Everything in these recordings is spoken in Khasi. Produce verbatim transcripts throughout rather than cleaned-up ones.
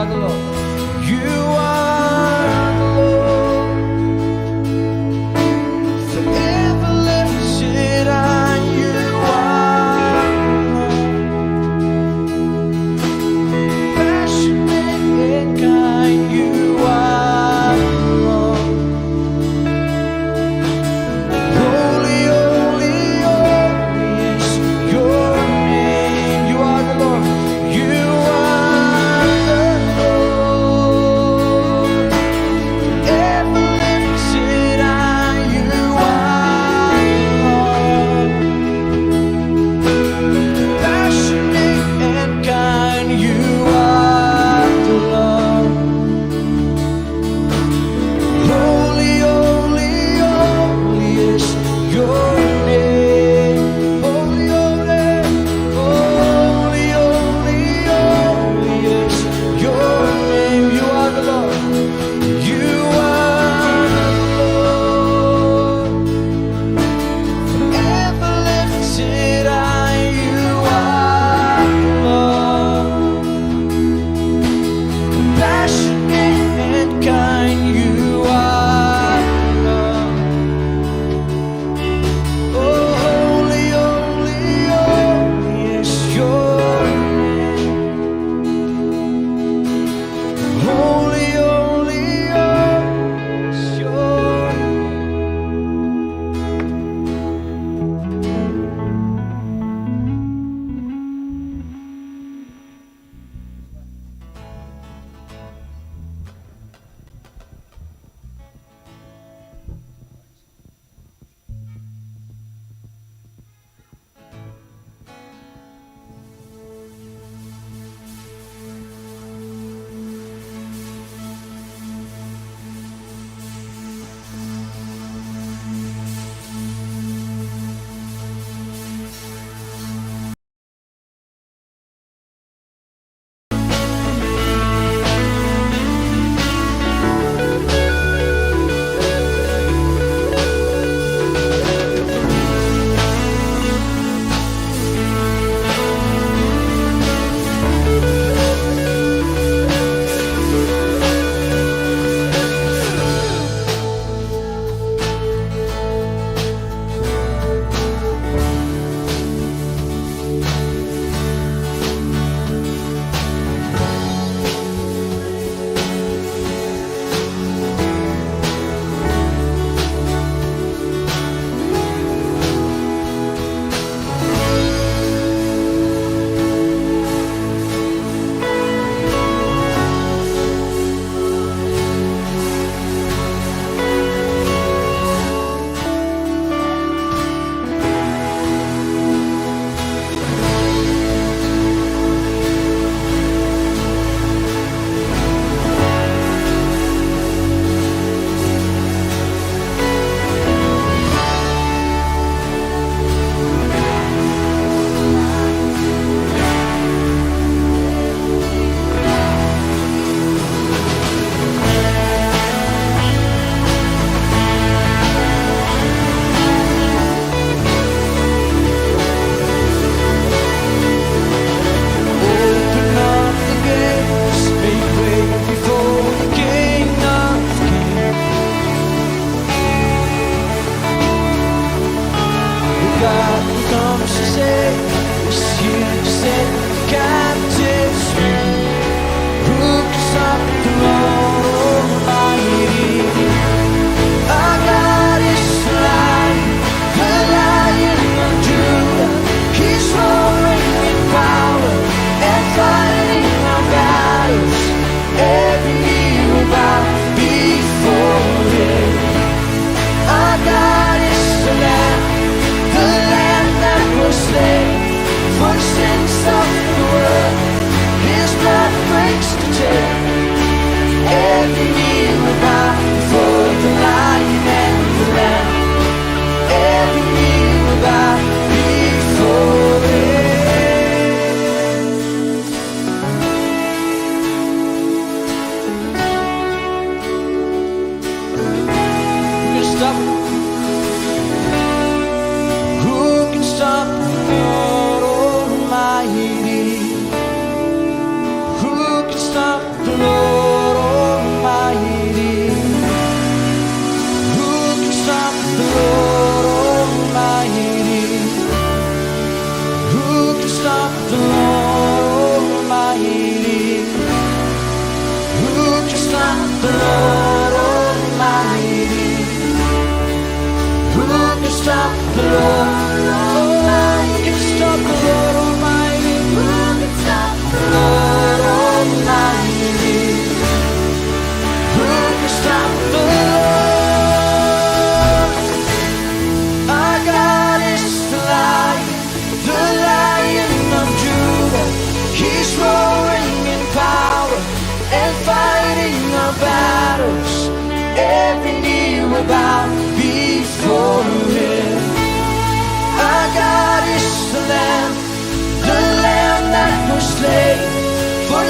You are the Lord. Forever lifted high, you are the Lord. Passionate and kind, you are the Lord. Holy, holy, holy is your name. You are the Lord. You are the Lord.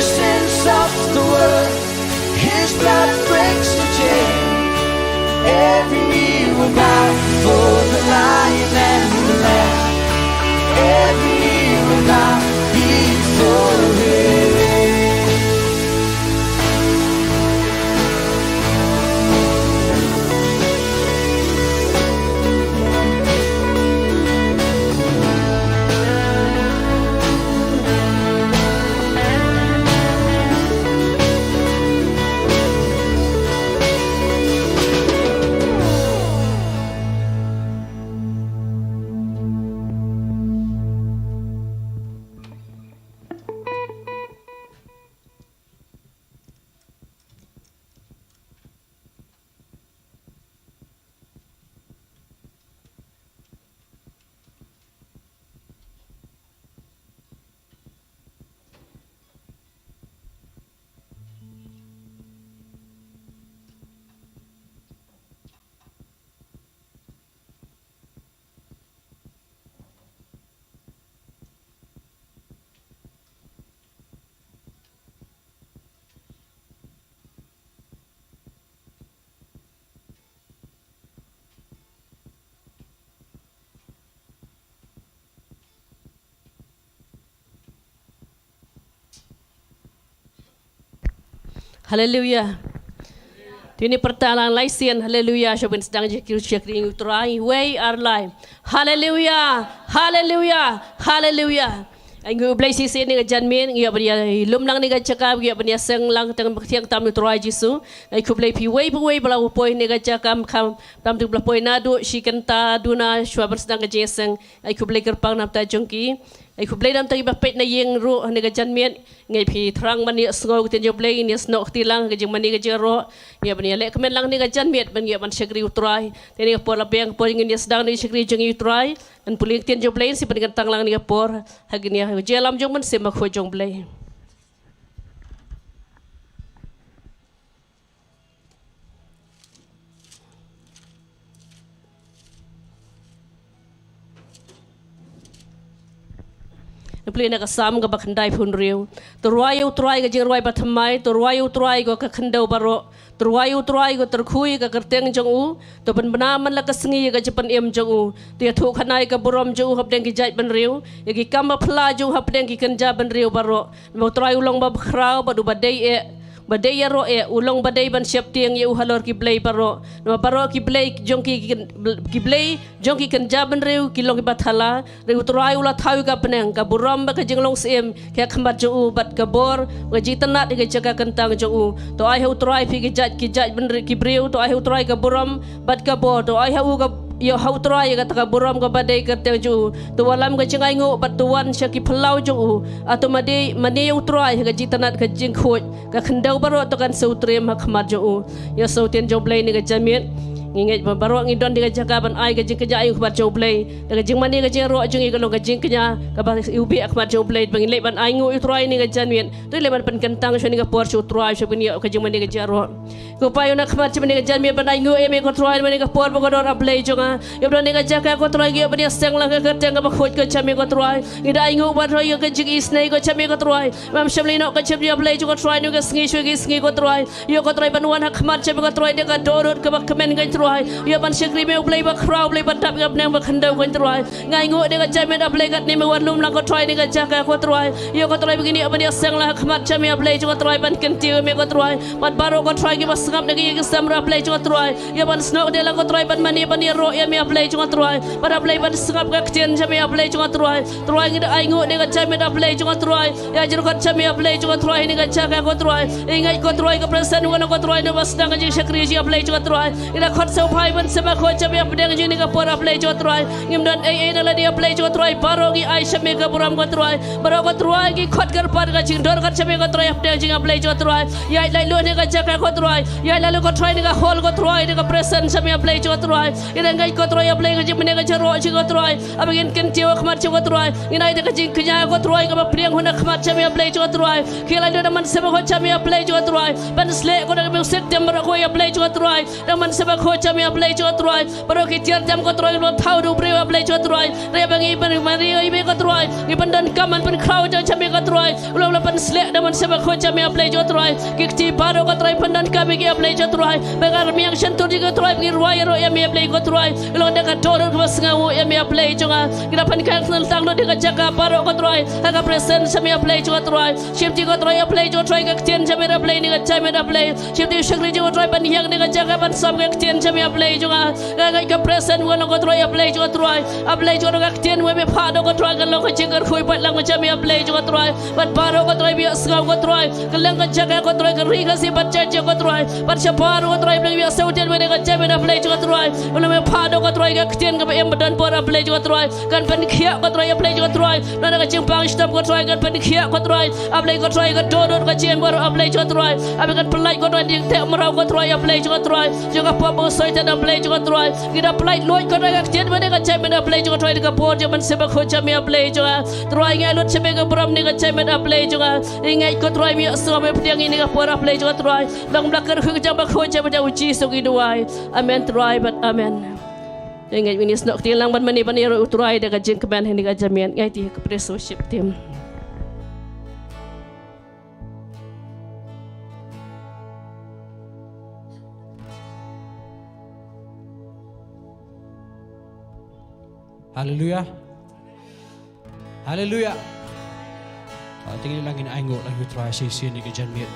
Sins of the world, his blood breaks the chain. Every knee will bow before the Lion and the Lamb. Every knee will bow before him. Haleluya. Te ngin pyrta lang lai sien, haleluya, sha ban sdang jingshakri ïa u Trai, wei ar lai. Haleluya, haleluya, haleluya. Ai nguh Blei shisien ha kane ka janmiet, ngi ïoh ban ïa lum lang ha kane ka jaka, ngi ïoh ban ïa seng lang tang bad ka kyrteng tam u Trai Jisu. Ai khublei phi wei pa wei ba la poi ha kane ka jaka, kham tam tu ba la poi naduh shi kynta duna shuwa ban sdang ka jingïaseng. Ai khublei kyrpang na ka bynta jong ki. Ai khublei na ka bynta kiba peit na ïing ruh ha kane ka janmiet. Ngi phi thrang ban ïa sngew ka ktien jong u Blei, ngin ïa snoh kti lang ha ka jingmane ka jingïaroh. Ngi ïa ban ïa leh kmen lang ha kane ka janmiet ban ïa ban shakri u Trai. Te ha kane ka por la biang ka por ngin ïa sdang da ka jingshakri jong u Trai. Ngan pule ka ktien jong u Blei, ngin sa pynkyntang lang ha kane ka por ha kane ka jingïalam jong u Mynsiem Bakhuid jong u Blei. Ngi pule na ka Salm kaba khyndaiphew hynriew. To rwai ïa u Trai ka jingrwai bathymmai, to rwai ïa u Trai ko ka khyndew baroh, to rwai ïa u Trai ko, to kyrkhu ïa ka kyrteng jong u, to pynbna man la ka sngi ïa ka jingpynim jong u, to ïathuhkhana ïa ka burom jong u hapdeng ki jaitbynriew, ïa ki kam baphylla jong u hapdeng ki kynja bynriew baroh. Namar u Trai u long uba khraw bad uba dei eh, uba dei ïaroh eh, u long uba dei ban sheptieng ïa u halor ki blei baroh. Namar baroh ki blei jong ki, ki, ki blei jong ki kynja bynriew ki long kiba thala. Hynrei u Trai u la thaw ïa ka bneng, ka burom bad ka jinglong syiem ki ha khmat jong u, bad ka bor, ka jingtynnad ïa ka jaka kyntang jong u. To ai ha u Trai phi ki jait, ki jaitbynriew, ki briew, to ai ha u Trai ka burom bad ka bor, to ai ha u ka, ïa ha u Trai ïa kata ka burom kaba dei ka kyrteng jong u. To wallam ka jingainguh bad to wan sha ki phyllaw jong u. Hato mane, mane ïa u Trai ha ka jingtynnad ka jingkhuid, ka khyndew baroh to kan siew triem ha khmat jong u. Ïa sngewthuh ktien jong u Blei ha kane ka janmiet. Ngi ngeit ba baroh ngi don ha kane ka jaka ban ai ka jingkñia ha khmat jong u Blei. Da ka jingmane ka jingïaroh jong ngi ka long ka jingkñia kaba iwbih ha khmat jong u Blei, ba ngin leit ban ainguh ïa u Trai ha kane ka janmiet. To leit ban pynkyntang sha kane ka por sha u Trai, sha ban ïoh ka jingmane ka jingïaroh. Ko Kpa, ïa u na khmat sha kane ka janmiet ban ainguh ïa me ko Trai, ha kane ka por ba kordor, A Blei jong nga. Ïa u don ha kane ka jaka ko Trai, ngi ïoh ban ïaseng lang ha ka kyrteng kaba khuid ko sha me ko Trai. Ngi da ainguh bad ïa ka jingisynei ko sha me ko Trai. Bym shym la ïehnoh ka jingim, A Blei jong nga ko Trai, na ka sngi sha ka sngi ko Trai. Ïoh ko Trai ban wan ha khmat sha me ko Trai da ka dohnud kaba kmen ko Trai. Ïoh ban shakri me U Blei ba khraw, Blei ba dap ïa ka bneng ba khyndew ko Trai. Nga ainguh da ka jingmane A Blei katne me wan lum lang ko Trai na ka jaka ko Trai. Ïoh ko Trai ba ngin ïoh ban ïaseng lang ha khmat sha me A Blei jong nga ko Trai ban kyntiew ïa me ko Trai. Bad baroh ko Trai kiba sngap na ka ïing ka sem ruh A Blei jong nga ko Trai. Ïoh ban snoh dei lang ko Trai ban mane ban ïaroh ïa me A Blei jong nga ko Trai. Bad A Blei ban sngap ka ktien sha me A Blei jong nga ko Trai. Trai ngi da ainguh da ka jingmane A Blei jong nga ko Trai. Ïa jingkhot sha me A Blei jong nga ko Trai, ha kane ka jaka ko Trai. Ngi ngeit ko Trai ka presence u kano ko Trai, naba sdang ka jingshakri jong A Blei jong nga ko Trai. Ngi da khot sha u Blei ban sngap ka ktien sha me hapdeng jong kane ka por A Blei jong nga ko Trai. Ngim don ei ei na lade A Blei jong nga ko Trai, baroh ngi ai sha me ka burom ko Trai. Baroh ko Trai ngi khot kyrpad ka jingdon khot sha me ko Trai hapdeng jong nga A Blei jong nga ko Trai. Ïa leit lait lun ha kane ka jaka ko Trai. Ïa leit lait lun ko Trai na ka hall ko Trai, na ka presence sha me A Blei jong nga ko Trai. Ngi da ngeit ko Trai A Blei ka jingmane ka jingïaroh jong nga ko Trai. Haba ngin kyntiew ha khmat jong nga ko Trai, ngin ai da ka jingkñia ko Trai kaba pdiang hun ha khmat sha me A Blei jong nga ko Trai. Khie lait lun da man sngap ka ktien sha me A Blei jong nga ko Trai. Ban sleh ko da ka mynsiem baroh ko A Blei jong nga ko Trai. Da man sngap ka ktien Jong me A Blei jong nga Trai, baroh ki tiar jam ko Trai, ba thaw da u briew A Blei jong nga Trai. Re ba ngi ban mari ïa me ko Trai, ngi pyndonkam ban pynkhraw jong jong me ko Trai. U long u la pynsleh da man sema ko jong me A Blei jong nga Trai. Ki kti baroh ko Trai pyndonkam ïa ki A Blei jong nga Trai. Ba ka rmiang shyntur jong ko Trai, ba ngi rwai ïaroh ïa me A Blei ko Trai. U long da ka dohnud kaba sngew ïa me A Blei jong nga. Ngi da pynkhang sngewtang lut da ka jaka baroh ko Trai. Ha ka presence jong me A Blei jong nga Trai. Shim ti ko Trai A Blei jong nga Trai ka ktien jong me A Blei ne ka jingmut A Blei. Shim ti u shakri jong nga Trai ban ïeng ne ka jaka ban sam ka ktien jong me A Blei jong nga. Nga ngeit ka presence ka long ko Trai A Blei jong nga Trai. A Blei jong nga ka ktien me phah da ko Trai ka long ka jingkyrkhu pat lang jong me A Blei jong nga Trai. Bad baroh ko Trai ba ïohsngew ko Trai. Ka long ka jaka ko Trai ka ri ka si bad jaka ko Trai. Bad shabar ko Trai ba ïohsngew ktien me ne ka jingmut A Blei jong nga Trai. Bad me phah da ko Trai ka ktien kaba im ba don bor A Blei jong nga Trai. Kan pynkhiah ko Trai A Blei jong nga Trai. Na ka jingpang shitom ko Trai kan pynkhiah ko Trai. A Blei ko Trai ka dohnud ka jingim baroh A Blei jong nga Trai. A Blei kan pynlait ko Trai na ka jingteh mraw ko Trai A Blei jong nga Trai. Jong ka pop u Soitan A Blei jong nga Trai. Ngi da pynlait luid ko Trai ka ktien me ne ka jingmut A Blei jong nga Trai da ka bor jong man sema ko jong me A Blei jong nga. Trai ngi lut sha me ka burom ne ka jingmut A Blei jong nga. Ngi ngeit ko Trai me ïohsngew me pdiang ïa ngi ka por A Blei jong nga Trai. Long ba la kyrkhu ka jong ba ko jong ba jong u Jisu ngi duwai. Amen Trai bad amen. Ngi ngeit ngin ïasnoh kti lang ban mane ban ïaroh u Trai da ka jingkmen ha kane ka jingmut. Ngi aiti ha ka praise worship team. Haleluya. Haleluya. Ah, te ngin ïa lang ngin ainguh lang ïa u Trai shisien ïa ka janmiet.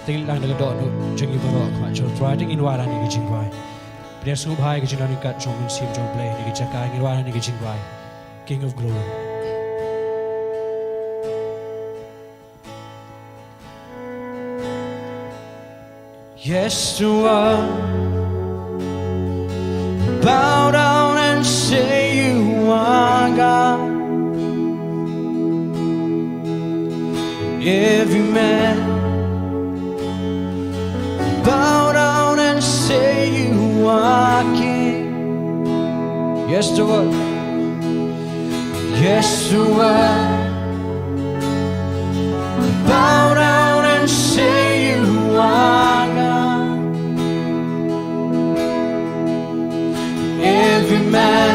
Te ngin ïa lang da ka dohnud jong ngi baroh ha khmat jong u Trai, te ngin wan lang ïa ka jingduwai. Pdiang sngewbha ïa ka jingdon ryngkat jong u Mynsiem jong U Blei ïa ka jaka, ngin wan lang ïa ka jingduwai. King of Glory. Yes, to what? Bow down and say you are God. Every man, bow down and say you are King. Yes, to what? Yes, to what? Bow down and say you are God. Every man,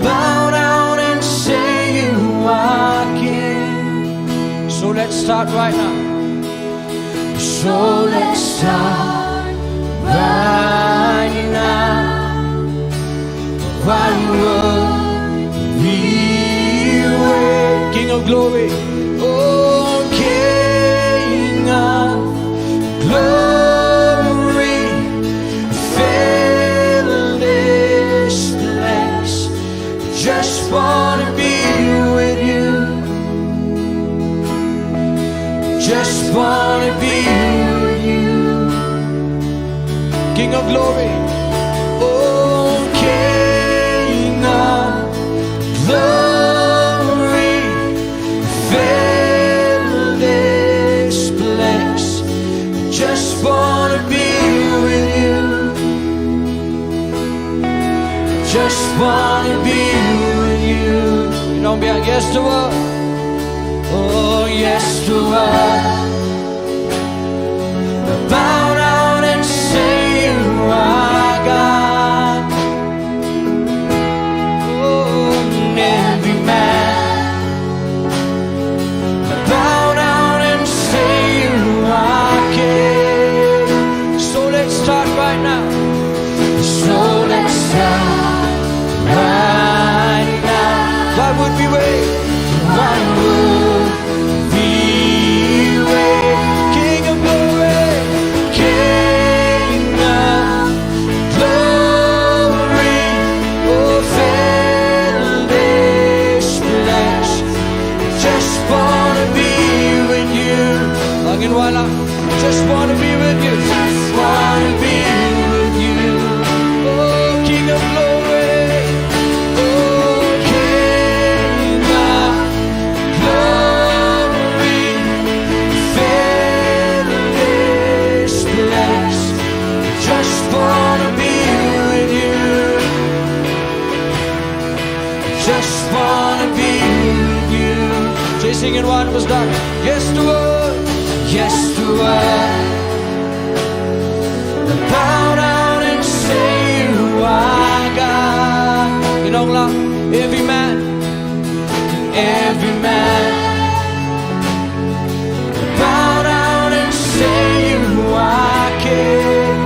bow down and say you are King. So let's start right now. So let's start right now. One worthy way. King of Glory. Oh, King of Glory, fill this place. Just wanna be with you. Just wanna be with you. King of Glory. Oh, King of Glory, fill this place. Just wanna be with you. Just wanna be with you. You know, be a yes to what? Oh, yes to what? Bow down and say you are God. Oh, and every man, bow down and say you are King. So let's start right now. So let's start right now. Why would we wait? Why would we wait? King of Glory, King of Glory, oh, fill this place. Just wanna be with you. Bangin wala. Just wanna be with you. Just wanna be with you. Oh, King of Glory. Oh, King of Glory. Fill this place. Just wanna be with you. Just wanna be with you. Say, sing it one more time. Yes to what? Yes to what? Every man bow down and say you are king.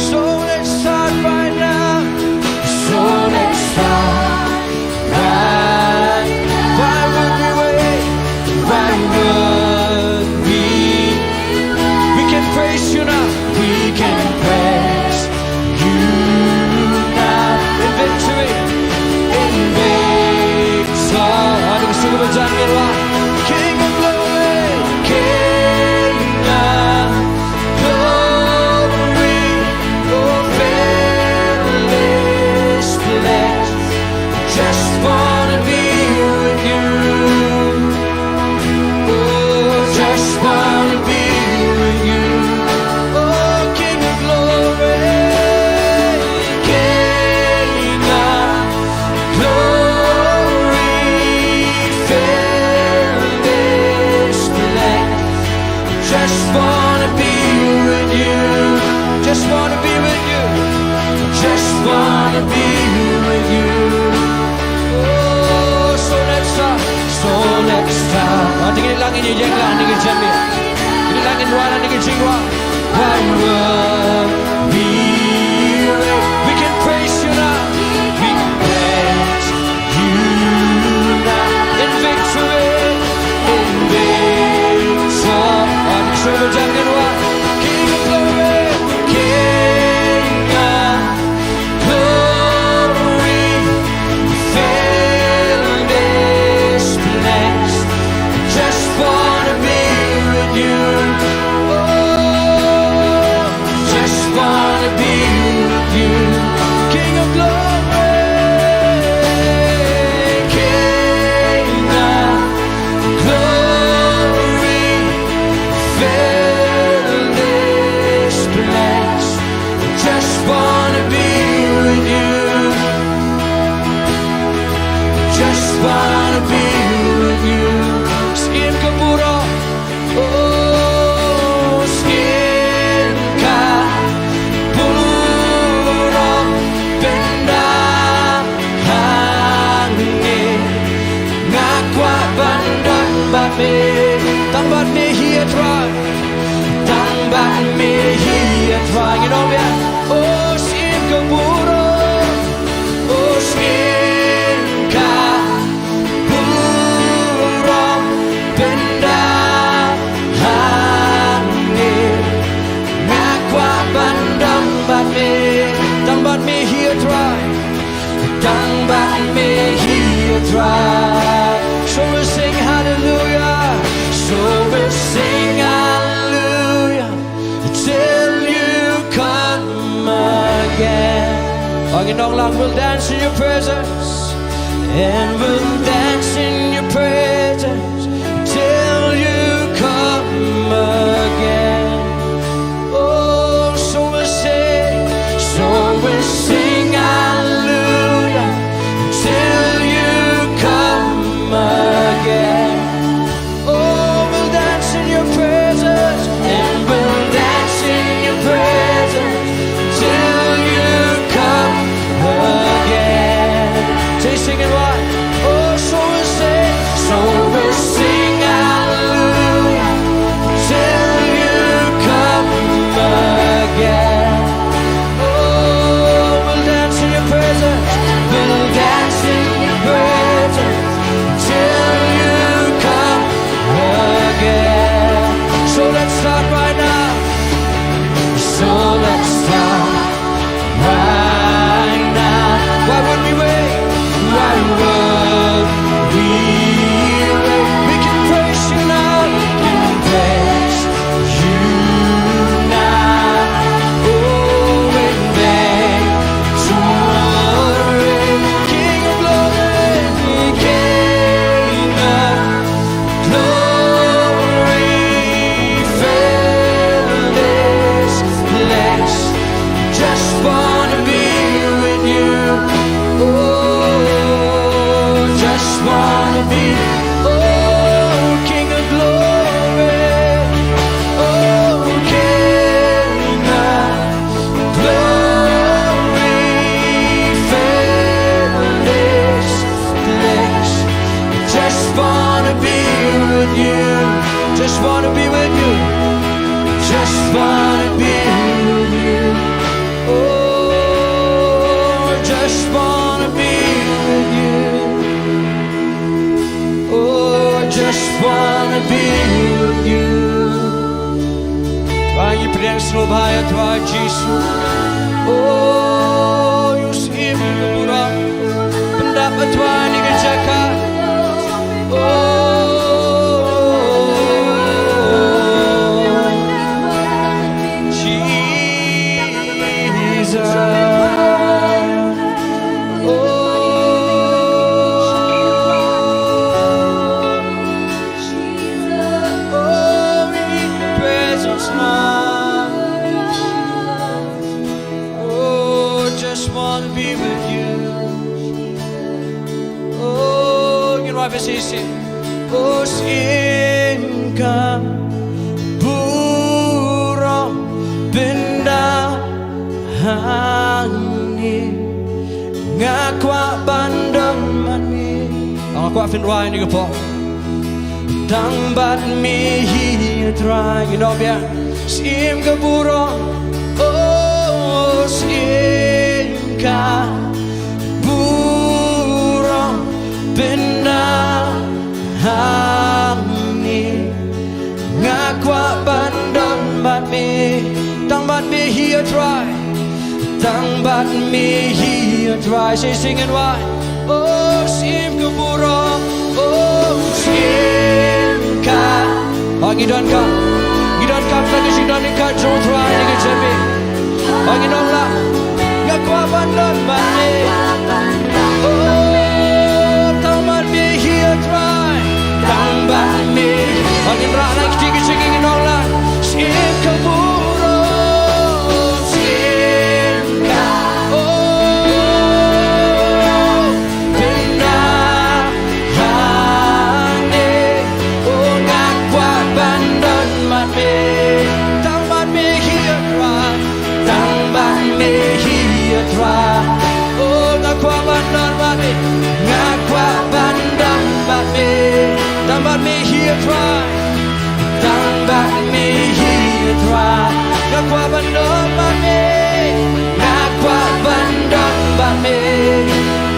So let's start right now. So let's start right now. Why would we wait? Why would we? We can praise you now. We can praise you now. In victory, in victory. King of glory, King of glory, oh, fill this place. Just wanna be with you. Oh, just wanna be with you. Oh, King of glory, King of glory, fill this place. Just wanna be with you. Just wanna be with you. Just wanna be with you. Oh, so let's start. So let's start. Ah, te kine lang ïa ïeng lang, ïa ïeng lang. Kine lang ïa wan, ïa ïeng lang. Why would we wait? We can praise you now. We can praise you now. In victory, in victory. Ah, te kine lang ïa wan. King of glory, King of glory, fill this place. Just wanna be with you. Oh, just wanna be with you. King of glory, King of glory, fill this place. Just wanna be with you. Just wanna be with you. Syiem ka burom. Oh, syiem ka burom. Pynban hangne nga kwah ban don bad me. Tang bad me hi, A Trai. Tang bad me hi, A Trai. Ngi ong biang. Oh, syiem ka burom. Oh, syiem ka burom. Pynban hangne nga kwah ban don bad me. Tang bad me hi, A Trai. Tang bad me hi, A Trai. So we'll sing hallelujah. So we'll sing hallelujah till you come again. Ong, ngi ong lang, we'll dance in your presence. And we'll dance in your presence till you come again. Oh, so we'll sing, so we'll sing hallelujah till you come again. Oh, we'll dance in your presence, and we'll dance in your presence till you come again. Say, sing it loud. Oh, so Wanna be with you. Just wanna be with you. Just wanna be with you. Oh, just wanna be with you. Oh, just wanna be with you. Trai, ngi pdiang sngewbha ïa Trai Jisu. Oh, ïa u Syiem ka burom. Pyndap ïa Trai na ka jaka. Oh, Jesus. Oh, oh, we need your presence, Lord. Oh, just wanna be with you. Oh, ngin wai bad shisien. Oh, Syiem ka burom, pyndap hangne. Nga kwah ban don bad me. Nga kwah phin rwai kane ka por. Tang bad me hi ïa Trai. Ngi ong biang. Syiem ka burom. Oh, Syiem ka burom, pyndap hangne. Nga kwah ban don bad me. Tang bad me hi ïa Trai. Tang bad me hi ïa Trai. Shisien ngin wai. Oh, Syiem ka burom. Oh, Syiem ka. Oh, ngi donkam. Ngi donkam sa ka jingdonkam jong u Trai na ka jingim. Oh, ngin ong lang. Nga kwah ban don bad me. Oh, tang bad me hi ïa Trai. Tang bad me. Oh, ngin rah lang kti ka jingim, ngin ong lang. Syiem ka burom, Syiem ka. Oh, pyndap hangne. Oh, nga kwah ban don bad me. Tang bad me hi ïa Trai. Tang bad me hi ïa Trai. Oh, nga kwah ban don bad me. Nga kwah ban don bad me. Tang bad me hi ïa Trai. Tang bad me hi ïa Trai. Nga kwah ban don bad me. Nga kwah ban don bad me.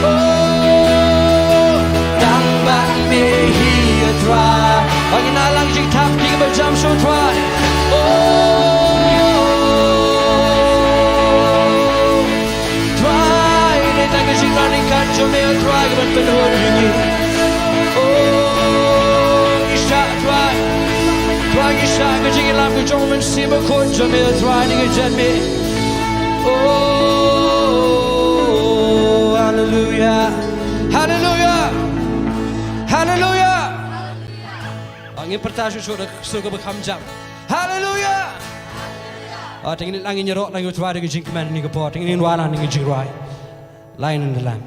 Oh, tang bad me hi ïa Trai. Ba ngin ai lang jingthap kti kaba jam sha u Trai. Oh, Trai, ne tang ka jingïaid ryngkat jong me, Trai, ka ban pynhun ïa ngi. Oh, ngi shah, Trai. Trai, ngi shah ka jingïalam ka jong u Mynsiem Bakhuid jong me, Trai, na ka jingim. Oh, haleluya. Haleluya. Haleluya. Ngin pyrta shuh shuh da ka sur kaba kham jam. Haleluya. Ah, te ngin ïaroh lang ïa u Trai da ka jingkmen ha kane ka por. Te ngin wan lang da ka jingrwai. Lion and the Lamb.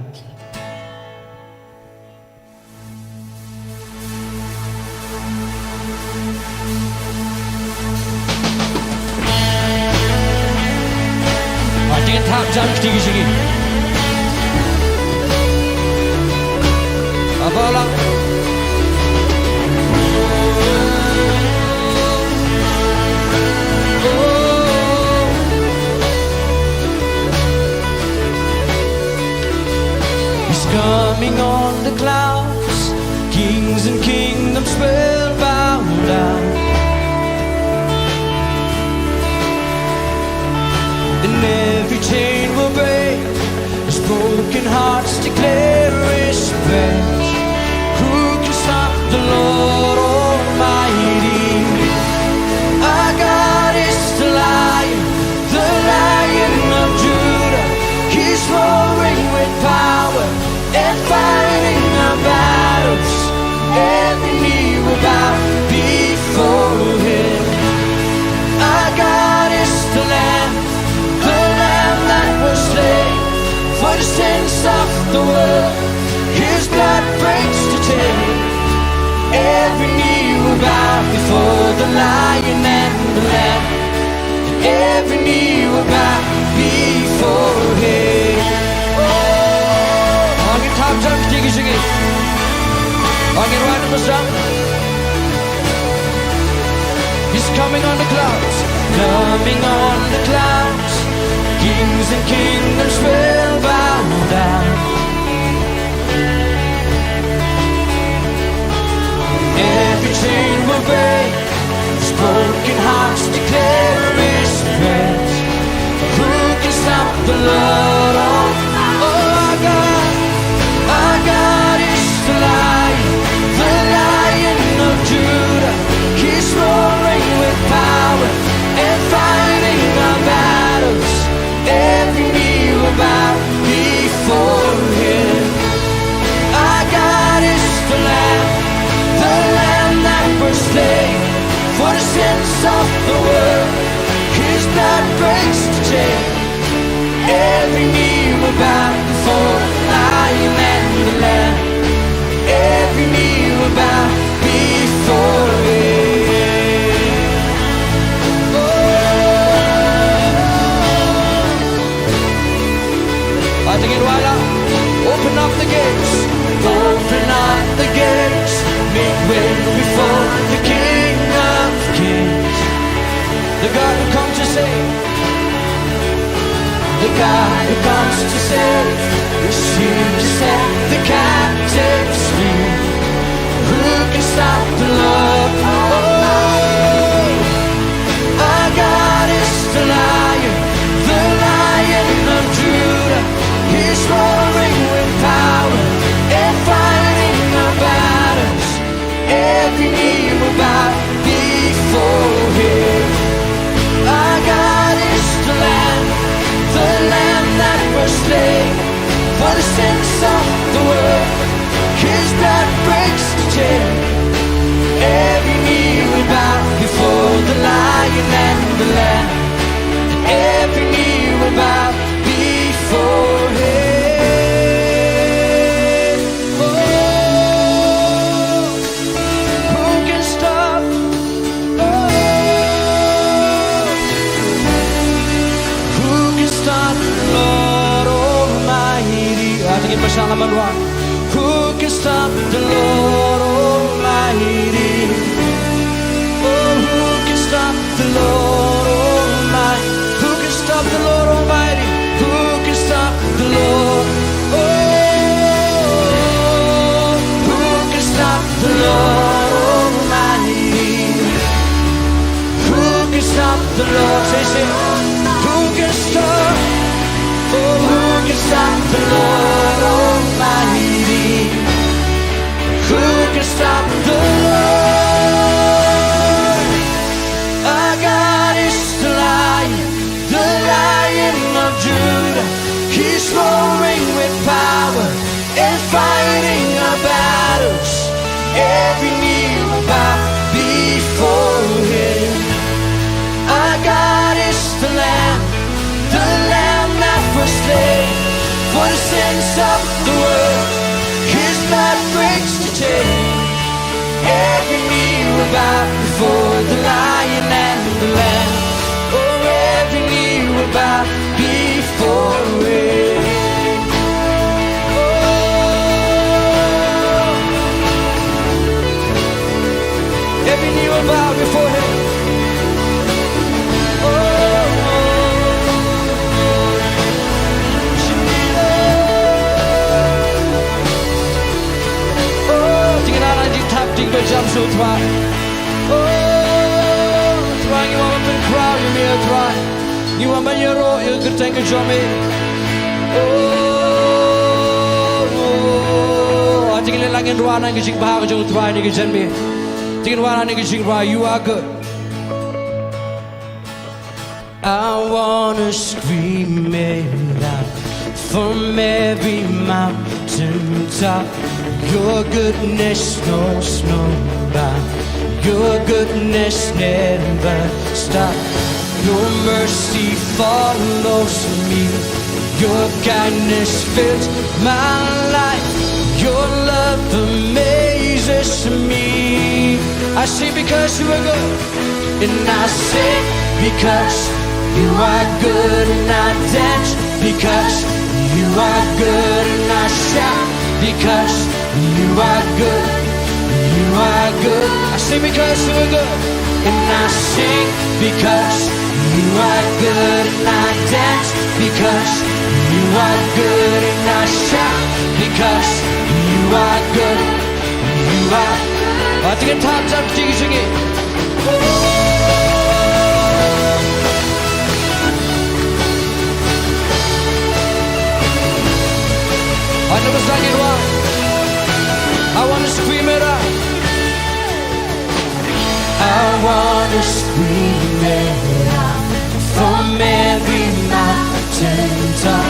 Ah, te ngin thap jam kti ki jong ngi. Ah, ba la. He's coming on the clouds. Kings and kingdoms will bow down. And every chain will break as broken hearts declare his praise. Who can stop the Lord Almighty? Our God is the Lion, the Lion of Judah. He's roaring with power and fighting our battles. Every knee will bow before him. Our God is the Lamb, the Lamb that was slain for the sins of the world. His blood breaks the chain. Every knee will bow before the Lion and the Lamb. Every knee will bow before him. Oh, ngin thap jam kti ki jong ngi. Ong it right in the sun. He's coming on the clouds. Coming on the clouds. Kings and kingdoms will bow down. Every chain will break. These broken hearts declare his praise. Who can stop the Lord? Oh, oh, our God, our God is the Lion, the Lion of Judah. He's roaring with power and fighting our battles. Every knee will bow before him. Our God is the Lamb, the Lamb that was slain for the sins of the world. His blood breaks the chain. Every knee will bow before the Lion and the Lamb. Every knee will bow before him. Oh. Ating ngin wallam. Open up the gates. Open up the gates. Make way before the King of Kings. The God who comes to save. The God who comes to save is here to set the captives free. Who can stop the Lord? Oh, our God is the Lion, the Lion of Judah. He's roaring with power and fighting our battles. Every knee will bow before him. Our God is the Lamb, the Lamb that was slain for the sins of the world. His blood breaks the chain. Every knee will bow before the Lion and the Lamb. And every knee will bow before him. Oh, who can stop? Oh, who can stop the Lord Almighty? Ating ngin pynshong lamman wan. Who can stop the Lord Almighty? Oh, who can stop the Lord Almighty? Who can stop the Lord Almighty? Who can stop the Lord? Oh, who can stop the Lord Almighty? Who can stop the Lord? Say, say, who can stop? Oh, who can stop the Lord Almighty? Who can stop the Lord? Our God is the Lion, the Lion of Judah. He's roaring with power and fighting our battles. Every knee will bow before him. Our God is the Lamb, the Lamb that was slain for the sins of the world. His blood breaks the chain. Every knee will bow before the Lion and the Lamb. Oh, every knee will bow before him. Oh, every knee will bow before him. Oh, oh, ding na na ding tap ding ba jam so twa. Oh, Trai, ngi wan ban pynkhraw ïa me, Trai. Ngi wan ban ïaroh ïa ka kyrteng ka jong me. Oh, oh, oh. Te ngin leh lang, ngin rwai na ka jingbha ka jong u Trai ha kane ka janmiet. Te ngin rwai na ka jingrwai, You Are Good. I wanna scream it out from every mountain top. Your goodness knows no bound. Your goodness never stops. Your mercy follows me. Your kindness fills my life. Your love amazes me. I sing because you are good. And I sing because you are good, and I dance because you are good, and I shout because you are good. Because you are good. And I sing because you are good, and I dance because you are good, and I shout because you are good. You are. Hapdeng jingthaw jong ngi. I never sang it wrong. I wanna scream it out. I wanna scream it out from every mountain top.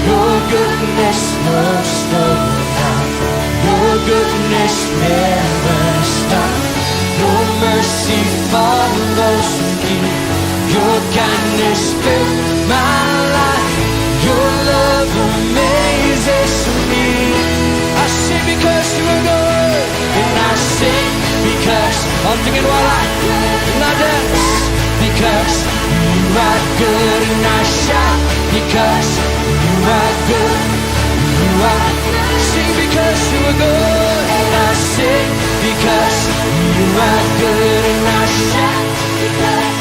Your goodness knows no bound. Your goodness never stops. Your mercy follows me. Your kindness fills my life. Your love amazes me. I sing because you are good. And I sing because I'm singing while I, and I dance. Because you are good, and I shout because you are good. You are. Sing because you are good, and I sing because you are good, and I shout because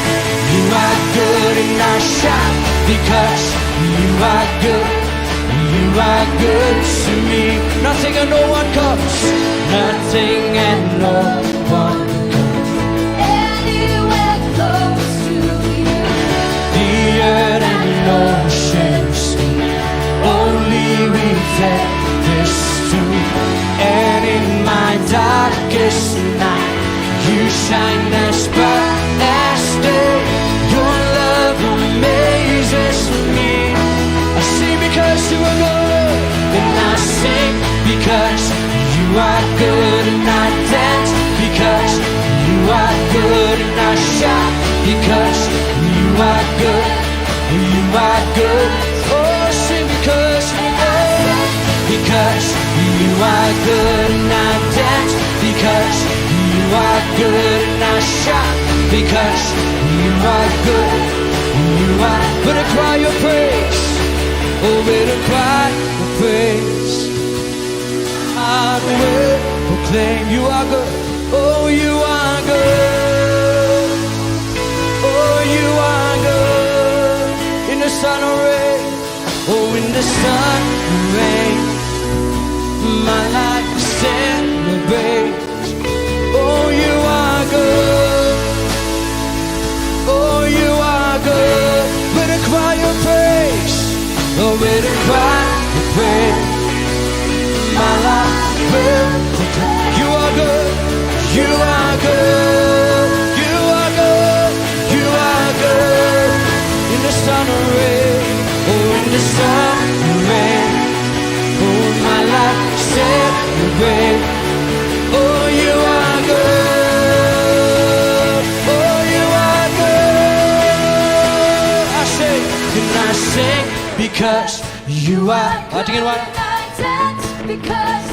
you are good, and I shout because you are good. You are good to me. Nothing and no one comes. Nothing and no one comes anywhere close to you. The earth and oceans, only reflect this truth. And in my darkest night, you shine as bright as day. Your love amazes me. I sing because you are good, and I sing because you are good, and I dance because you are good, and I shout because you are good. You are good. Oh, sing because you are good. Because you are good, and I dance because you are good, and I shout because you are good. You are. With a cry of praise, oh, with a cry of praise, I will proclaim you are good. Oh, you are good. Oh, you are good. In the sun or rain. Oh, in the sun or rain, my life celebrates. Oh, you are good. Oh, you are good. With a cry of praise. Oh, with a cry of praise, my life will proclaim. You are good. You are good. You are good. You are good. In the sun or rain. Oh, in the sun or rain. Oh, my life celebrate. Oh, you are good. Oh, you are good. I say, and I sing because you are. Hapdeng jingthaw. I dance because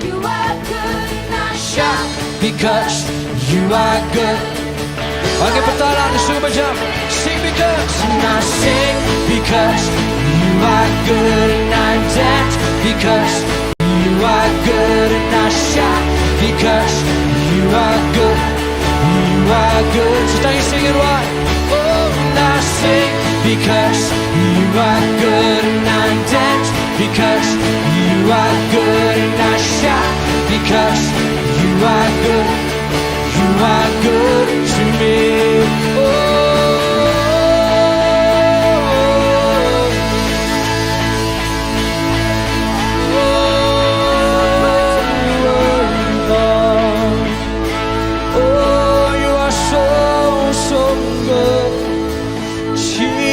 you are good, and I shout because you are good. Okay, pynthikna shuh ba jam. Sing because, and I sing because you are good, and I dance because you are good, and I shout because you are good. You are good. So can you sing it right? Oh, and I sing because you are good, and I dance because you are good, and I shout because you are good. You are good to me. Oh, oh, oh, oh, you are so, so good, Jesus.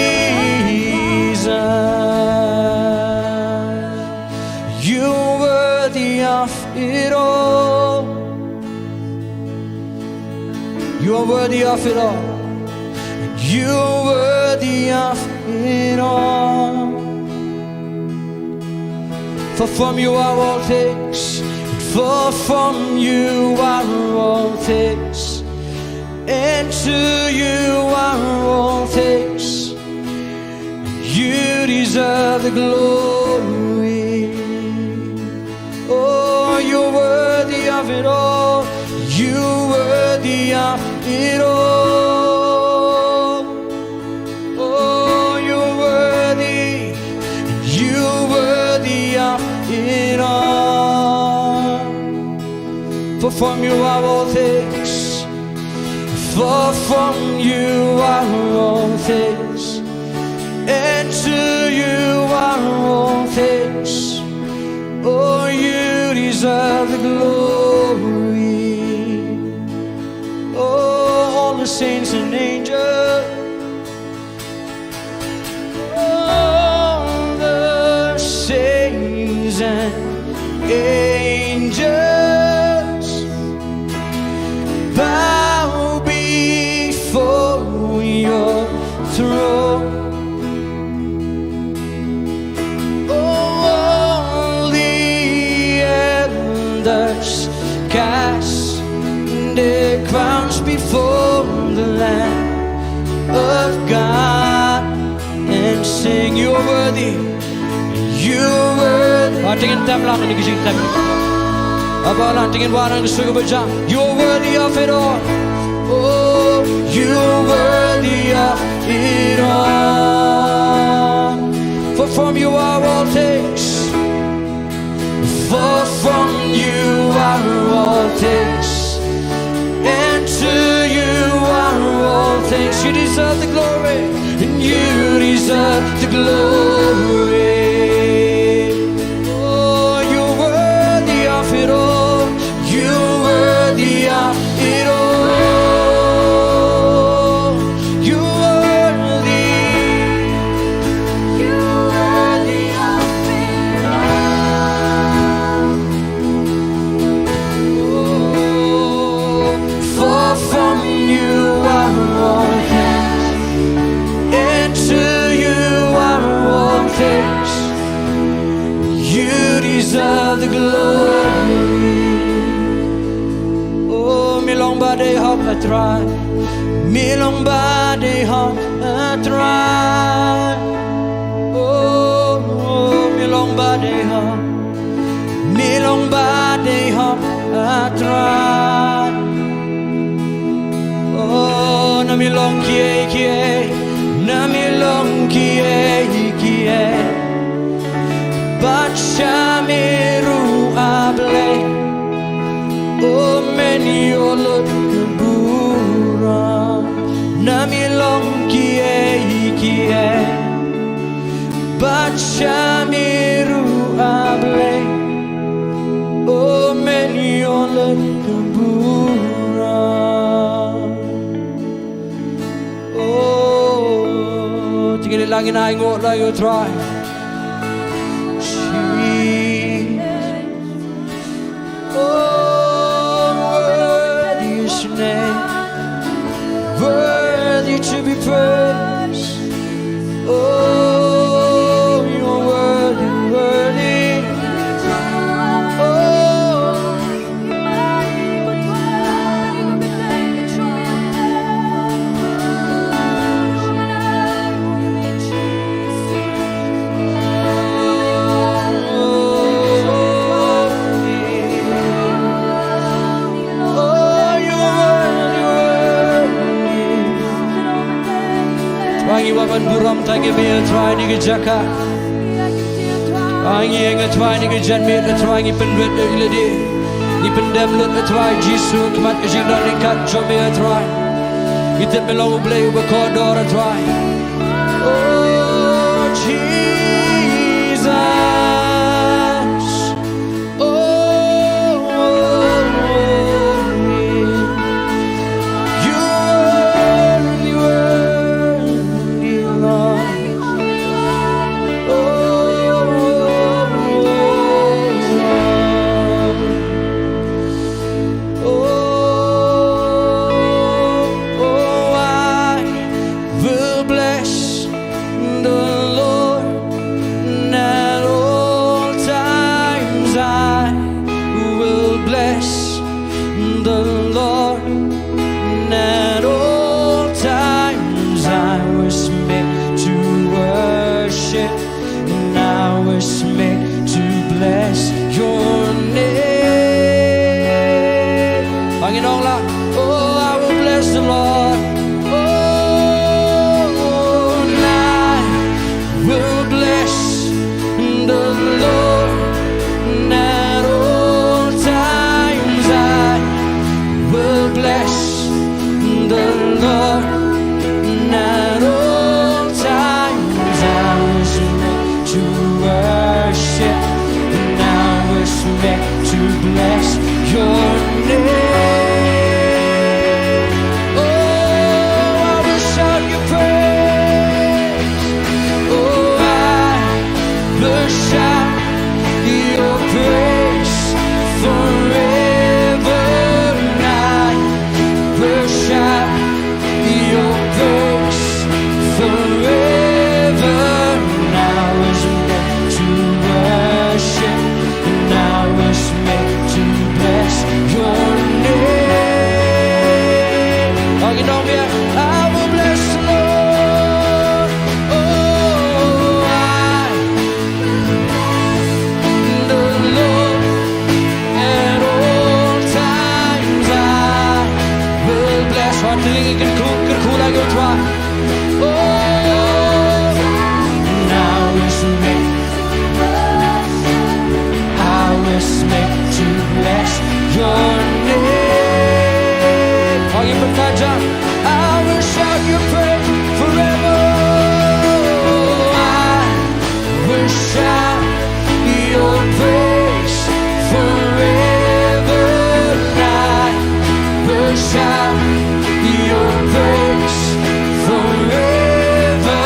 You're worthy of it all. You are worthy of it all. You're worthy of it all. For from you are all things, for from you are all things, and to you are all things. You deserve the glory. Oh, you're worthy of it all. You're worthy From you are all things, for from you are all things, and to you are all things. Oh, you deserve the glory. Oh, all the saints and angels, all the saints and angels bow before your throne. All the elders cast their crowns before the Lamb of God and sing, "You are worthy, you are worthy." Ba, te ngin tem lang ïa kine ki jingtem. Haba la te ngin wan ha ka sur kaba jam. "You are worthy of it all. Oh, you are worthy of it all. For from you are all things. For from you are all things. And to you are all things." You deserve the glory. And you deserve the glory. Oh, you're worthy of it all. You're worthy of it all. You're worthy. You're worthy of it all. Oh, for from you are all things, and to you are all things. You deserve the glory. Oh, mi long ba dei hok, A Trai. Mi long ba dei hok, A Trai. Oh, mi long ba dei hok. Mi long ba dei hok, A Trai. Oh, na mi long kiei kiei, na mi long kiei kiei. Bad sha me ruh, A Blei, oh, men ïoh lut ka burom. Na mi long kiei kiei, bad sha me ruh, A Blei, oh, men ïoh lut ka burom. Oh, te ngin leit lang, ngin ainguh lang ïa U Trai. Jesus. Oh, worthy is your name, worthy to be praised. Oh, you're worthy, worthy. Oh. Trai, ngi wan ban burom tang ïa me, Trai, ha kane ka jaka. Ai ngi ïa nga Trai, ha kane ka janmiet, Trai, ngi pynwit ïa lade. Ngi pyndem lut, Trai Jisu, khmat ka jingdon ryngkat jong me, Trai. Ngi tip me long U Blei uba kordor, Trai. Oh, Jesus. Oh, oh, oh, you are worthy, worthy, Lord. Oh, oh, oh, oh, I will bless the Lord, and at all times I will bless the Lord, and at all times I was made to worship, and I was made to bless your name. Ba ngin ong lang. Oh, I will bless the Lord. Oh, and I will bless the Lord, and at all times I Te lyngngoh kyrkhu, kyrkhu la ïa u Trai. Oh, and I was made, I was made to bless your name. Are you Bethesda? I will shout your praise forever. I will shout your praise forever. I will shout your praise forever.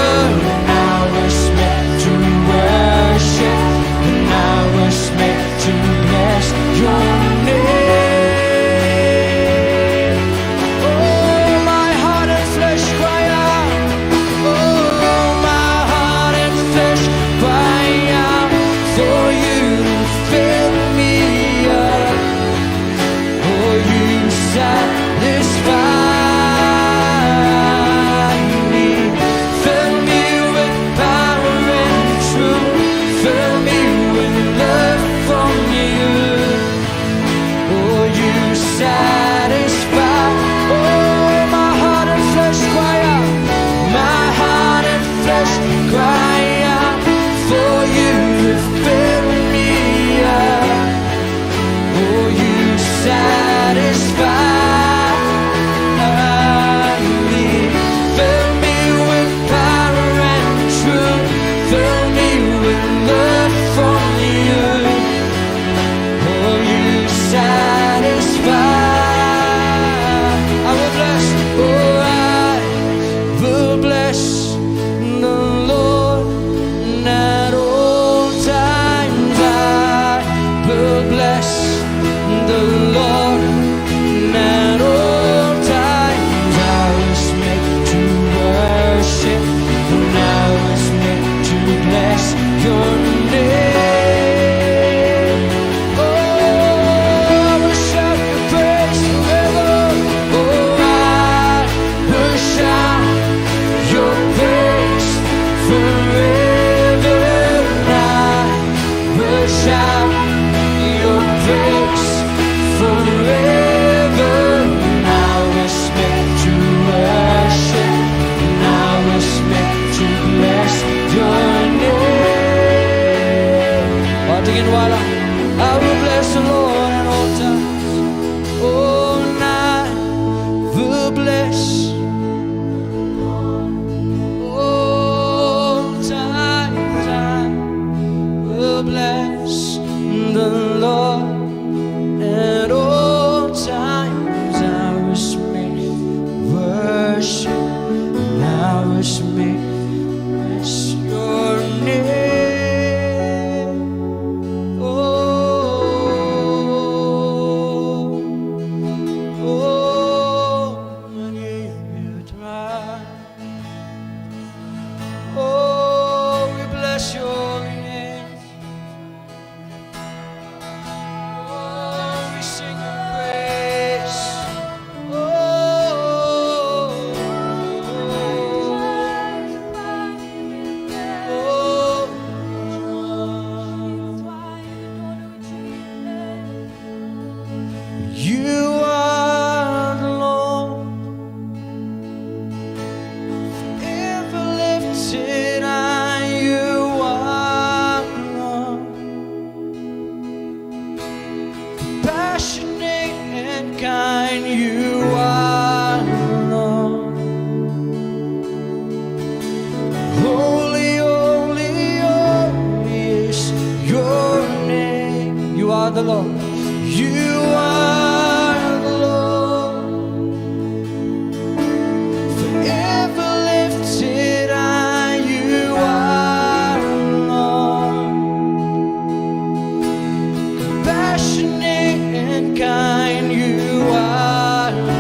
I was meant to worship, and I was meant to bless your name. Oh, my heart and flesh cry out. Oh, my heart and flesh cry out, for you fill me up. Oh, you satisfy me. Fill me with power and truth. Fill me with love from you. Oh, you satisfy. Oh, my heart and flesh cry out. My heart and flesh cry out, for you have filled me up. Oh, you satisfy me. Fill me with power and truth. Fill me with love from you. Oh, you satisfy. I will bless, oh, I will bless the Lord at all times. I will bless the Lord at all times. I was made to worship, and I was made to bless your name. Oh, I will shout your praise forever. Oh, I will shout your praise forever. I will shout your praise forever. I was meant to worship, and I was meant to bless your name. All together, I will bless the Lord at all times. Oh, and I will bless. All times I will bless the Lord. At all times I was made worship. I was made bless your name. Oh, oh, oh, my name is right. Oh, we bless your name. Oh, we sing your praise. Oh, oh, oh. You are the Lord, ever lifted high. You are the Lord, compassionate and kind. You are the Lord. Holy, holy, holy is your name. You are the Lord. You are the Lord. Forever lifted high, you are the Lord. Compassionate and kind, you are the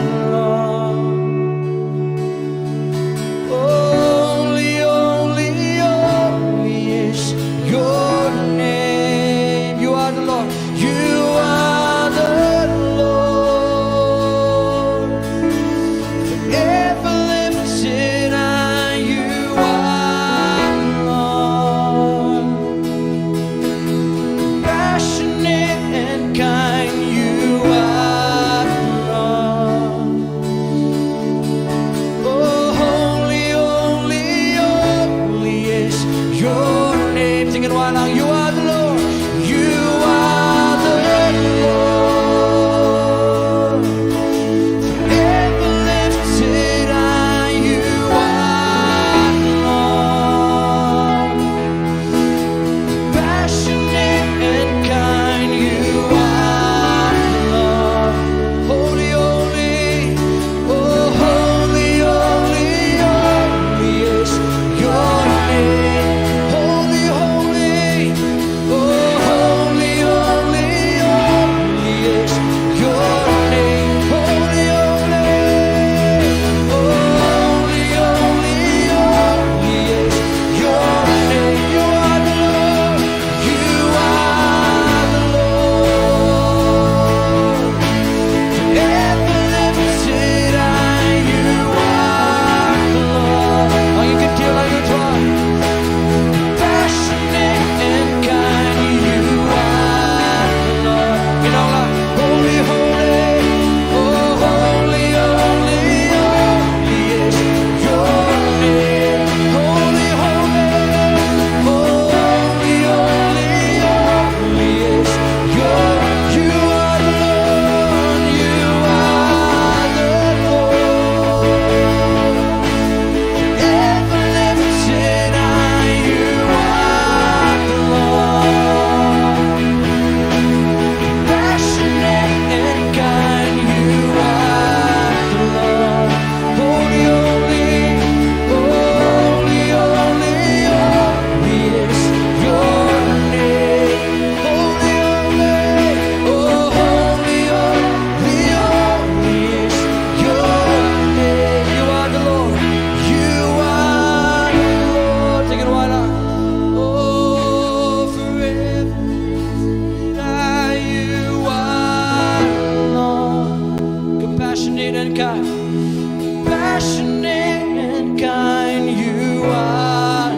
and kind, passionate and kind you are.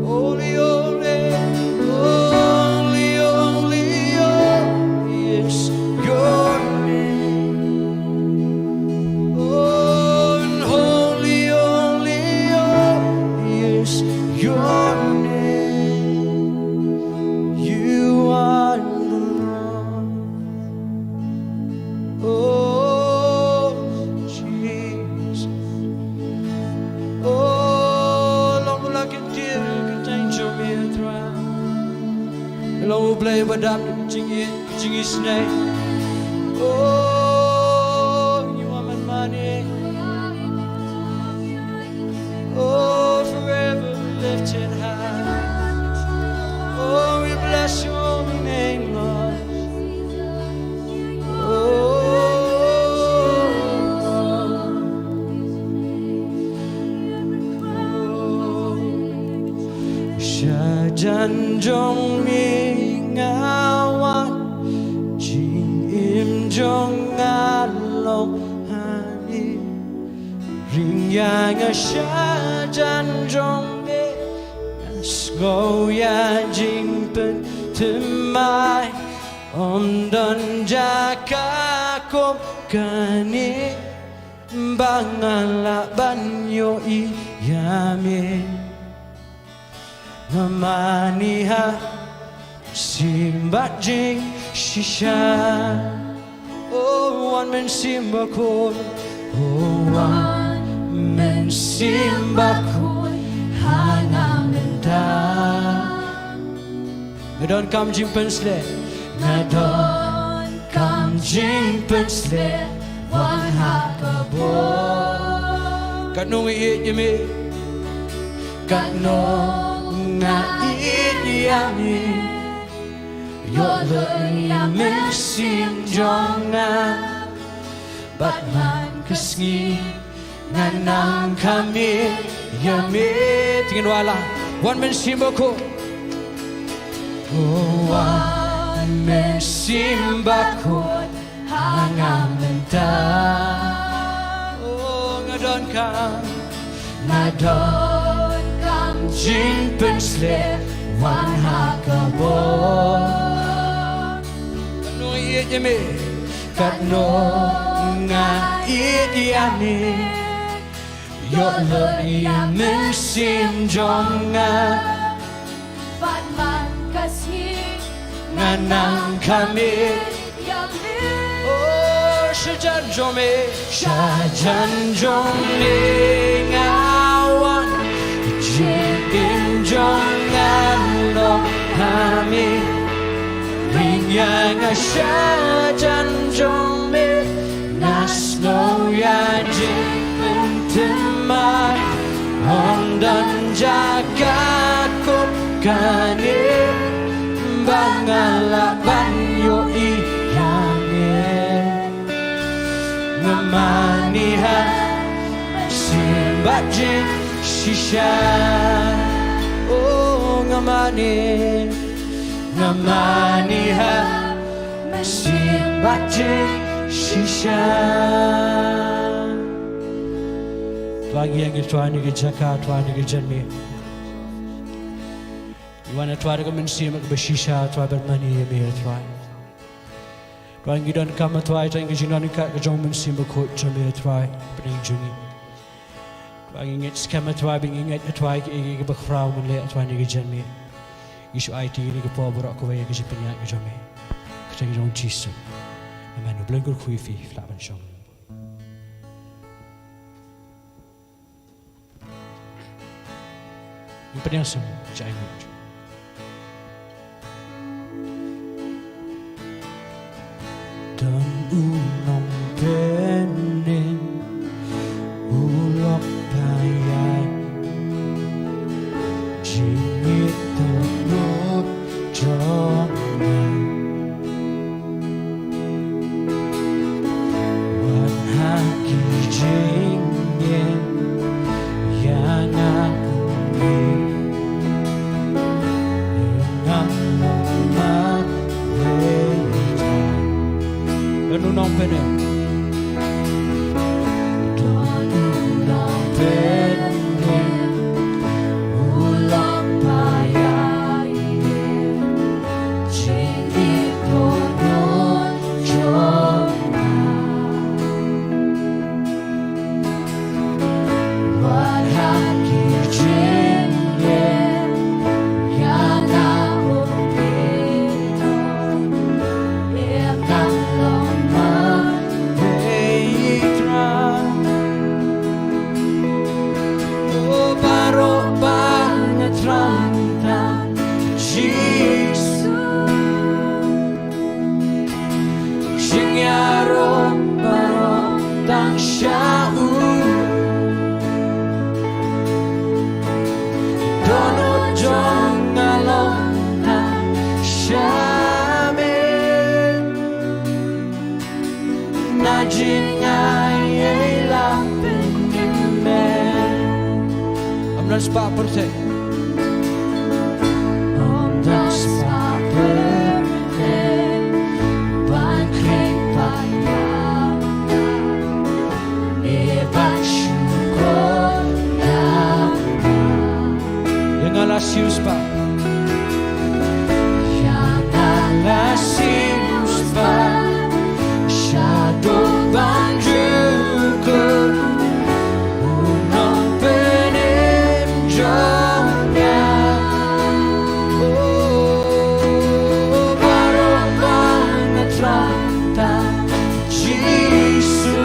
Holy, holy, holy, holy, holy is your name. Oh, and holy, holy, holy is your name. You are the Lord. Oh, Jesus. Oh, long la ka jingkyrkhu jong me, Trai. Long U Blei ba dap jingïeit, jingisynei. Oh, you are my money. Oh, forever lifted high. Oh, we bless your holy name, Lord. Oh, shajan jong me nga wan, jingim jong nga long ha me. Ring ïa nga shajan jong me, nga sngew ïa jingpynthymmai. Ym don jaka kum kane ba nga lah ban ïohi ïa me. Nga mane ha mynsiem bad jingshisha. Oh, wan Mynsiem Bakhuid. Oh, wan Mynsiem Bakhuid ha nga mynta. Nga donkam jingpynshlur. Nga donkam jingpynshlur. Wan ha ka bor. Katno nga ïeit ïa me. Katno nga ïeit ïa me. Ïoh lut ïa mynsiem jong nga. Bad man ka sngi ngan nang kham ïeit ïa me. Te ngin wan la. Wan Mynsiem Bakhuid. Oh, wan Mynsiem Bakhuid ha nga mynta. Oh, nga donkam. Nga donkam jingpynshlur. Wan ha ka bor. Katno nga ïeit ïa me. Katno nga ïeit ïa me. Ïoh lut ïa mynsiem jong nga. Bad man ka sngi ngan nang kham ïeit ïa me. Oh, shajan jong me. Shajan jong me nga wan. Jingim jong nga long ha me. Ring ïa nga shajan jong me. Nga sngew ïa jingpynthymmai. Ym don jaka kum kane ba nga lah ban ïohi ïa me. Nga mane ha mynsiem bad jingshisha. Oh, nga mane. Nga mane ha mynsiem bad jingshisha. Trai, ngi ïeng, Trai, ha kane ka jaka, Trai, ha kane ka janmiet. Ngi wan, Trai, da ka mynsiem kaba shisha, Trai, ban mane ïa me, Trai. Trai, ngi donkam, Trai, Trai, ka jingdonkam ka jong u Mynsiem Bakhuid jong me, Trai, hapdeng jong ngi. Trai, ngi ngeit skhem, Trai, ba ngi ngeit, Trai, kiei kiei kiba khraw men leh, Trai, ha kane ka janmiet. Ngi shu aiti ïa kane ka por baroh kawei ha ka jingpynïaid ka jong me. Ha ka kyrteng jong u Jisu. Amen. U Blei un kyrkhu ïa phi, phi lah ban shong. Ngin pynïasyriem, jai mut. Don u nongpynim u lok païaid, jingïeit dohnud jong nga. Wat ha ki jingïeit ïa nga, ngam long marwei. Don u nongpynim. Jingaiei la pynmih. Ym don spah pyrthei. Ym don spah pyrthei ban kheiñ pat ïa nga, ne ban shukor ïa nga. Ïa nga la siewspah. Ïa nga la siewspah. Shaduh ban jukut u nongpynim jong nga. Oh, baroh ba nga thrang tang Jisu.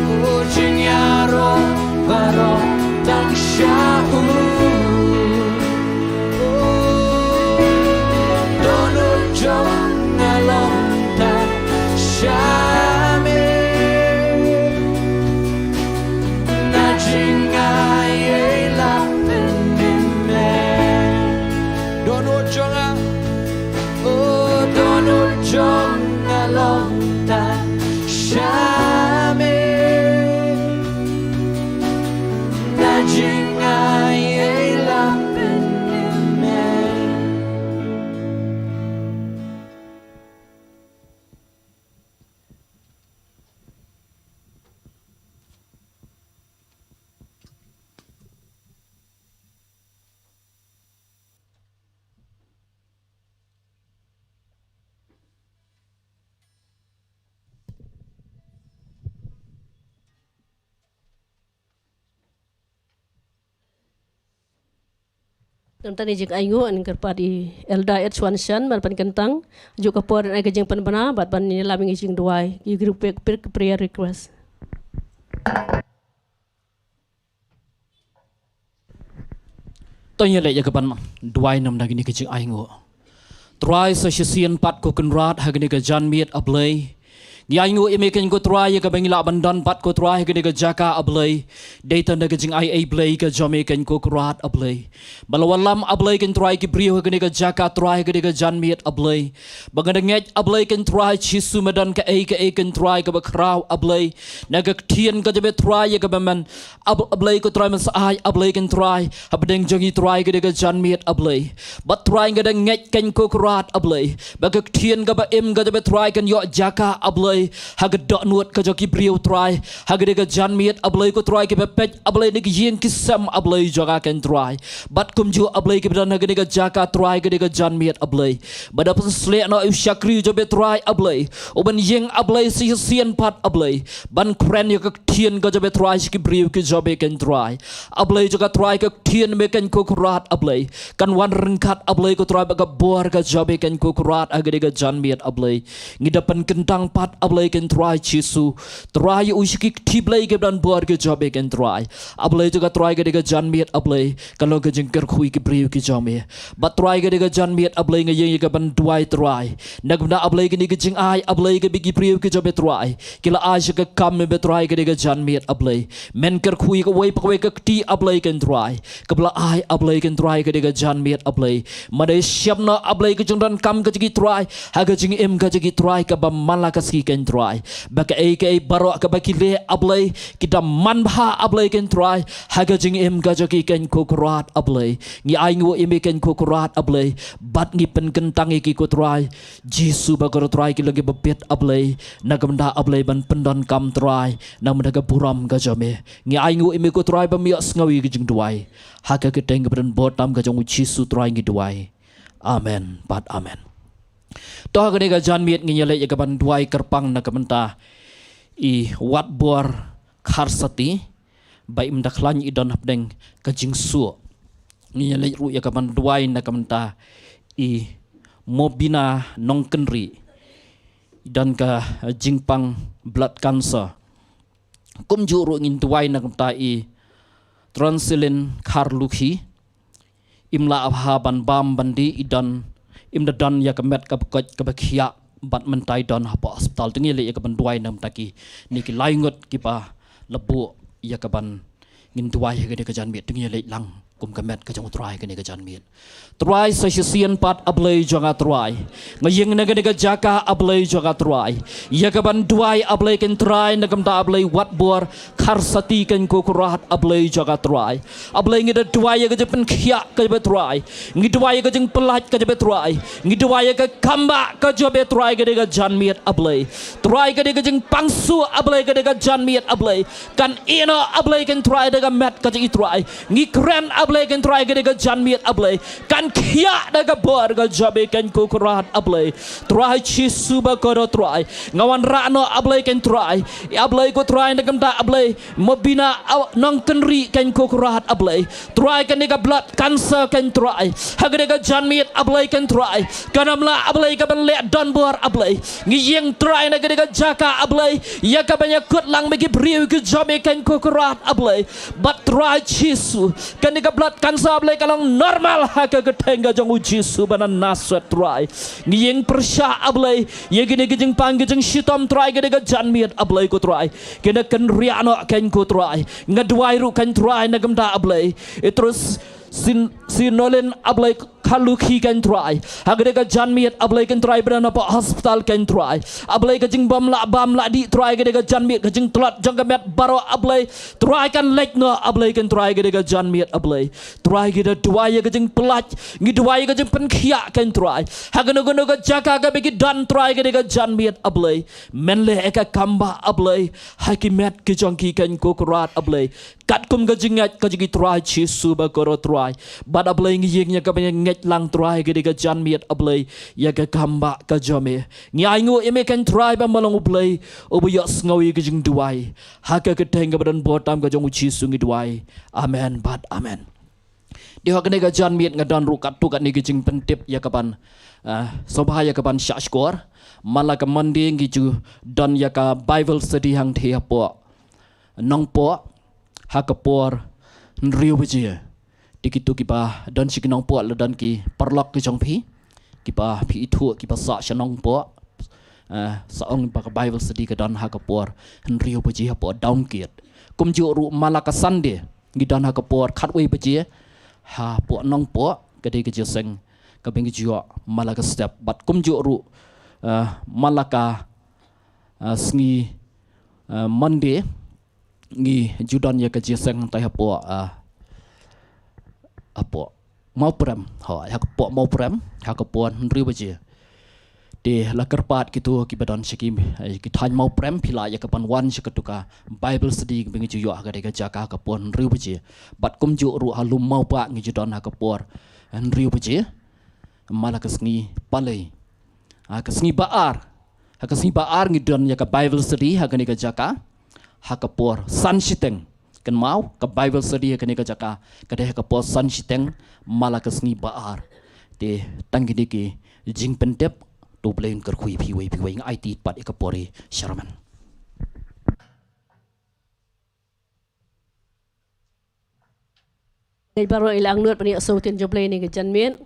Oh, jingïaroh baroh tang sha u. Dohnud jong nga long tang sha me. Na jingaiei la pynmih me. Dohnud jong nga, oh, dohnud jong nga long tang sha me. Na jingaiei la pynmih me. Nangta ne jingainguh, ngan kyrpad ïa i Elder Ed Swan Shan ban pynkyntang. Juh ka por ngan ai ka jingpynbna bad ban ïalam ïa ka jingduwai. Ïa ki ruh pek pek prayer request. To ngin ïa leit ïa ka ban duwai namar kane ka jingainguh. Trai, sa shisien pat ko Kynrad ha kane ka janmiet, A Blei, ngi ainguh ïa me keiñ ko Trai ïa kaba ngi lah ban don pat ko Trai ha kane ka jaka, A Blei. Dei tang da ka jingaiei Blei ka jong me keiñ ko Kynrad, A Blei, ba la wallam, A Blei, keiñ Trai, ki briew ha kane ka jaka Trai ha kane ka janmiet, A Blei. Ba nga da ngeit, A Blei, keiñ Trai Jisu, me don kaei kaei keiñ Trai kaba khraw, A Blei, na ka ktien ka jong me Trai ïa kaba men, A Blei ko Trai, men sa ai, A Blei, keiñ Trai, hapdeng jong ngi Trai ha kane ka janmiet, A Blei. Bad Trai nga da ngeit keiñ ko Kynrad, A Blei, ba ka ktien kaba im ka jong me Trai kan ïoh jaka, A Blei, ha ka dohnud ka jong ki briew Trai ha kane ka janmiet, A Blei ko Trai, kiba peit, A Blei, na ki ïing ki sem, A Blei, jong nga keiñ Trai. Bad kumjuh, A Blei, kiba don ha kane ka jaka Trai ha kane ka janmiet, A Blei, ba da pynsleh noh ïa u shakri jong me Trai, A Blei, u ban ïeng, A Blei, sa shisien pat, A Blei, ban kren ïa ka ktien ka jong me Trai sha ki briew ki jong me keiñ Trai. A Blei jong nga Trai, ka ktien me keiñ ko Kynrad, A Blei, kan wan ryngkat, A Blei ko Trai, bad ka bor ka jong me keiñ ko Kynrad ha kane ka janmiet, A Blei. Ngi da pynkyntang pat, A Blei, keiñ Trai Jisu, Trai, ïa u sha ki kti Blei kiba don bor ki jong me keiñ Trai. A Blei jong nga Trai, ha kane ka janmiet, A Blei, ka long ka jingkyrkhu ïa ki briew ki jong me. Bad Trai, ha kane ka janmiet, A Blei, nga ïeng ïa ka ban duwai Trai, na ka bynta, A Blei, kine ki jingai, A Blei, kiba ki briew ki jong me Trai ki la ai sha ka kam me Trai ha kane ka janmiet, A Blei. Men kyrkhu ïa kawei pa kawei ka kti, A Blei, keiñ Trai, kaba la ai, A Blei, keiñ Trai, ha kane ka janmiet, A Blei. Mano shem noh, A Blei, ka jingdonkam ka jong ki Trai ha ka jingim ka jong ki Trai kaba man la ka sngi keiñ Trai, ba kaei kaei baroh kaba ki leh, A Blei, ki da man bha, A Blei, keiñ Trai, ha ka jingim ka jong ki keiñ ko Kynrad, A Blei. Ngi ainguh ïa me keiñ ko Kynrad, A Blei, bad ngi pynkyntang ïa ki ko Trai Jisu, ba ko Trai ki long kiba bit, A Blei, na ka bynta, A Blei, ban pyndonkam Trai na ka bynta ka burom ka jong me. Ngi ainguh ïa me ko Trai ba me ïohsngew ïa ka jingduwai. Ha ka kyrteng kaba donbor tam ka jong u Jisu Trai ngi duwai. Amen bad amen. To ha kane ka janmiet ngin ïa leit ïa ka ban duwai kyrpang na ka bynta i Watbor Kharsati, ba im da khlaiñ, i don hapdeng ka jingsuh. Ngin ïa leit ruh ïa ka ban duwai na ka bynta i Mobina Nongkynrih, i don ka jingpang blood cancer. Kumjuh ruh ngin duwai na ka bynta i Transilin Kharlukhi, im lah bha ban bam ban dih, i don, im da don ïa ka met kaba koit kaba khiah, bad mynta i don hapoh hospital. To ngin ïa leit ïa ka ban duwai na ka bynta kine ki lai ngut kiba la buh ïa ka ban, ngin duwai ha kane ka janmiet. To ngin ïa leit lang kum ka met ka jong u Trai kane ka janmiet. Trai sa shisien pat A Blei jong nga Trai. Nga ïeng na kane ka jaka A Blei jong nga Trai. Ïa kaban duwai A Blei ken Trai na ka bynta A Blei wat bor Kharsati ken ko Kynrad A Blei jong nga Trai. A Blei ngi da duwai ïa ka jingpynkhiah ka jong me Trai. Ngi duwai ïa ka jingpyllait ka jong me Trai. Ngi duwai ïa ka kambah ka jong me Trai kane ka janmiet A Blei. Trai kane ka jingpang suk A Blei kane ka janmiet A Blei. Kan ïehnoh A Blei ken Trai da ka met ka jong i Trai. Ngi kren A Blei ken Trai kane ka janmiet A Blei. Kan khiah da ka bor ka jong me ken ko Kynrad A Blei. Trai Jisu ba kordor Trai. Nga wanrah noh A Blei ken Trai. A Blei ko Trai na ka bynta A Blei. Mobina a nongkynrih ken ko Kynrad A Blei. Trai kane ka blood cancer ken Trai. Ha kane ka janmiet A Blei ken Trai. Kan ym lah A Blei kaban leh donbor A Blei. Ngi ïeng Trai na kane ka jaka A Blei. Ïa kaban ïakut lang bad ki briew ki jong me ken ko Kynrad A Blei. Bad Trai Jisu. Kane ka blood cancer A Blei ka long normal ha ka kyrteng ka jong u Jisu ba na Nasareth Trai. Ngi ïeng pyrshah A Blei. Ïa kine ki jingpang ki jingshitom Trai kane ka janmiet A Blei ko Trai. Kine kan riah noh ken ko Trai. Nga duwai ruh ken Trai na ka bynta A Blei. I Trai Sin, Sinolin A Blei Kharlukhi ken Trai. Ha kane ka janmiet A Blei ken Trai ba don hapoh hospital ken Trai. A Blei ka jingbym lah bam lah dih Trai kane ka janmiet ka jingtlot jong ka met baroh A Blei. Trai kan leit noh A Blei ken Trai kane ka janmiet A Blei. Trai ngi da duwai ïa ka jingpyllait. Ngi duwai ïa ka jingpynkhiah ken Trai. Ha kano kano ka jaka kaba ki don Trai kane ka janmiet A Blei. Men leh ïa ka kambah A Blei. Ha ki met ki jong ki ken ko Kynrad A Blei. Katkum ka jingngeit ka jong ki Trai Jisu ba kordor Trai. Bad A Blei ngi ïeng ïa kaban ngeit lang Trai kane ka janmiet A Blei. Ïa ka kambah ka jong me. Ngi ainguh ïa me ken Trai ba me long U Blei. Uba ïohsngew ïa ka jingduwai. Ha ka kyrteng kaba donbor tam ka jong u Jisu ngi duwai. Amen bad amen. Dei ha kane ka janmiet nga don ruh katto katne ki jingpyntip ïa kaban, ah, sngewbha ïa kaban shah shkor. Man la ka Monday ngi ju don ïa ka Bible study hangtei hapoh Nongpoh ha ka por hynriew baje. Dei kito kiba don sha ki Nongpoh la don ki paralok ki jong phi kiba phi ithuh kiba sah sha Nongpoh. Eh, sa ong ba ka Bible study ka don ha ka por hynriew baje hapoh Dawngkiat. Kumjuh ruh man la ka Sunday ngi don ha ka por khatwei baje hapoh Nongpoh, ka dei ka jingïaseng kaba ngi ju ïoh man la ka step. Bad kumjuh ruh, eh, man la ka, eh, sngi, eh, Monday ngi ju don ïa ka jingïaseng hangtai hapoh, ah, hapoh Mawprem. Ho, hapoh Mawprem ha ka por hynriew baje. Te la kyrpad kito kiba don sha ki, eh, ki thaiñ Mawprem phi lah ïa kaban wan sha kato ka Bible study kaba ngi ju ïoh ha kane ka jaka ha ka por hynriew baje. Bad kumjuh ruh ha lum Mawbah ngi ju don ha ka por hynriew baje. Man la ka sngi Palei. Ha ka sngi Ba-ar. Ha ka sngi Ba-ar ngi don ïa ka Bible study ha kane ka jaka. Ha ka por san shiteng. Kynmaw ka Bible study ha kane ka jaka. Ka dei ha ka por san shiteng man la ka sngi Ba-ar. Te tang kine ki jingpyntip, to U Blei un kyrkhu ïa phi uwei pa uwei, nga aiti pat ïa ka por i sharum. Ngeit baroh i la angnud ban ïa sngap ktien jong U Blei ne ka janmiet.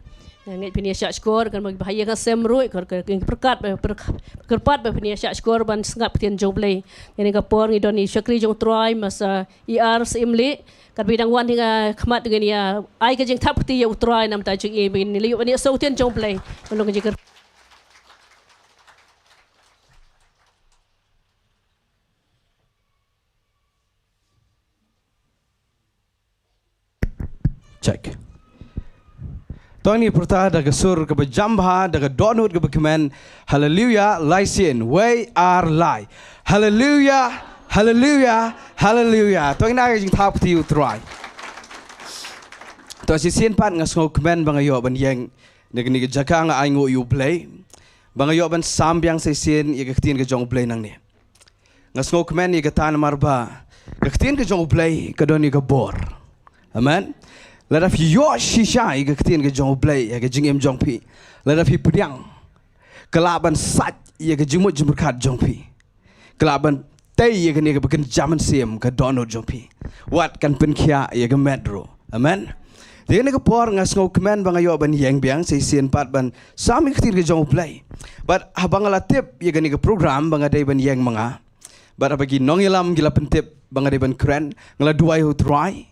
Ngeit phin ïa shah shkor, kan ba ha ïing ha sem ruh, kor kor king pyrkhat ba, pyrkhat ba phin ïa shah shkor ban sngap ktien jong U Blei. Ïa ne ka por ngi don i shakri jong U Trai, masa i ar sa im leh, kat ba i dang wan hi nga khmat ngin ïa ai ka jingthap kti ïa U Trai namar ta jong i, ba ngin ïa leh ban ïa sngap ktien jong U Blei. Ban long ka jingkyrkhu. Check. To ngin pyrta da ka sur kaba jam bha, da ka dohnud kaba kmen. Haleluya, lai sien, wei ar lai. Haleluya, haleluya, haleluya. To ngin ai ka jingthap kti ïa U Trai. To shisien pat nga sngewkmen ba nga ïoh ban ïeng na kane ka jaka, nga ainguh ïa U Blei ba nga ïoh ban sam biang shisien ïa ka ktien ka jong U Blei nangne. Nga sngewkmen ïa kata namar ba ka ktien ka jong U Blei ka don ïa ka bor. Amen. Lada phi ïoh shisha ïa ka ktien ka jong U Blei ha ka jingim jong phi, lada phi pdiang, ka lah ban sait ïa ka jingmut jingpyrkhat jong phi. Ka lah ban tei ïa kane kaba kynja mynsiem, ka dohnud jong phi. Wat kan pynkhiah ïa ka met ruh. Amen. Te kane ka por nga sngewkmen ba nga ïoh ban ïeng biang shisien pat ban sam ïa ka ktien ka jong U Blei. Bad haba nga la tip ïa kane ka program ba nga dei ban ïeng ma nga, bad haba ki nongïalam ki la pyntip ba nga dei ban kren, nga la duwai ha U Trai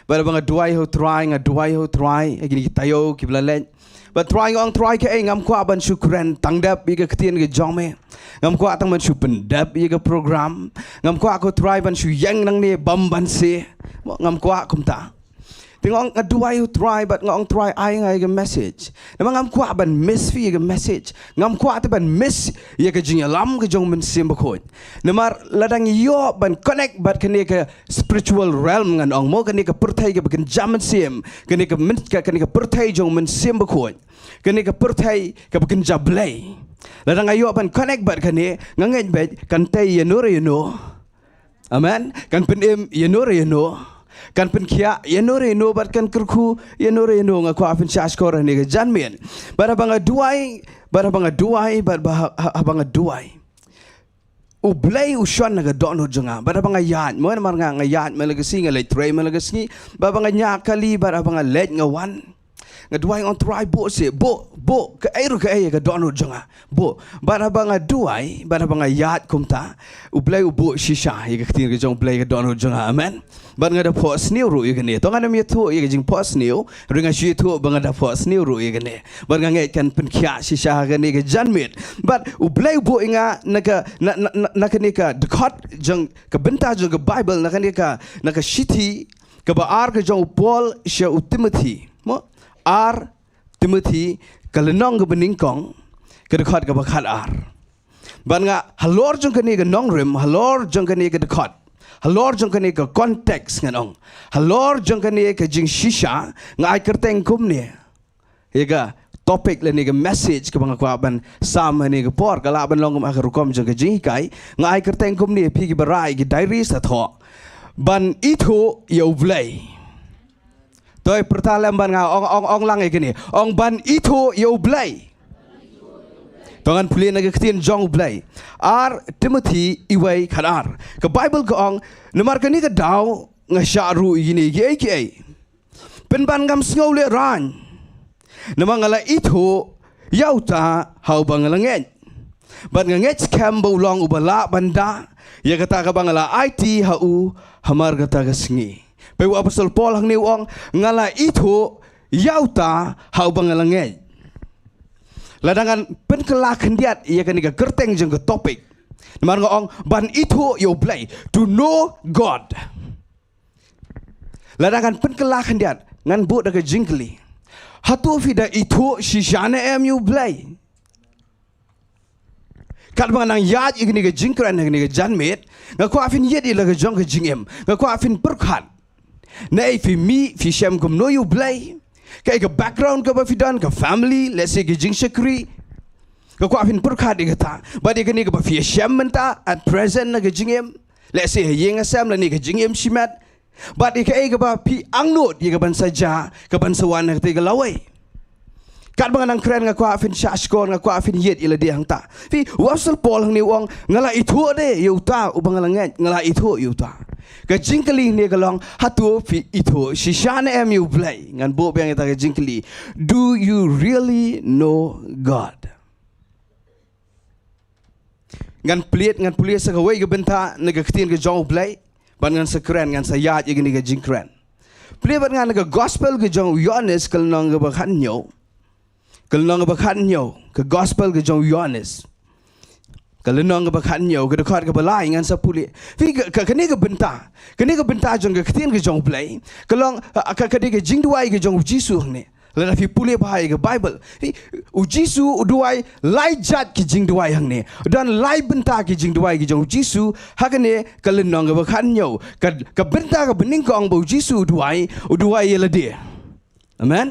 Bad haba nga duwai ha u Trai, nga duwai ha u Trai ha kine ki taïew kiba la leit. Bad Trai, nga ong Trai, kaei, ngam kwah ban shu kren tang dep ïa ka ktien ka jong me. Ngam kwah tang ban shu pyndep ïa ka program. Ngam kwah ko Trai ban shu ïeng nangne bam ban se. Mo, ngam kwah kumta. Te nga ong, nga duwai ha u Trai bad nga ong Trai, ai nga ïa ka message. Namar ngam kwah ban miss phi ïa ka message. Ngam kwah te ban miss ïa ka jingïalam ka jong u Mynsiem Bakhuid. Namar lada ngi ïoh ban connect bad kane ka spiritual realm, ngan ong mo, kane ka pyrthei kaba kynja mynsiem, kane ka myn-, ka, kane ka pyrthei jong u Mynsiem Bakhuid, kane ka pyrthei kaba kynja Blei. Lada nga ïoh ban connect bad kane, nga ngeit bad kan tei ïano re ïano. Amen. Kan pynim ïano re ïano. Kan pynkhiah ïano re ïano bad kan kyrkhu ïano re ïano. Nga kwah pynshahshkor ha kane ka janmiet. Bad haba nga duwai, bad haba nga duwai, bad ba ha-, ha-, haba nga duwai, U Blei u shon na ka dohnud jong nga. Bad haba nga ïaid, mo, namar nga, nga ïaid man la ka sngi, nga leit trei man la ka sngi. Bad haba nga ñiah kali, bad haba nga leit nga wan, nga duwai, nga ong Trai, buh seh, buh, buh kaei ruh kaei ha ka dohnud jong nga. Buh. Bad haba nga duwai, bad haba nga ïaid kumta, U Blei u buh shisha ïa ka ktien ka jong U Blei ha ka dohnud jong nga. Amen. Bad nga da phohsniew ruh ïa kane. To ngan ym ïathuh ïa ka jingphohsniew, hynrei nga shu ïathuh ba nga da phohsniew ruh ïa kane. Bad nga ngeit kan pynkhiah shisha ha kane ka janmiet. Bad U Blei u buh ïa nga na ka, na, na, na, na kane ka dkhot jong ka bynta jong ka Baibl, na kane ka, na ka shithi kaba ar ka jong u Paul sha u Timothi. Mo? Ar Timothi, ka lynnong kaba nyngkong, ka dkhot kaba khatar. Bad nga halor jong kane ka nongrim, halor jong kane ka dkhot, halor jong kane ka context, ngan ong, halor jong kane ka jingshisha, nga ai kyrteng kumne ïa ka topic lane ka message kaba nga kwah ban sam ha kane ka por. Ka lah ban long kum ha ka rukom jong ka jinghikai. Nga ai kyrteng kumne, phi kiba rah ïa ki diary sa thoh: Ban ithuh ïa U Blei. To pyrta lem bad nga, ong, ong, ong lang ïa kine. Ong: Ban ithuh ïa U Blei. To ngan pule na ka ktien jong U Blei. Ar Timothi uwei khatar. Ka Baibl ka ong, namar kane ka daw nga shah ruh ïa kine kiei kiei, pynban ngam sngew lehraiñ. Namar nga la ithuh ïa uta ha uba nga la ngeit, bad nga ngeit skhem ba u long uba lah ban da ïa kata kaba nga la aiti ha u hamar kata ka sngi. Peit, u Apostol Paul hangne u ong, nga la ithuh ïa uta ha uba nga la ngeit. Lada ngan pynkylla khyndiat ïa kane ka kyrteng jong ka topic, namar nga ong ban ithuh ïa U Blei, to know God. Lada ngan pynkylla khyndiat, ngan buh da ka jingkylli: Hato phi da ithuh shisha ne em ïa U Blei? Katba nga nang ïaid ïa kane ka jingkren ha kane ka janmiet, nga kwah phin ïeit ïa la ka jong ka jingim. Nga kwah phin pyrkhat. Naei phi mih, phi shem kumno ïa U Blei? Kaei ka background kaba phi don, ka family, let's say ka jingshakri. Nga kwah phin pyrkhat ïa kata. Bad ïa kane kaba phi ïashem mynta, at present, na ka jingim, let's say ha ïing ha sem lane ka jingim shimet. Bad ïa kaei kaba phi angnud ïa kaban sa jia, kaban sa wan ha katei ka lawei. Katba nga nang kren, nga kwah phin shahshkor, nga kwah phin ïeit ïa lade hangta. Phi, u Apostol Paul hangne u ong, nga la ithuh de ïa uta uba nga la ngeit, nga la ithuh ïa uta. Ka jingkylli hangne ka long, hato phi ithuh shisha ne em ïa U Blei? Ngan buh biang ïa kata ka jingkylli: Do you really know God? Ngan plie, ngan pule sa kawei ka bynta na ka ktien ka jong U Blei, bad ngan sa kren, ngan sa ïaid ïa kane ka jingkren. Plie bad nga na ka gospel ka jong u Ïoannis, ka lynnong kaba khathynñiew. Ka lynnong kaba khathynñiew, ka gospel ka jong u Ïoannis, ka lynnong kaba khathynñiew, ka dkhot kaba lai, ngan sa pule. Phi, ka, ka, kane ka bynta, kane ka bynta jong ka ktien ka jong U Blei, ka long, ha, ka, ka dei ka jingduwai ka jong U Jisu hangne. Lada phi pule bha ïa ka Baibl, phi, U Jisu u duwai lai jait ki jingduwai hangne. Don lai bynta ki jingduwai ki jong U Jisu ha kane ka lynnong kaba khathynñiew. Ka, ka bynta kaba nyngkong ba U Jisu u duwai, u duwai ïa lade. Amen.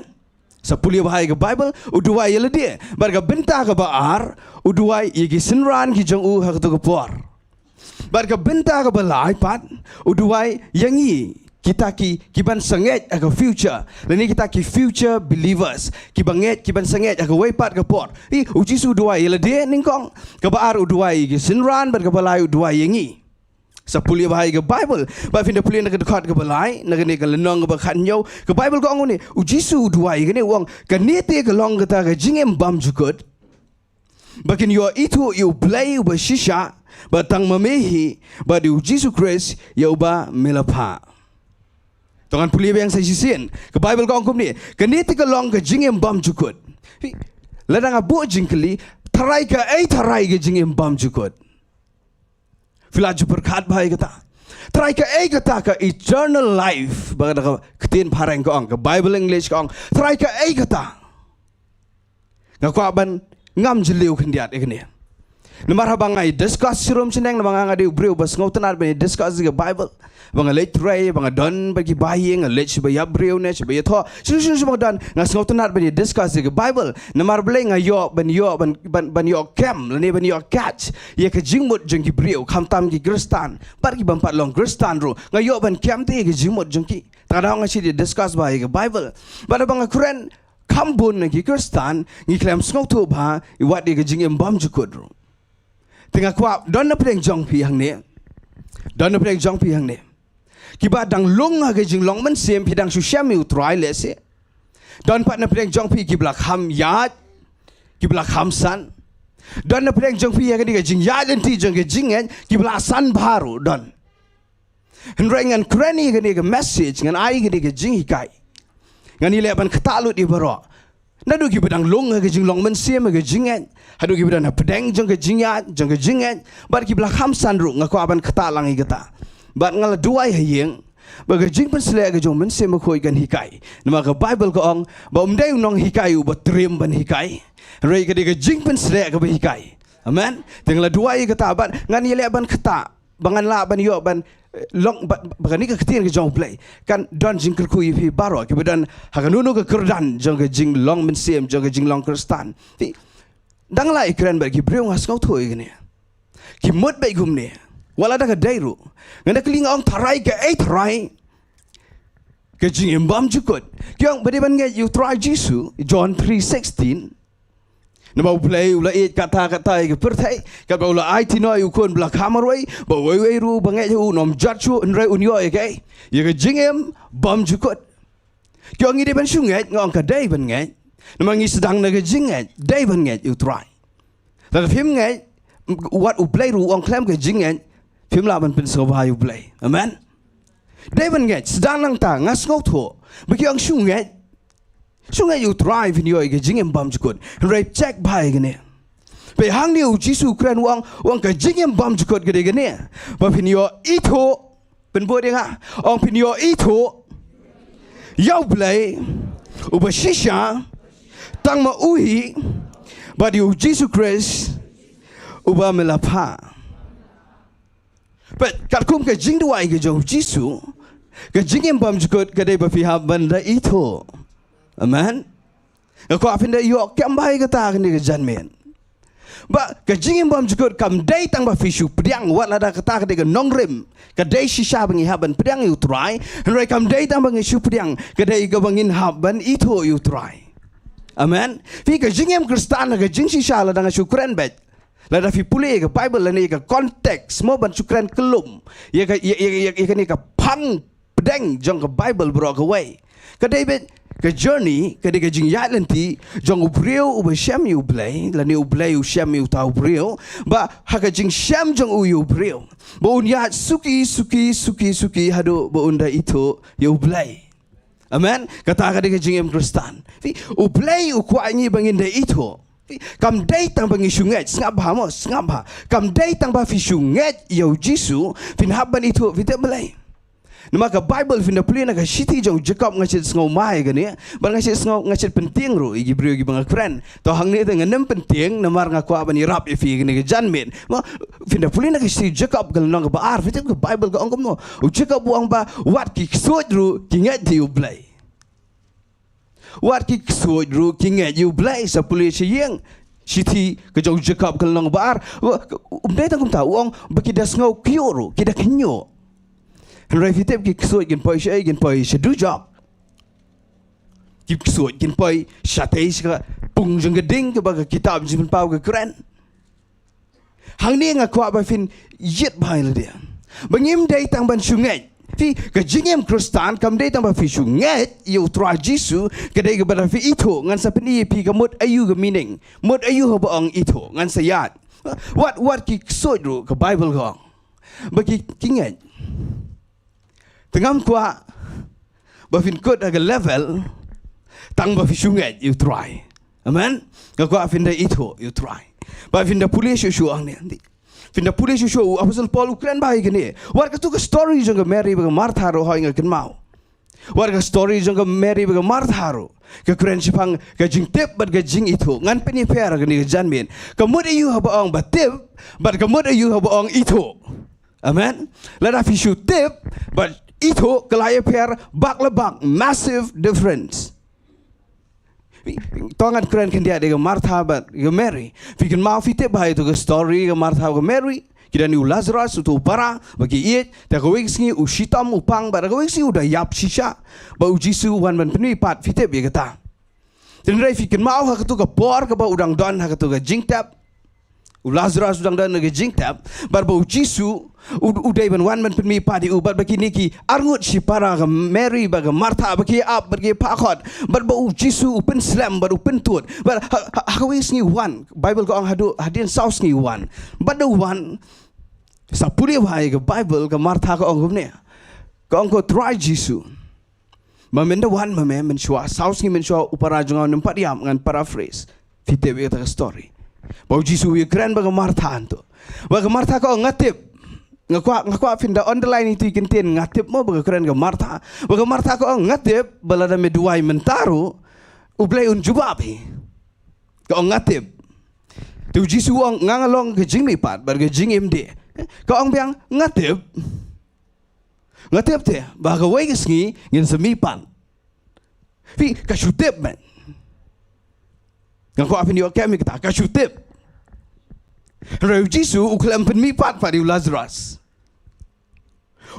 Sa pule bha ïa ka Baibl, u duwai ïa lade. Bad ka bynta kaba ar, u duwai ïa ki synran ki jong u ha kato ka por. Bad ka bynta kaba lai pat, u duwai ïa ngi, kita ki, ki ban sangeh ha ka future. Lane kita ki future believers, ki bangeit, ki ban sangeh ha kawei pat ka por. Phi, U Jisu u duwai ïa lade nyngkong. Kaba ar u duwai ïa ki synran, bad kaba lai u duwai ïa ngi. Sa pule bha ïa ka Baibl. Bad phin da pule na ka dkhot kaba lai, na kane ka lynnong kaba khathynñiew, ka Baibl ka ong kumne, U Jisu u duwai ïa kane, u ong, kane te ka long kata ka jingim bymjukut, ba kin ïoh ithuh ïa U Blei uba shisha, bad tang ma me hi, bad ïa U Jisu Khrist ïa uba me la phah. To ngan pule biang sa shisien. Ka Bible ka ong kumne. Kane te ka long ka jingim bymjukut. Lada nga buh jingkylli, tharai kaei tharai ka jingim bymjukut? Phi la ju pyrkhat bha ïa kata? Tharai kaei kata ka eternal life, ba ka da ka ktien phareng ka ong, ka Bible English ka ong, tharai kaei kata? Nga kwah ban ngam jylliew khyndiat ïa kane. Namar haba nga ïa discuss shirom shaneng, namar nga nga dei u briew ba sngewtynnat ban ïa discuss ïa ka Bible. Ba nga leit trei, ba nga don bad ki bahaïing, nga leit sha ba ïap briew ne sha ba ïathoh. Shuh shuh shuh ba nga don, nga sngewtynnat ban ïa discuss ïa ka Bible. Namar balei? Nga ïoh ban ïoh ban ban ban ïoh kem lane ban ïoh catch ïa ka jingmut jong ki briew, khamtam ki Khristan bad ki bym pat long Khristan ruh. Nga ïoh ban kem te ïa ka jingmut jong ki. Te nga daw nga shu ïa discuss bha ïa ka Bible. Bad haba nga kren kham bun na ki Khristan, ngi khlem sngewthuh bha ïa wat ïa ka jingim bymjukut ruh. Te nga kwah, don na pdeng jong phi hangne, don na pdeng jong phi hangne kiba dang lung ha ka jinglong mynsiem, phi dang shu shem ïa u Trai lehse. Don pat na pdeng jong phi kiba la kham ïaid, kiba la kham san. Don na pdeng jong phi ha kane ka jingïaid lynti jong ka jingngeit, kiba la san bha ruh don. Hynrei ngan kren ïa kane ka message, ngan ai ïa kane ka jinghikai, ngan ïaleh ban ktah lut ïa baroh. Naduh kiba dang lung ha ka jinglong mynsiem ha ka jingngeit, haduh kiba don ha pdeng jong ka jingïaid jong ka jingngeit, bad kiba la kham san ruh, nga kwah ban ktah lang ïa kata. Bad nga la duwai ha ïing ba ka jingpynshlur ka jong u Mynsiem Bakhuid kan hikai. Namar ka Bible ka ong ba um dei u nonghikai uba triem ban hikai, hynrei ka dei ka jingpynshlur kaba hikai. Amen. Te nga la duwai ïa kata bad ngan ïaleh ban ktah ba ngan lah ban ïoh ban, eh, long ba, ba kane ka ktien ka jong U Blei kan don jingkyrkhu ïa phi baroh kiba don ha kano kano ka kyrdan jong ka jinglong mynsiem, jong ka jinglong Khristan. Phi, dang lah ïakren bad ki briew, nga sngewthuh ïa kane. Ki mut beit kumne. Wat la da ka dei ruh. Nga da kylli, nga ong, tharai kaei tharai ka jingim bymjukut? Ki ong ba dei ban ngeit ïa U Trai Jisu, John three sixteen. Namar U Blei u la ïeit katta katta ïa ka pyrthei, katba u la aiti noh ïa u Khun ba la kha marwei, ba uwei uwei ruh ba ngeit ha u un ym jot shuh, hynrei un ïoh ïa kaei? Ïa ka jingim bymjukut. Ki ong, ngi dei ban shu ngeit? Nga ong, ka dei ban ngeit. Namar ngi sdang na ka jingngeit, dei ban ngeit ïa U Trai. Lada phim ngeit, wat U Blei ruh u ong khlem ka jingngeit phim lah ban pynsngewbha ïa U Blei. Amen. Dei ban ngeit, sdang nangta, nga sngewthuh ba ki ong shu ngeit. Shu ngeit ïa U Trai phin ïoh ïa ka jingim bymjukut. Hynrei check bha ïa kane. Peit hangne U Jisu u kren, u ong, u ong ka jingim bymjukut ka dei kane. Ba phin ïoh ithuh, pynbud ïa nga. Ong phin ïoh ithuh ïa U Blei uba shisha, tang ma u hi, bad ïa U Jisu Khrist uba me la phah. Peit, katkum ka jingduwai ka jong U Jisu, ka jingim bymjukut ka dei ba phi hap ban da ithuh. Amen. Nga kwah phin da ïoh kem bha ïa kata ha kane ka janmiet. Ba ka jingim bymjukut kam dei tang ba phi shu pdiang, wat lada kata ka dei ka nongrim, ka dei shisha ba ngi hap ban pdiang ïa U Trai, hynrei kam dei tang ba ngi shu pdiang, ka dei kaba ngin hap ban ithuh ïa U Trai. Amen. Phi, ka jingim Khristan ka jingshisha, lada nga shu kren beit, lada phi pule ïa ka Bible lane ïa ka context, mo, ban shu kren kyllum ïa ka, ïa, ïa, ïa, ïa kane ka phang pdeng jong ka Bible baroh kawei. Ka dei beit ka journey, ka dei ka jingïaid lynti jong u briew uba shem ïa U Blei, lane U Blei u shem ïa uta u briew, ba ha ka jingshem jong u ïa u briew, ba un ïaid suki, suki, suki, suki, haduh ba un da ithuh ïa U Blei. Amen. Kata ka dei ka jingim Khristan. Phi, U Blei u kwah ïa ngi ba ngin da ithuh. Phi, kam dei tang ba ngi shu ngeit, sngap bha mo, sngap bha. Kam dei tang ba phi shu ngeit ïa U Jisu phin hap ban ithuh, phi tip balei? Namar ka Bible, phin da pule na ka shithi jong u Jakob, nga shait sngew mai kane, bad nga shait sngew, nga shait pyntieng ruh ïa ki briew kiba nga kren. To hangne te ngam pyntieng namar nga kwah ban ïarap ïa phi kane ka janmiet. Mo, phin da pule na ka shithi Jakob ka lynnong kaba ar, phi tip ka Bible ka ong kumno? U Jakob u ong ba wat ki ksuid ruh ki ngeit ïa U Blei. Wat ki ksuid ruh ki ngeit ïa U Blei, sa pule sha ïing. Shithi ka jong u Jakob ka lynnong ba ar. Wa, um dei tang kumta, u ong ba ki da sngew kyiuh ruh, ki da kynñiuh. Hynrei phi tip ki ksuid kin poi shaei? Kin poi sha dujok. Ki ksuid kin poi shatei sha ka pung jong ka ding, kaba ka kitab Jingpynpaw ka kren. Hangne nga kwah ba phin ïit bha ïa lade, ba ngim dei tang ban shu ngeit. Phi, ka jingim Khristan kam dei tang ba phi shu ngeit ïa U Trai Jisu, ka dei kaba da phi ithuh. Ngan sa pyni ïa phi ka mut aïu ka meaning, mut aïu haba ong ithuh. Ngan sa ïaid. Wat, wat ki ksuid ruh ka Bible ka ong ba ki, ki ngeit. Te ngam kwah ba phin kut ha ka level tang ba phi shu ngeit ïa u Trai. Amen. Nga kwah phin da ithuh ïa u Trai. Ba phin da pule shuh shuh hangne. Phin da pule shuh shuh, u Apostle Paul u kren bha ïa kane. Wat katu ka story jong ka Mary bad ka Martha ruh hooid nga kynmaw. Wat ka story jong ka Mary bad ka Martha ruh ka kren shaphang ka jingtip bad ka jingithuh. Ngan pynïapher kane ka janmiet. Ka mut aïu haba ong ba tip bad ka mut aïu haba ong ithuh. Amen. Lada phi shu tip bad ithuh ka la ïapher bak la bak, massive difference. To ngan kren khyndiat ïa ka Martha bad ka Mary. Phi kynmaw, phi tip bha ïa tu ka story ka Martha ka Mary. Ki don ïa u Lazarus, utu u para ba ki ïeit, te kawei ka sngi u shitom u pang bad kawei ka sngi u da ïap shisha. Bad u Jisu u wan ban pynmih pat, phi tip ïa kata. Hynrei phi kynmaw ha katu ka por kaba u dang don ha katu ka jingtep. U Lazarus u dang don ha ka jingtep. Bad ba u Jisu u, u dei ban wan ban pynmih pat ïa u, bad ba kine ki arngut shipara ka Mary bad ka Martha ba ki ap bad ki phah khot. Bad ba u Jisu u pynslem bad u pyntud. Bad ha, ha, ha kawei ka sngi u wan. Bible ka ong haduh hadien saw sngi u wan. Bad da u wan. Sa pule bha ïa ka Bible, ka Martha ka ong kumne. Ka ong, ko Trai Jisu, ma men da wan ma me mynshuwa, saw sngi mynshuwa u para jong nga un ym pat ïap, ngan paraphrase. Phi tip ïa kata ka story. Ba u Jisu u ïakren bad ka Martha hangto. Bad ka Martha ka ong, nga tip. Nga kwah, nga kwah phin da underline ïa itu i kyntien, nga tip, mo, ba ka kren ka Martha. Bad ka Martha ka ong, nga tip ba lada me duwai mynta ruh, U Blei un jubab hi. Ka ong, nga tip. Te u Jisu u ong, nga nga long ka jingmihpat bad ka jingim dih. Ka ong biang, nga tip. Nga tip te ba kawei ka sngi ngin sa mihpat. Phi, ka shu tip, man. Nga kwah phin ïoh kem ïa kata, ka shu tip. Hynrei u Jisu u khlem pynmihpat pat ïa u Lazarus.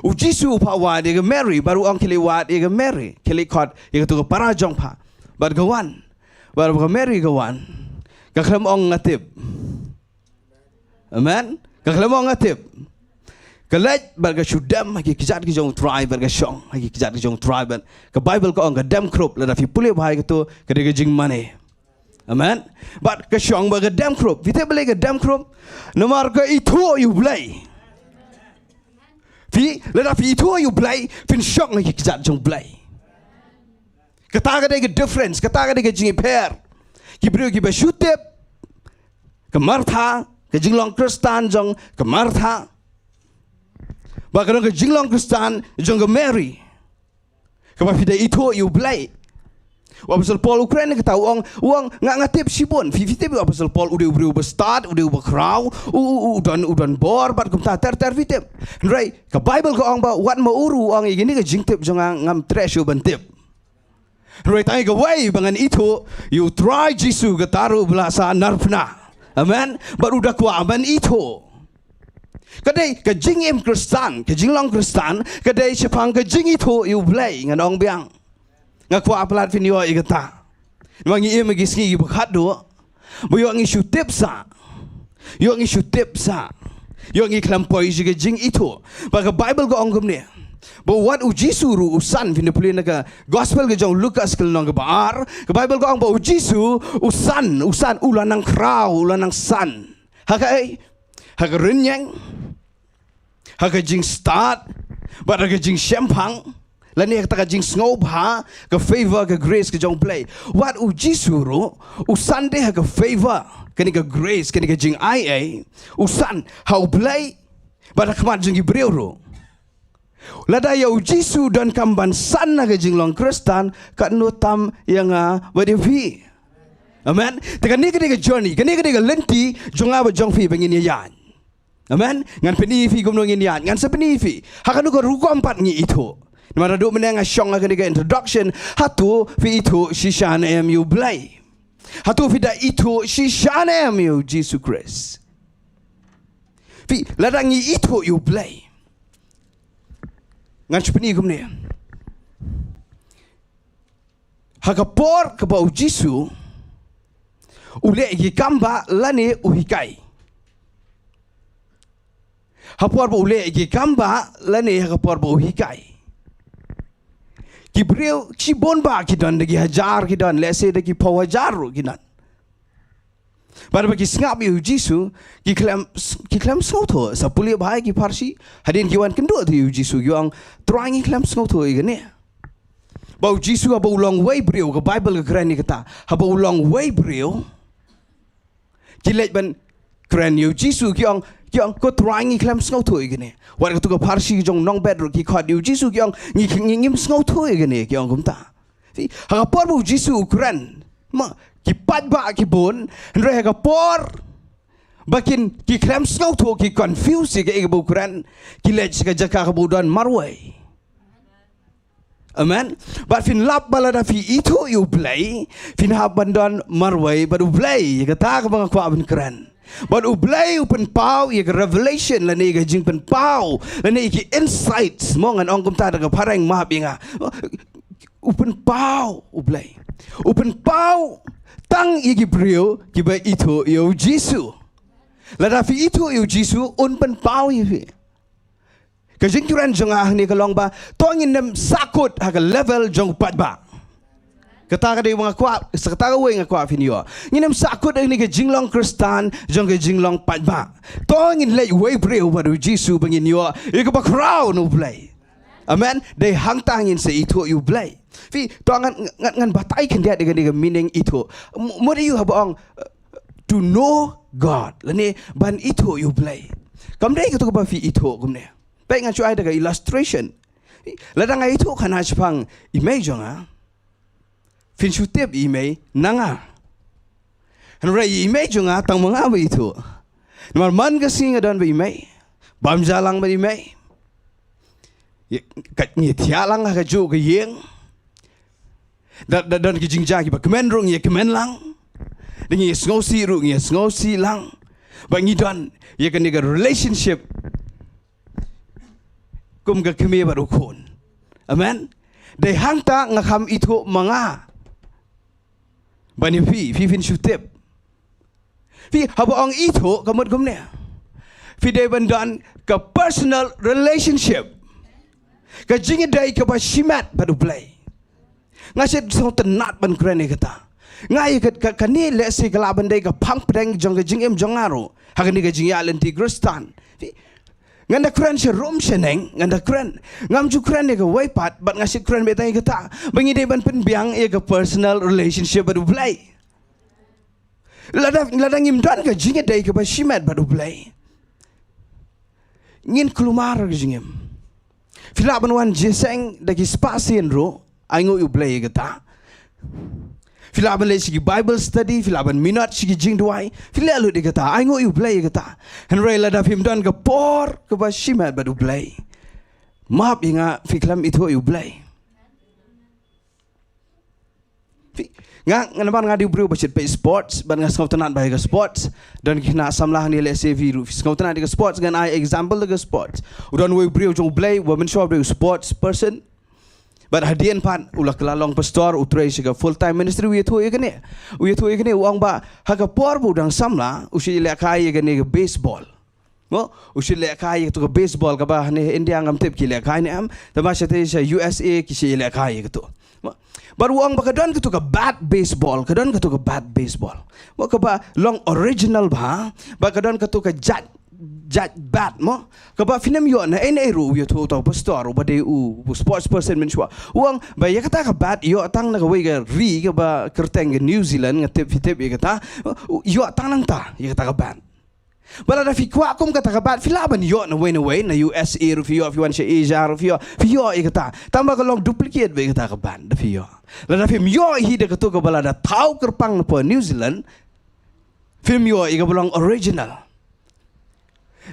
U Jisu u phah wad ïa ka Mary, bad u ong, khie leit wad ïa ka Mary, khie leit khot ïa katu ka para jong pha. Bad ka wan. Bad ka Mary ka wan. Ka khlem ong, nga tip. Amen. Ka khlem ong, nga tip. Ka leit bad ka shu dem ha ki kjat ki jong u Trai bad ka shong ha ki kjat ki jong u Trai bad ka Bible ka ong ka dem khrup, lada phi pule bha ïa katu ka dei ka jingmane. Amen. Bad ka shong bad ka dem khrup. Phi tip balei ka dem khrup? Namar ka ithuh ïa u Blei. Phi, lada phi ithuh ïa u Blei, phin shong ha ki kjat jong u Blei. Kata ka dei ka difference, kata ka dei ka jingïapher. Ki briew kiba shu tip, ka Martha, ka jinglong Khristan jong ka Martha. Bad ka don ka jinglong Khristan jong ka Mary. Kaba phi da ithuh ïa u Blei. U Apostle Paul u kren ïa kata, u ong, u ong, nga, nga tip shibun. Phi, phi tip ïa u Apostle Paul, u dei u briew uba stad, u dei uba khraw, u, u, u don, u don bor bad kumta ter ter, phi tip. Hynrei ka Bible ka ong ba wat ma u ruh u ong, ïa kine ka jingtip jong nga ngam treh shuh ban tip. Hynrei tang ïa kawei ba ngan ithuh, ïa u Trai Jisu, kata ruh ba la sah narphna. Amen. Bad u da kwah ban ithuh. Ka dei ka jingim Khristan, ka jinglong Khristan, ka dei shaphang ka jingithuh ïa u Blei, ngan ong biang. Nga kwah palat phin ïoh ïa kata. Namar ngi im ha ki sngi kiba khatduh. Ba ïoh ngi shu tip sah. Ïoh ngi shu tip sah. Ïoh ngi khlem poi sha ka jingithuh. Ba ka Bible ka ong kumne. Ba wat u Jisu ruh u san, phin da pule na ka Gospel ka jong u Lukas ka lynnong kaba ar. Ka Bible ka ong ba u Jisu u san, u san, u la nang khraw, u la nang san. Ha kaei? Ha ka rynïeng, ha ka jingstad, bad ha ka jingshemphang, lane ha kata ka jingsngewbha, ka favor, ka grace ka jong u Blei. Wat u Jisu ruh u san de ha ka favor, kane ka grace, kane ka jingai ei, u san ha u Blei bad ha khmat jong ki briew ruh. Lada ïa u Jisu donkam ban san ha ka jinglong Khristan, katno tam ïa nga bad ïa phi. Amen. Te kane ka dei ka journey, kane ka dei ka lynti jong nga bad jong phi ba ngin ïaid. Amen. Ngan pyni ïa phi kumno ngin ïaid, ngan sa pyni ïa phi ha kano ka rukom pat ngi ithuh. Namar haduh mynne nga shong ha kane ka introduction, hato phi ithuh shisha ne em ïa u Blei? Hato phi da ithuh shisha ne em ïa u Jisu Khrist? Phi, lada ngi ithuh ïa u Blei, ngan shu pyni kumne. Ha ka por kaba u Jisu u leh ki kam ba lane u hikai. Ha por ba u leh ki kam ba lane ha ka por ba u hikai. Ki briew shibun ba ki don, da ki hajar ki don, lehse da ki phew hajar ruh ki don. Bad ba ki sngap ïa u Jisu, ki khlem, ki khlem sngewthuh, sa pule bha ïa ki Pharisi, hadien ki wan kynduh ïa u Jisu, ki ong, Trai, ngi khlem sngewthuh ïa kane. Ba u Jisu haba u long uwei briew, ka Bible ka kren ïa kata. Haba u long uwei briew, ki leit ban kren ïa u Jisu, ki ong, ki ong, "Ko Trai, ngi khlem sngewthuh ïa kane." Wat katu ka pharshi jong nongbet ruh ki khot ïa u Jisu, ki ong, "Ngi, ngi, ngim sngewthuh ïa kane," ki ong kumta. Phi, ha ka por ba u Jisu u kren, ma, ki paidbah ki bun, hynrei ha ka por ba kin, ki khlem sngewthuh, ki confuse ïa kaei kaba u kren, ki leit sha ka jaka kaba u don marwei. Amen. Bad phin lap ba lada phi ithuh ïa u Blei, phin hap ban don marwei bad u Blei, ïa kata kaba nga kwah ban kren. Bad u Blei u pynpaw ïa ka revelation lane ïa ka jingpynpaw lane ïa ki insights, mo, ngan ong kumta da ka phareng, map ïa nga. U pynpaw u Blei. U pynpaw tang ïa ki briew kiba ithuh ïa u Jisu. Lada phi ithuh ïa u Jisu, un pynpaw ïa phi. Ka jingkren jong nga hangne ka long ba to ngin ym sahkut ha ka level jong u paidbah. Kata ka dei ba nga kwah, sa kata kawei nga kwah phin ïoh. Ngin ym sahkut ha kane ka jinglong Khristan jong ka jinglong paidbah. To ngin leit uwei briew bad u Jisu ba ngin ïoh ïa kaba khraw na u Blei. Amen. Dei hangta ngin sa ithuh ïa u Blei. Phi, to ngan, ngan, ngan batai khyndiat ïa kane ka meaning ithuh. M-, mut ïa u haba ong, uh, to know God, lane ban ithuh ïa u Blei. Kam dei kato kaba phi ithuh kumne. Peit, ngan shu ai da ka illustration. Lada nga ithuh khana shaphang i mei jong nga, phin shu tip i mei na nga. Hynrei i mei jong nga tang ma nga ba ithuh. Namar man ka sngi nga don bad i mei, bam ja lang bad i mei. Ïa, ka, ngi thiah lang ha kajuh ka ïing. Da, da don ki jingjia kiba kmen ruh ngi kmen lang. Da ngi sngewsih ruh ngi sngewsih lang. Ba ngi don ïa kane ka relationship kum ka kmie bad u khun. Amen. Dei hangta nga kham ithuh ma nga. Ban ïa phi, phi phin shu tip. Phi, haba ong ithuh ka mut kumne. Phi dei ban don ka personal relationship. Ka jingïadei kaba shimet bad u Blei. Nga shu sngewtynnat ban kren ïa kata. Nga ïa ka, ka, kane lehse ka lah ban dei ka phang pdeng jong ka jingim jong nga ruh. Ha kane ka jingïaid lynti Khristan. Phi, ngan da kren sharum shaneng, ngan da kren. Ngam ju kren ïa kawei pat, bad nga shu kren beit tang ïa kata. Ba ngi dei ban pynbiang ïa ka personal relationship bad u Blei. Lada, lada ngim don ka jingïadei kaba shimet bad u Blei, ngin kulmar ka jingim. Phi lah ban wan jingïaseng da ki spah sien ruh, ainguh ïa u Blei ïa kata. Phi lah ban leit sha ki Bible study, phi lah ban minot sha ki jingduwai, phi leh lut ïa kata, ainguh ïa u Blei ïa kata. Hynrei lada phim don ka por kaba shimet bad u Blei, map ïa nga, phi khlem ithuh ïa u Blei. Phi, nga, nga namar nga dei u briew ba shait peit sports, bad nga sngewtynnat bha ïa ka sports. Don ki khynnah samla hangne lehse phi ruh phi sngewtynnat ïa ka sports, ngan ai example da ka sports. U don uwei u briew jong u Blei, uba mynshuwa u dei u sports person. Bad hadien pat, u la kylla long pastor, u trei sha ka full time ministry, u ïathuh ïa kane. U ïathuh ïa kane, u ong ba, ha ka por ba u dang samla, u shait ïalehkai ïa kane ka baseball. Mo, u shait lehkai ïa kato ka baseball kaba hangne ha India ngam tip ki lehkai ne em, tangba shatei sha U S A ki shait lehkai ïa kato. Mo, bad u ong ba ka don kato ka bat baseball, ka don kato ka bat baseball. Mo, kaba long original bha, bad ka don kato ka jait, jait bat mo. Kaba phin ym ïoh na ei ei ruh, u ïathuh uta u pastor, uba dei u, u sports person mynshuwa. U ong ba ïa kata ka bat ïoh tang na kawei ka ri kaba kyrteng ka New Zealand, nga tip phi tip ïa kata. U, ïoh tang nangta, ïa kata ka bat. Ba lada phi kwah kum kata ka bat, phi lah ban ïoh na wei na wei, na U S A ruh phi ïoh, phi wan sha Asia ruh phi ïoh, phi ïoh ïa kata. Tangba ka long duplicate bha ïa kata ka bat, da phi ïoh. Lada phim ïoh hi da kato kaba la da thaw kyrpang na pdeng New Zealand, phim ïoh ïa kaba long original.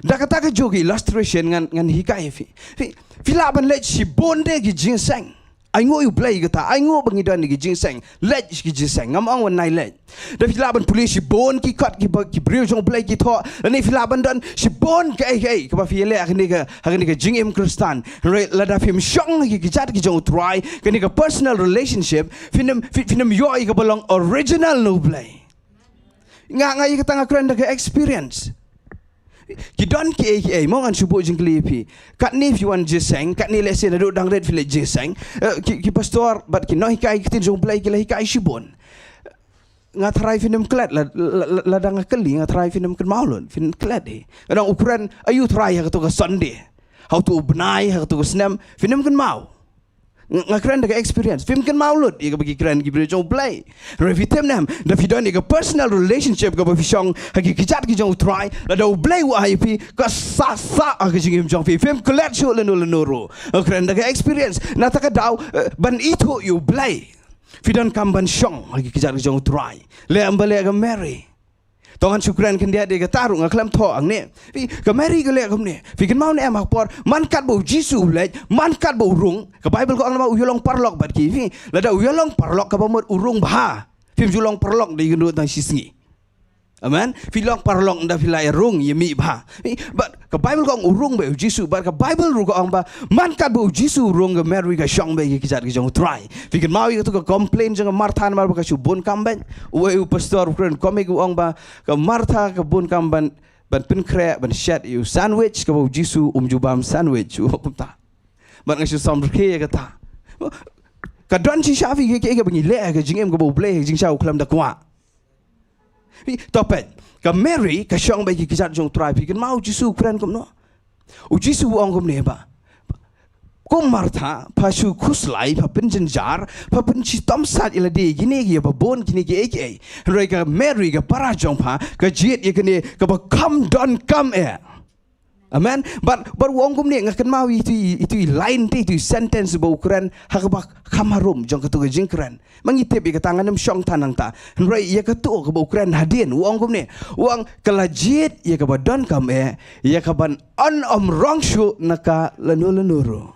Da kata kajuh ka illustration ngan, ngan hikai ïa phi. Phi, phi lah ban leit shibun de ki jingïaseng. Ainguh ïa u Blei ïa kata, ainguh ba ngi don ïa ki jingïaseng. Leit ki jingïaseng, ngam ong ban nai leit. Da phi lah ban pule shibun ki kot kiba ki briew jong u Blei ki thoh. Lane phi lah ban don shibun kaei kaei kaba phi ïaleh ha kane ka, ha kane ka jingim Khristan. Hynrei lada phim shong ha ki kjat ki jong u Trai, kane ka personal relationship, phin ym, phi, phin ym ïoh ïa kaba long original na u Blei. Nga, nga ïa kata nga kren da ka experience. Ki don kiei kiei, mo, ngan shu buh jingkylli ïa phi. Katne phi wan jingïaseng, katne lehse naduh dang rit phi leit jingïaseng. Eh, ki, ki pastor bad ki nonghikai ki ktien jong u Blei ki la hikai shibun. Nga tharai phin ym klet, la, la, la, lada nga kylli, nga tharai phin ym kynmaw lut, phin klet hi. Nga ong u kren, aïu tharai ha kato ka Sunday, ha uto u bnai, ha kato ka snem, phin ym kynmaw. Nga kren da ka experience. Phim kynmaw lut ïa kaba ki kren ki briew jong U Blei. Hynrei phi tip ne em, da phi don ïa ka personal relationship kaba phi shong ha ki kjat ki jong U Trai, lada U Blei u ai ïa phi, ka sah sah ha ka jingim jong phi. Phim klet shuh lano lano ruh. Nga kren da ka experience. Nangta ka daw, eh, ban ithuh ïa U Blei, phi donkam ban shong ha ki kjat ki jong U Trai. Leh kumba leh ka Mary. To ngan shu kren khyndiat ïa kata ruh, nga khlem thoh hangne. Phi, ka Mary ka leh kumne. Phi kynmaw ne em ha ka por, man katba U Jisu u leit, man katba u rung. Ka Bible ka ong namar u ïalong paralok bad ki. Phi, lada u ïalong paralok kaba mut u rung bha. Phim ju long paralok da ïakynduh tang shisngi. Amen. Phi long paralok ynda phi la ïa rung ïa mih bha. Phi, bad ka Bible ka ong u rung beit U Jisu, bad ka Bible ruh ka ong ba man katba U Jisu u rung, ka Mary ka shong beit ha ki kjat ki jong U Trai. Phi kynmaw ïa katu ka complain jong ka Martha namar ba ka shu bun kam beit. Uwei u pastor u kren comic u ong ba ka Martha ka bun kam ban, ban pynkhreh, ban shet ïa u sandwich, kaba U Jisu um ju bam sandwich, u ong kumta. Bad nga shu sam rkhie ïa kata. Ka don shisha phi kiei kiei kaba ngi leh ha ka jingim kaba U Blei ha ka jingshisha u khlem da kwah. Phi, to peit, ka Mary ka shong beit ha ki kjat jong U Trai. Phi kynmaw U Jisu u kren kumno? U Jisu u ong kumne ba, ko Martha, pha shu khuslai, pha pynjynjar, pha pynshitom sat ïa lade, kine kiba bun, kine kiei kiei. Hynrei ka Mary, ka para jong pha, ka jied ïa kane kaba kham donkam eh. Amen. Bad, bad u ong kumne, nga kynmaw ïa itu i, itu i line te, itu i sentence ba u kren ha kaba kham harum jong katu ka jingkren. Ma ngi tip ïa kata, ngan ym shong than nangta. Hynrei ïa katu kaba u kren hadien, u ong kumne. U ong ka la jied ïa kaba donkam eh, ïa kaban ym rong shuh na ka lano lano ruh.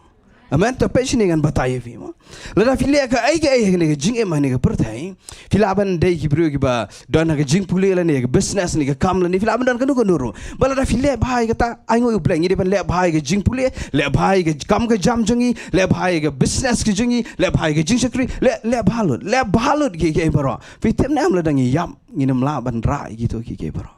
Amen. To peit shane ngan batai ïa phi mo. Lada phi leh kaei kaei ha kane ka jingim ha kane ka pyrthei, phi lah ban dei ki briew kiba don ha ka jingpule lane ka business ne ka kam lane, phi lah ban don kano kano ruh. Bad lada phi leh bha ïa kata, ai nguh ïa U Blei, ngi dei ban leh bha ïa ka jingpule, leh bha ïa ka kam ka jam jong ngi, leh bha ïa ka business ka jong ngi, leh bha ïa ka jingshakri, leh, leh bha lut, leh bha lut kiei kiei baroh. Phi tip ne em, lada ngi ïap, ngin ym lah ban rah ïa kito kiei kiei baroh.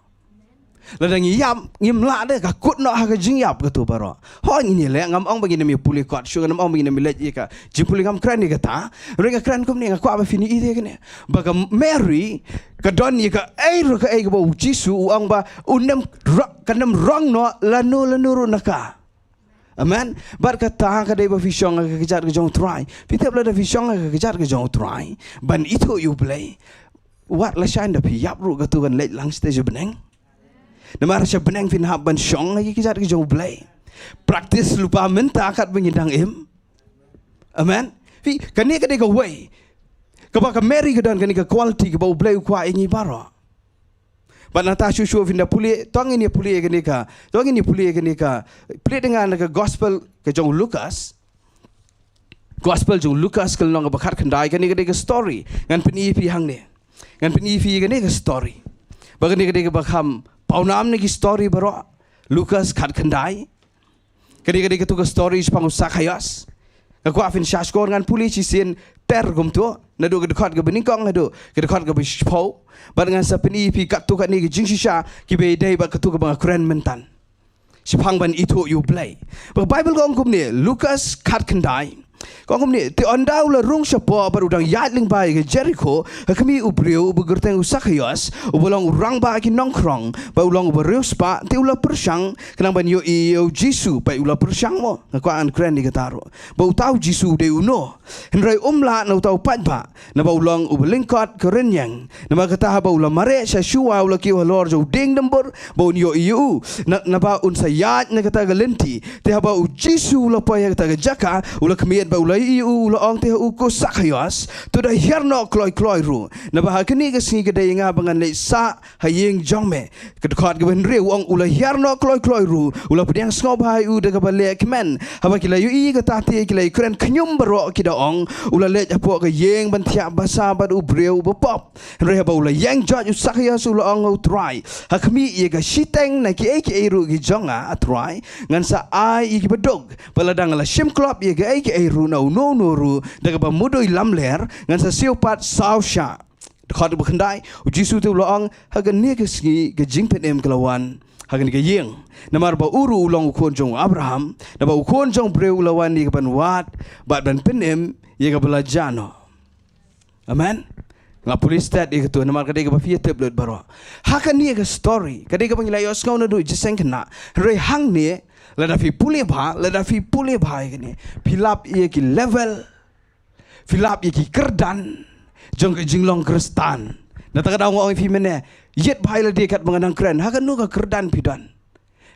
Lada ngi ïap, ngim lah de, ka kut noh ha ka jingïap katu baroh. Hooid ngin ïaleh, ngam ong ba ngin ym ïa pule kot shuh, ngam ong ba ngin ym ïa leit ïa ka jingpule, ngam kren ïa kata. Hynrei nga kren kumne, nga kwah ba phin ïohi ïa kane. Ba ka Mary ka don ïa kaei ruh kaei kaba U Jisu u ong ba un ym ro-, kan ym rong noh lano lano ruh na ka. Amen. Bad kata ka dei ba phi shong ha ka kjat ka jong U Trai. Phi tip, lada phi shong ha ka kjat ka jong U Trai, ban ithuh ïa U Blei, wat lashai ynda phi ïap ruh katu kan leit lang shatei sha bneng. Namar sha bneng phin hap ban shong ha ki kjat ki jong U Blei. Practice lypa mynta katba ngi dang im. Amen. Phi, kane ka dei kawei kaba ka Mary ka don, kane ka quality kaba U Blei u kwah ïa ngi baroh. Bad nangta shuh shuh phin da pule, to ngin ïa pule ïa kane ka, to ngin ïa pule ïa kane ka, pule da nga na ka gospel ka jong u Lukas. Gospel jong u Lukas ka lynnong kaba khatkhyndai, kane ka dei ka story. Ngan pyni ïa phi hangne. Ngan pyni ïa phi kane ka story. Ba kane ka dei kaba kham pawnam na ki story baroh. Lukas khatkhyndai. Kane ka dei katu ka story shaphang u Sakhaios. Nga kwah phin sngap shuwa, ngan pule shisien ter kumto. Naduh ka dkhot kaba nyngkong haduh ka dkhot kaba shiphew. Bad ngan sa pyni ïa phi katto katne ka jingshisha kiba ïadei bad katu kaba nga kren mynta. Shaphang ban ithuh ïa U Blei. Ba ka Bible ka ong kumne, Lukas khatkhyndai. Ka ong kumne, te ynda u la rung shapoh bad u dang ïaid lyngba ïa ka Jerikho, ha khmih u briew uba kyrteng u Sakhaios, uba long u rangbah ki nongkhrong, bad u long uba riewspah, te u la pyrshang, khnang ban ïohi ïa u Jisu, bad u la pyrshang mo. Nga kwah ngan kren ïa kata ruh. Ba uta u Jisu u dei uno. Hynrei um lah na uta u paidbah. Naba u long uba lyngkot ka rynïeng. Namar kata haba u la mareh sha shuwa u la kiew halor jong u dieng dumbur ba un ïohi ïa u. Na, naba un sa ïaid na kata ka lynti. Te haba u Jisu u la poi ha kata ka jaka, u la khmied bad u la ïohi ïa u, u la ong te ha u, ko Sakhaios, to da hiar noh kloi kloi ruh. Naba ha kane ka sngi ka dei ïa nga ba ngan leit sah ha ïing jong me. Ka dkhot kaba hynriew u ong, u la hiar noh kloi kloi ruh, u la pdiang sngewbha ïa u da kaba leh kmen. Haba ki la ïohi kata te ki la ïakren khñium baroh, ki da ong, u la leit hapoh ka ïing ban thiah basa bad u briew uba pop. Hynrei haba u la ïeng joit u Sakhaios u la ong, U Trai, ha khmih ïa ka shiteng na kiei kiei ruh ki jong nga, A Trai, ngan sa ai ïa kiba duk. Bad lada nga la shim klop ïa kaei kaei ruh na uno uno ruh da kaba mudui lamler, ngan sa siew pat saw shah. Dkhot ba khyndai, u Jisu te u la ong, ha kane ka sngi ka jingpynim ka la wan ha kane ka ïing. Namar ba u ruh u long u khun jong u Abraham, naba u Khun jong u Briew u la wan ïa kaban wad bad ban pynim ïa kaba la jah noh. Amen. Nga pule stet ïa katu namar ka dei kaba phi ïatip lut baroh. Ha kane ka story ka dei kaba ngi la ïohsngew naduh jingïaseng khynnah. Hynrei hangne lada phi pule bha, lada phi pule bha ïa kane, phi lap ïa ki level Phi lap ïa ki kyrdan jong ka jinglong Khristan. Na kata ka daw nga ong ïa phi mynne, ïit bha ïa lade katba nga dang kren. Ha kano ka kyrdan phi don?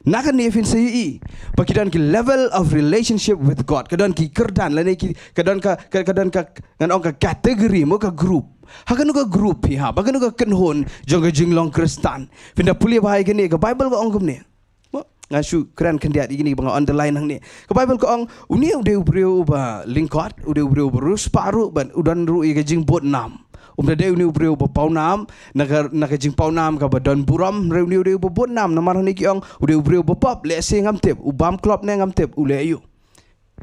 Na kane phin sa ïohi ba ki don ki level of relationship with God. Ka don ki kyrdan lane ki, ka don ka, ka, ka don ka, ngan ong ka category mo, ka group. Ha kano ka group phi hap, ha kano ka kynhun jong ka jinglong Khristan. Phin da pule bha ïa kane, ka Bible ka ong kumne. Mo, nga shu kren khyndiat ïa kine ba nga underline hangne. Ka Bible ka ong, une u dei u briew uba lyngkot, u dei u briew uba riewspah ruh, bad u don ruh ïa ka jingbud nam. Um da dei une u briew uba paw nam, na ka, na ka jingpaw nam kaba don burom, hynrei une u dei uba bud nam, namar hangne ki ong, u dei u briew uba pop, lehse ngam tip, u bam klop ne ngam tip, u leh aïu.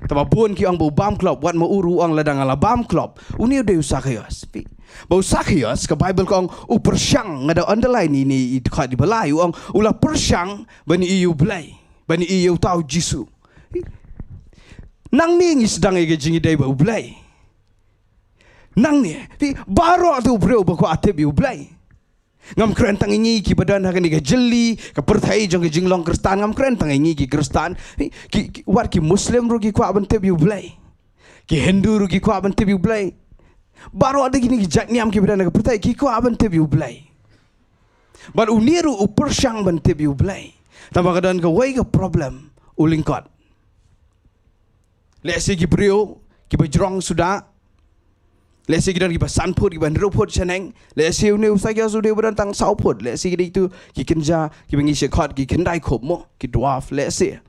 Te ba bun ki ong ba u bam klop, wat ma u ruh u ong lada nga la bam klop. Une u dei u Sakhaios. Phi. Ba u Sakhaios, ka Bible ka ong u pyrshang, nga da underline ïa ine i dkhot iba lai, u ong u la pyrshang ban ïohi ïa u Blei, ban ïohi ïa uta u Jisu. Phi. Nangne ngi sdang ïa ka jingïadei bad u Blei. Nangne, phi, baroh te u briew ba kwah tip ïa u Blei. Ngam kren tang ïa ngi kiba don ha kane ka jylli, ka pyrthei jong ka jinglong Khristan, ngam kren tang ïa ngi ki Khristan. Ki, ki, wat ki Muslim ruh ki kwah ban tip ïa u Blei. Ki Hindu ruh ki kwah ban tip ïa u Blei. Baroh de kine ki jait niam kiba don ha ka pyrthei ki kwah ban tip ïa u Blei. Bad une ruh u pyrshang ban tip ïa u Blei. Tangba ka don kawei ka problem, u lyngkot. Lehse ki briew kiba jrong suda. Lehse ki don kiba san phut, kiba hynriew phut shaneng. Lehse une u Sakhaios u dei uba don tang saw phut. Lehse ki dei tu ki kynja, kiba ngi shu khot ki khyndai khup mo, ki dwarf, lehse.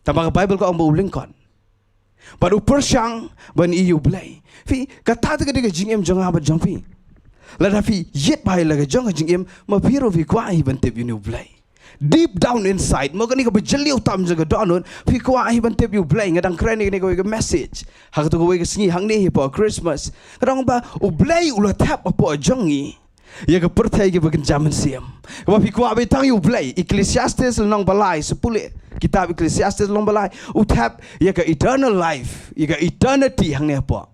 Tangba ka Bible ka ong ba u lyngkot. Bad u pyrshang ban ïohi ïa u Blei. Phi, kata te ka dei ka jingim jong nga bad jong phi. Lada phi ïit bha ïa la ka jong ka jingim, ma phi ruh phi kwah hi ban tip ïa une u Blei. Deep down inside, mo, kane kaba jylliew tam jong ka dohnud, phi kwah hi ban tip ïa u Blei. Nga dang kren ïa kane kawei ka message ha kato kawei ka sngi hangne hi hapoh Christmas. Nga dang ong ba u Blei u la thep hapoh jong ngi ïa ka pyrthei kaba kynja mynsiem. Kaba phi kwah beit tang ïa u Blei. Ecclesiastes lynnong ba lai, sa pule kitab Ecclesiastes lynnong ba lai, u thep ïa ka eternal life, ïa ka eternity hangne hapoh.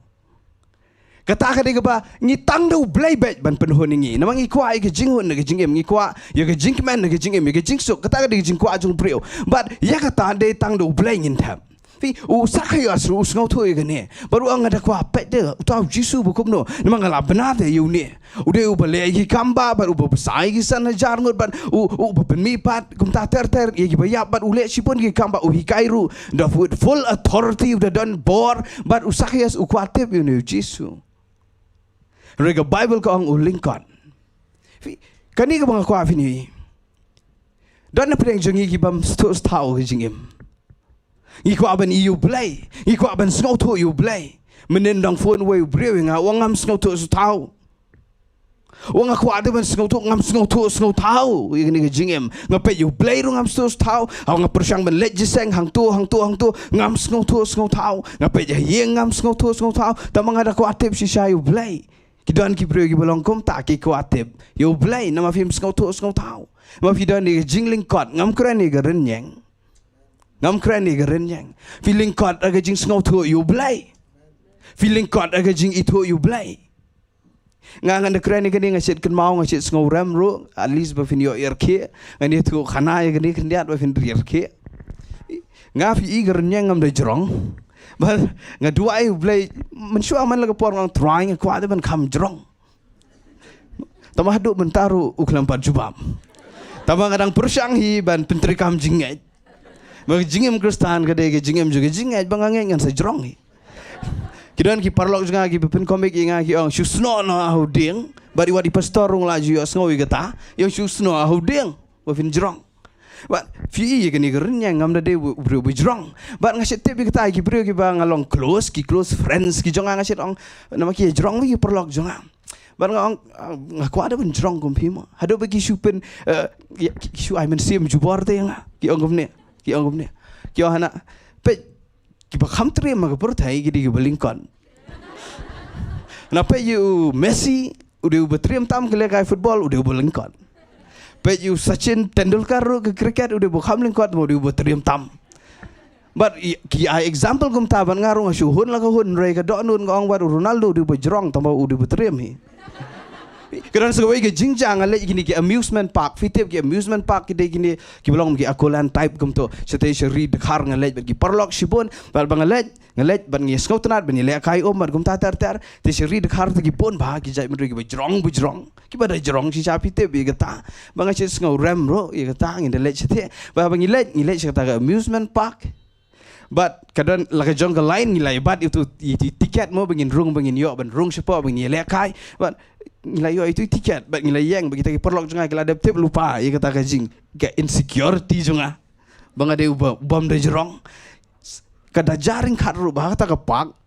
Kata ka dei kaba ngi tang da u Blei beit ban pynhun ïa ngi. Namar ngi kwah ïa ka jinghun na ka jingim, ngi kwah ïa ka jingkmen na ka jingim, ïa ka jingsuk. Kata ka dei ka jingkwah jong u briew. Bad ïa kata dei tang da u Blei ngin thep. Phi, u Sakhaios ruh u sngewthuh ïa kane. Bad u ong, nga da kwah peit de uta u Jisu ba kumno. Namar nga la bna de ïa une. U dei uba leh ïa ki kam bah, bad uba bsa ïa ki san hajar ngut, bad u, uba pynmih pat kumta ter ter ïa kiba ïap, bad u leh shibun ki kam bah, u hikai ruh da with full authority, u da don bor. Bad u Sakhaios u kwah tip ïa une u Jisu. Hynrei ka Bible ka ong u lyngkot. Phi, kane kaba nga kwah phin ïohi. Don na pdeng jong ngi ki bym sngewthuh sngewthaw ka jingim. Ngi kwah ban ïohi ïa u Blei, ngi kwah ban sngewthuh ïa u Blei. Mynnin dang phone wei u briew ïa nga, u ong ngam sngewthuh sngewthaw. U ong nga kwah de ban sngewthuh, ngam sngewthuh sngewthaw ïa kane ka jingim. Nga peit ïa u Blei ruh ngam sngewthuh sngewthaw. Haba nga pyrshang ban leit jingïaseng hangto hangto hangto, ngam sngewthuh sngewthaw. Nga peit ïa ïing, ngam sngewthuh sngewthaw. Tangba nga da kwah tip shisha ïa u Blei. Ki don ki briew kiba long kumta, ki kwah tip ïa u Blei, namar phim sngewthuh sngewthaw. Namar phi don ïa ka jinglyngkot, ngam kren ïa ka rynïeng. Ngam kren ïa ka rynïeng. Phi lyngkot ha ka jingsngewthuh ïa u Blei. Phi lyngkot ha ka jingithuh ïa u Blei. Nga, ngan da kren ïa kane, nga shait kynmaw, nga shait sngewrem ruh, at least ba phin ïoh ïarkhie. Ngan ïathuh khana ïa kane khyndiat ba phin ïarkhie. Nga, phi i ka rynïeng ngam da jrong. Ba nga duwai ïa u Blei, mynshuwa man la ka por nga ong Trai, nga kwah de ban kham jrong. Tangba haduh mynta ruh u khlem pat jubab. Tangba nga dang pyrshang hi ban pyntreikam jingngeit. Ba ka jingim Khristan ka dei ka jingim jong ka jingngeit, ba nga ngeit ngan sa jrong hi. Ki don ki paralok jong nga kiba pyncomic ïa nga, ki ong shu snoh noh ha u dieng. Bad i wat i pastor ruh nga la ju ïohsngew ïa kata. Ïa shu snoh ha u dieng ba phin jrong. Bad phi i ïa kane ka rynïeng, ngam da dei u briew ba jrong. Bad nga shait tip ïa kata, ki briew kiba nga long close, ki close friends ki jong nga, nga shait ong, namar ki jrong ba ki paralok jong nga. Bad nga ong, ah, nga kwah de ban jrong kum phi mo. Haduh ba ki shu pyn, eh, ki, ki shu ai mynsiem jubor te ïa nga. Ki ong kumne, ki ong kumne. Ki ong hana, peit, kiba kham triem ha ka pyrthei ki dei kiba lyngkot. Na peit ïa u Messi, u dei uba triem tam ka lehkai football, u dei uba lyngkot. Peit ïa u Sachin Tendulkar ruh ka cricket, u dei uba kham lyngkot, u dei uba triem tam. Bad i, ki ai example kumta, bad nga ruh nga shu hun la ka hun, hynrei ka dohnud nga ong bad u Ronaldo u dei uba jrong, tangba u dei uba triem hi. Ka don sa kawei ka jingjia nga leit kine ki amusement park. Phi tip ki amusement park ki dei kine kiba long ki Aqualand type kumto. Shatei sha ri dkhar nga leit bad ki paralok shibun. Bad ba nga leit, nga leit bad nga sngewtynnat bad nga lehkai um bad kumta ter ter. Te sha ri dkhar te ki bun bha ki jait mynriew kiba jrong ba jrong. Kiba da jrong shisha, phi tip ïa kata. Ba nga shu sngew rem ruh ïa kata, ngin da leit shatei. Ba ba ngi leit, ngi leit sha kata ka amusement park. Bad ka don la ka jong ka line, ngi la ïa bat ïa utu, ïa utu tiket mo, ba ngin rung, ba ngin ïoh ban rung shapoh, ba ngin ïalehkai. Bad ngi la ïoh ïa utu tiket, bad ngi la ïeng, bad kita ki paralok jong nga ki la dep tip lypa ïa kata ka jing, ka insecurity jong nga. Ba nga dei uba, ubym da jrong. Ka da jar ryngkat ruh ba ha kata ka park,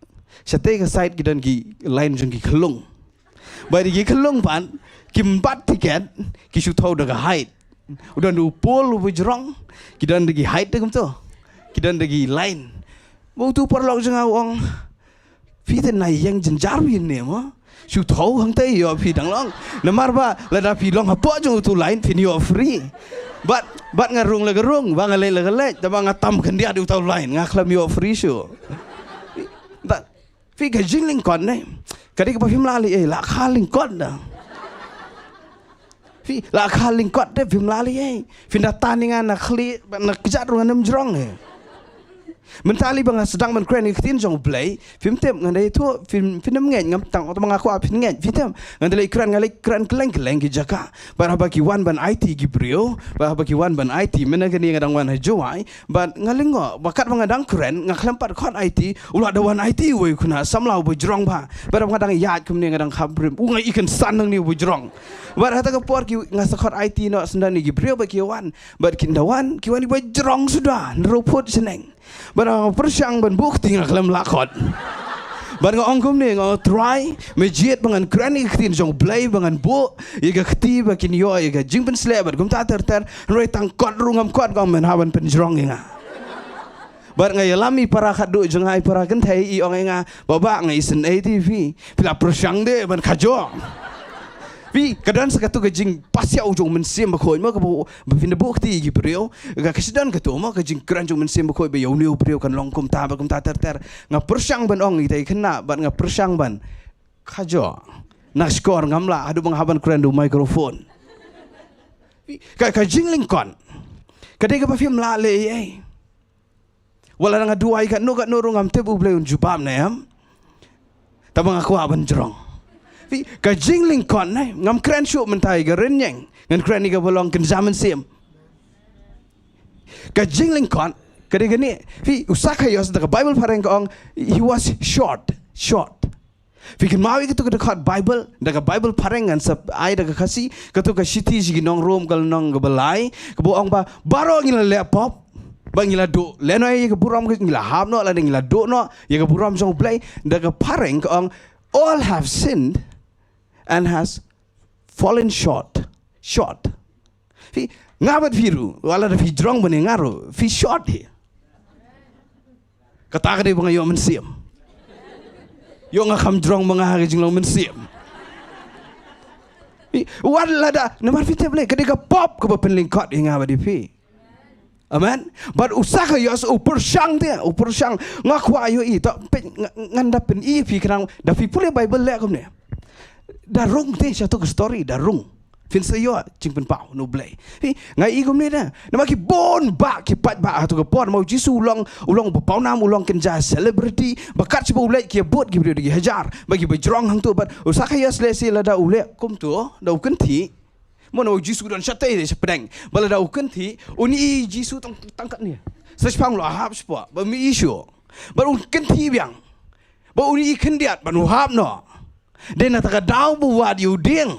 shatei ka side ki don ki line jong ki khyllung. Bad ki khyllung pat kim bat tiket, ki shu thew da ka height. U don u pol uba jrong, ki don da ki height te kumto. Ki don da ki line. Ba utu paralok jong nga u ong, phi te na ïeng jynjar phi ne mo. Shu thew hangta ïoh phi dang long. Namar ba lada phi long hapoh jong utu line phin ïoh free. Bad, bad nga rung la ka rung, ba nga leit la ka leit, tangba nga tam khyndiat utu line, nga khlem ïoh free shuh. Bad phi, ka jinglyngkot ne, ka dei kaba phim lah leh ei, la kha lyngkot da. Phi, la kha lyngkot te phim lah leh ei. Phin da tan ïa nga na khlieh, na kjat ruh ngam jrong ei. Mynta lei ba nga sdang ban kren ïa ka ktien jong U Blei, phim tip, nga dei tu, phim, phim ngeit, ngam tang, tangba nga kwah phin ngeit, phi tip. Nga dei leit kren, nga leit kren kylleng kylleng ki jaka. Bad haba ki wan ban aiti ki briew, bad haba ki wan ban aiti, mynta kane nga dang wan ha Jowai, bad nga lyngngoh, ba katba nga dang kren, nga khlem pat khot aiti, u la da wan aiti uwei u khynnah samla uba jrong bha. Bad haba nga dang ïaid kumne nga dang khapbriew, u nga i kynsan nangne uba jrong. Bad hata ka por ki nga sa khot aiti noh syndon ïa ki briew bad ki wan, bad kin da wan, ki wan iba jrong suda, hynriew phut shaneng. Bad nga pyrshang ban buh kti nga khlem lah khot. Bad nga ong kumne, nga ong Trai, me jied ba ngan kren ïa ka ktien jong U Blei, ba ngan buh ïa ka kti ba kin ïoh ïa ka jingpynsleh bad kumta ter ter, hynrei tang kot ruh ngam kot, nga ong men hap ban pynjrong ïa nga. Bad nga ïalam i para khatduh jong nga, i para kynthei, i ong ïa nga, Bah, bah, nga isynei te phi, phi la pyrshang de ban khajoh. Phi, ka don sa katu ka jingpasiaw jong U Mynsiem Bakhuid mo, kaba, ba phin da buh kti ïa ki briew, ka, ka sdang katu mo, ka jingkren jong U Mynsiem Bakhuid ba ïa une u briew kan long kumta bad kumta ter ter. Nga pyrshang ban ong ïa kita ki khynnah, bad nga pyrshang ban khajoh. Na shkor ngam lah, haduh ba nga hap ban kren da u microphone. Phi, ka, ka jinglyngkot ka dei kaba phim lah leh ei ei. Wat la nga duwai katno katno ruh ngam tip U Blei un jubab ne em. Tangba nga kwah ban jrong. Phi, ka jinglyngkot ne, ngam kren shuh mynta ïa ka rynïeng. Ngan kren ïa kaba long kynja mynsiem. Ka jinglyngkot ka dei kane. Phi, u Sakaios, da ka Baibl phareng ka ong, he was short, short. Phi kynmaw ïa katu ka dkhot Baibl, da ka Baibl phareng ngan sa ai da ka Khasi, katu ka shithi sha ki nong Rom ka lynnong kaba lai, kaba ong ba baroh ngi la leh pop, ba ngi la duh lehnoh ïa ka burom, ngi la hap noh, lane ngi la duh noh ïa ka burom jong U Blei. Da ka phareng ka ong, all have sinned and has fallen short, short. Phi, nga bad phi ruh, wat la da phi jrong bad nga ruh, phi short hi. Kata ka dei ba nga ïoh mynsiem. Ïoh nga kham jrong ma nga ha ka jinglong mynsiem. Phi, wat la da, namar phi tip lei, ka dei ka pop kaba pynlyngkot ïa nga bad ïa phi. Amen. Bad u Sakaios u pyrshang te, u pyrshang. Nga kwah ïohi, to, peit, nga, ngan da pyni ïa phi khnang, da phi pule Baibl leh kumne. Da rung te, sha tu ka story, da rung. Phin sa ïoh jingpynpaw na U Blei. Phi, nga i kumne da. Namar ki bun bah ki paidbah ha tu ka por, ma u Jisu u long, u long ba pawnam, u long kynja celebrity. Ba kat shaba u leit ki bud ki briew da ki hajar. Ba kiba jrong hangtu bad u Sakaios lehse lada u leh kumtu, da u kynthih. Mo, na u Jisu u don shatei de shapdeng. Ba lada u kynthih, un i Jisu tang, tang katne. Sa shipang u la hap shapoh, ba um i shuh. Bad un kynthih biang. Ba un i khyndiat, ban u hap noh. Dei na kata ka daw ba u wad ïa u dieng.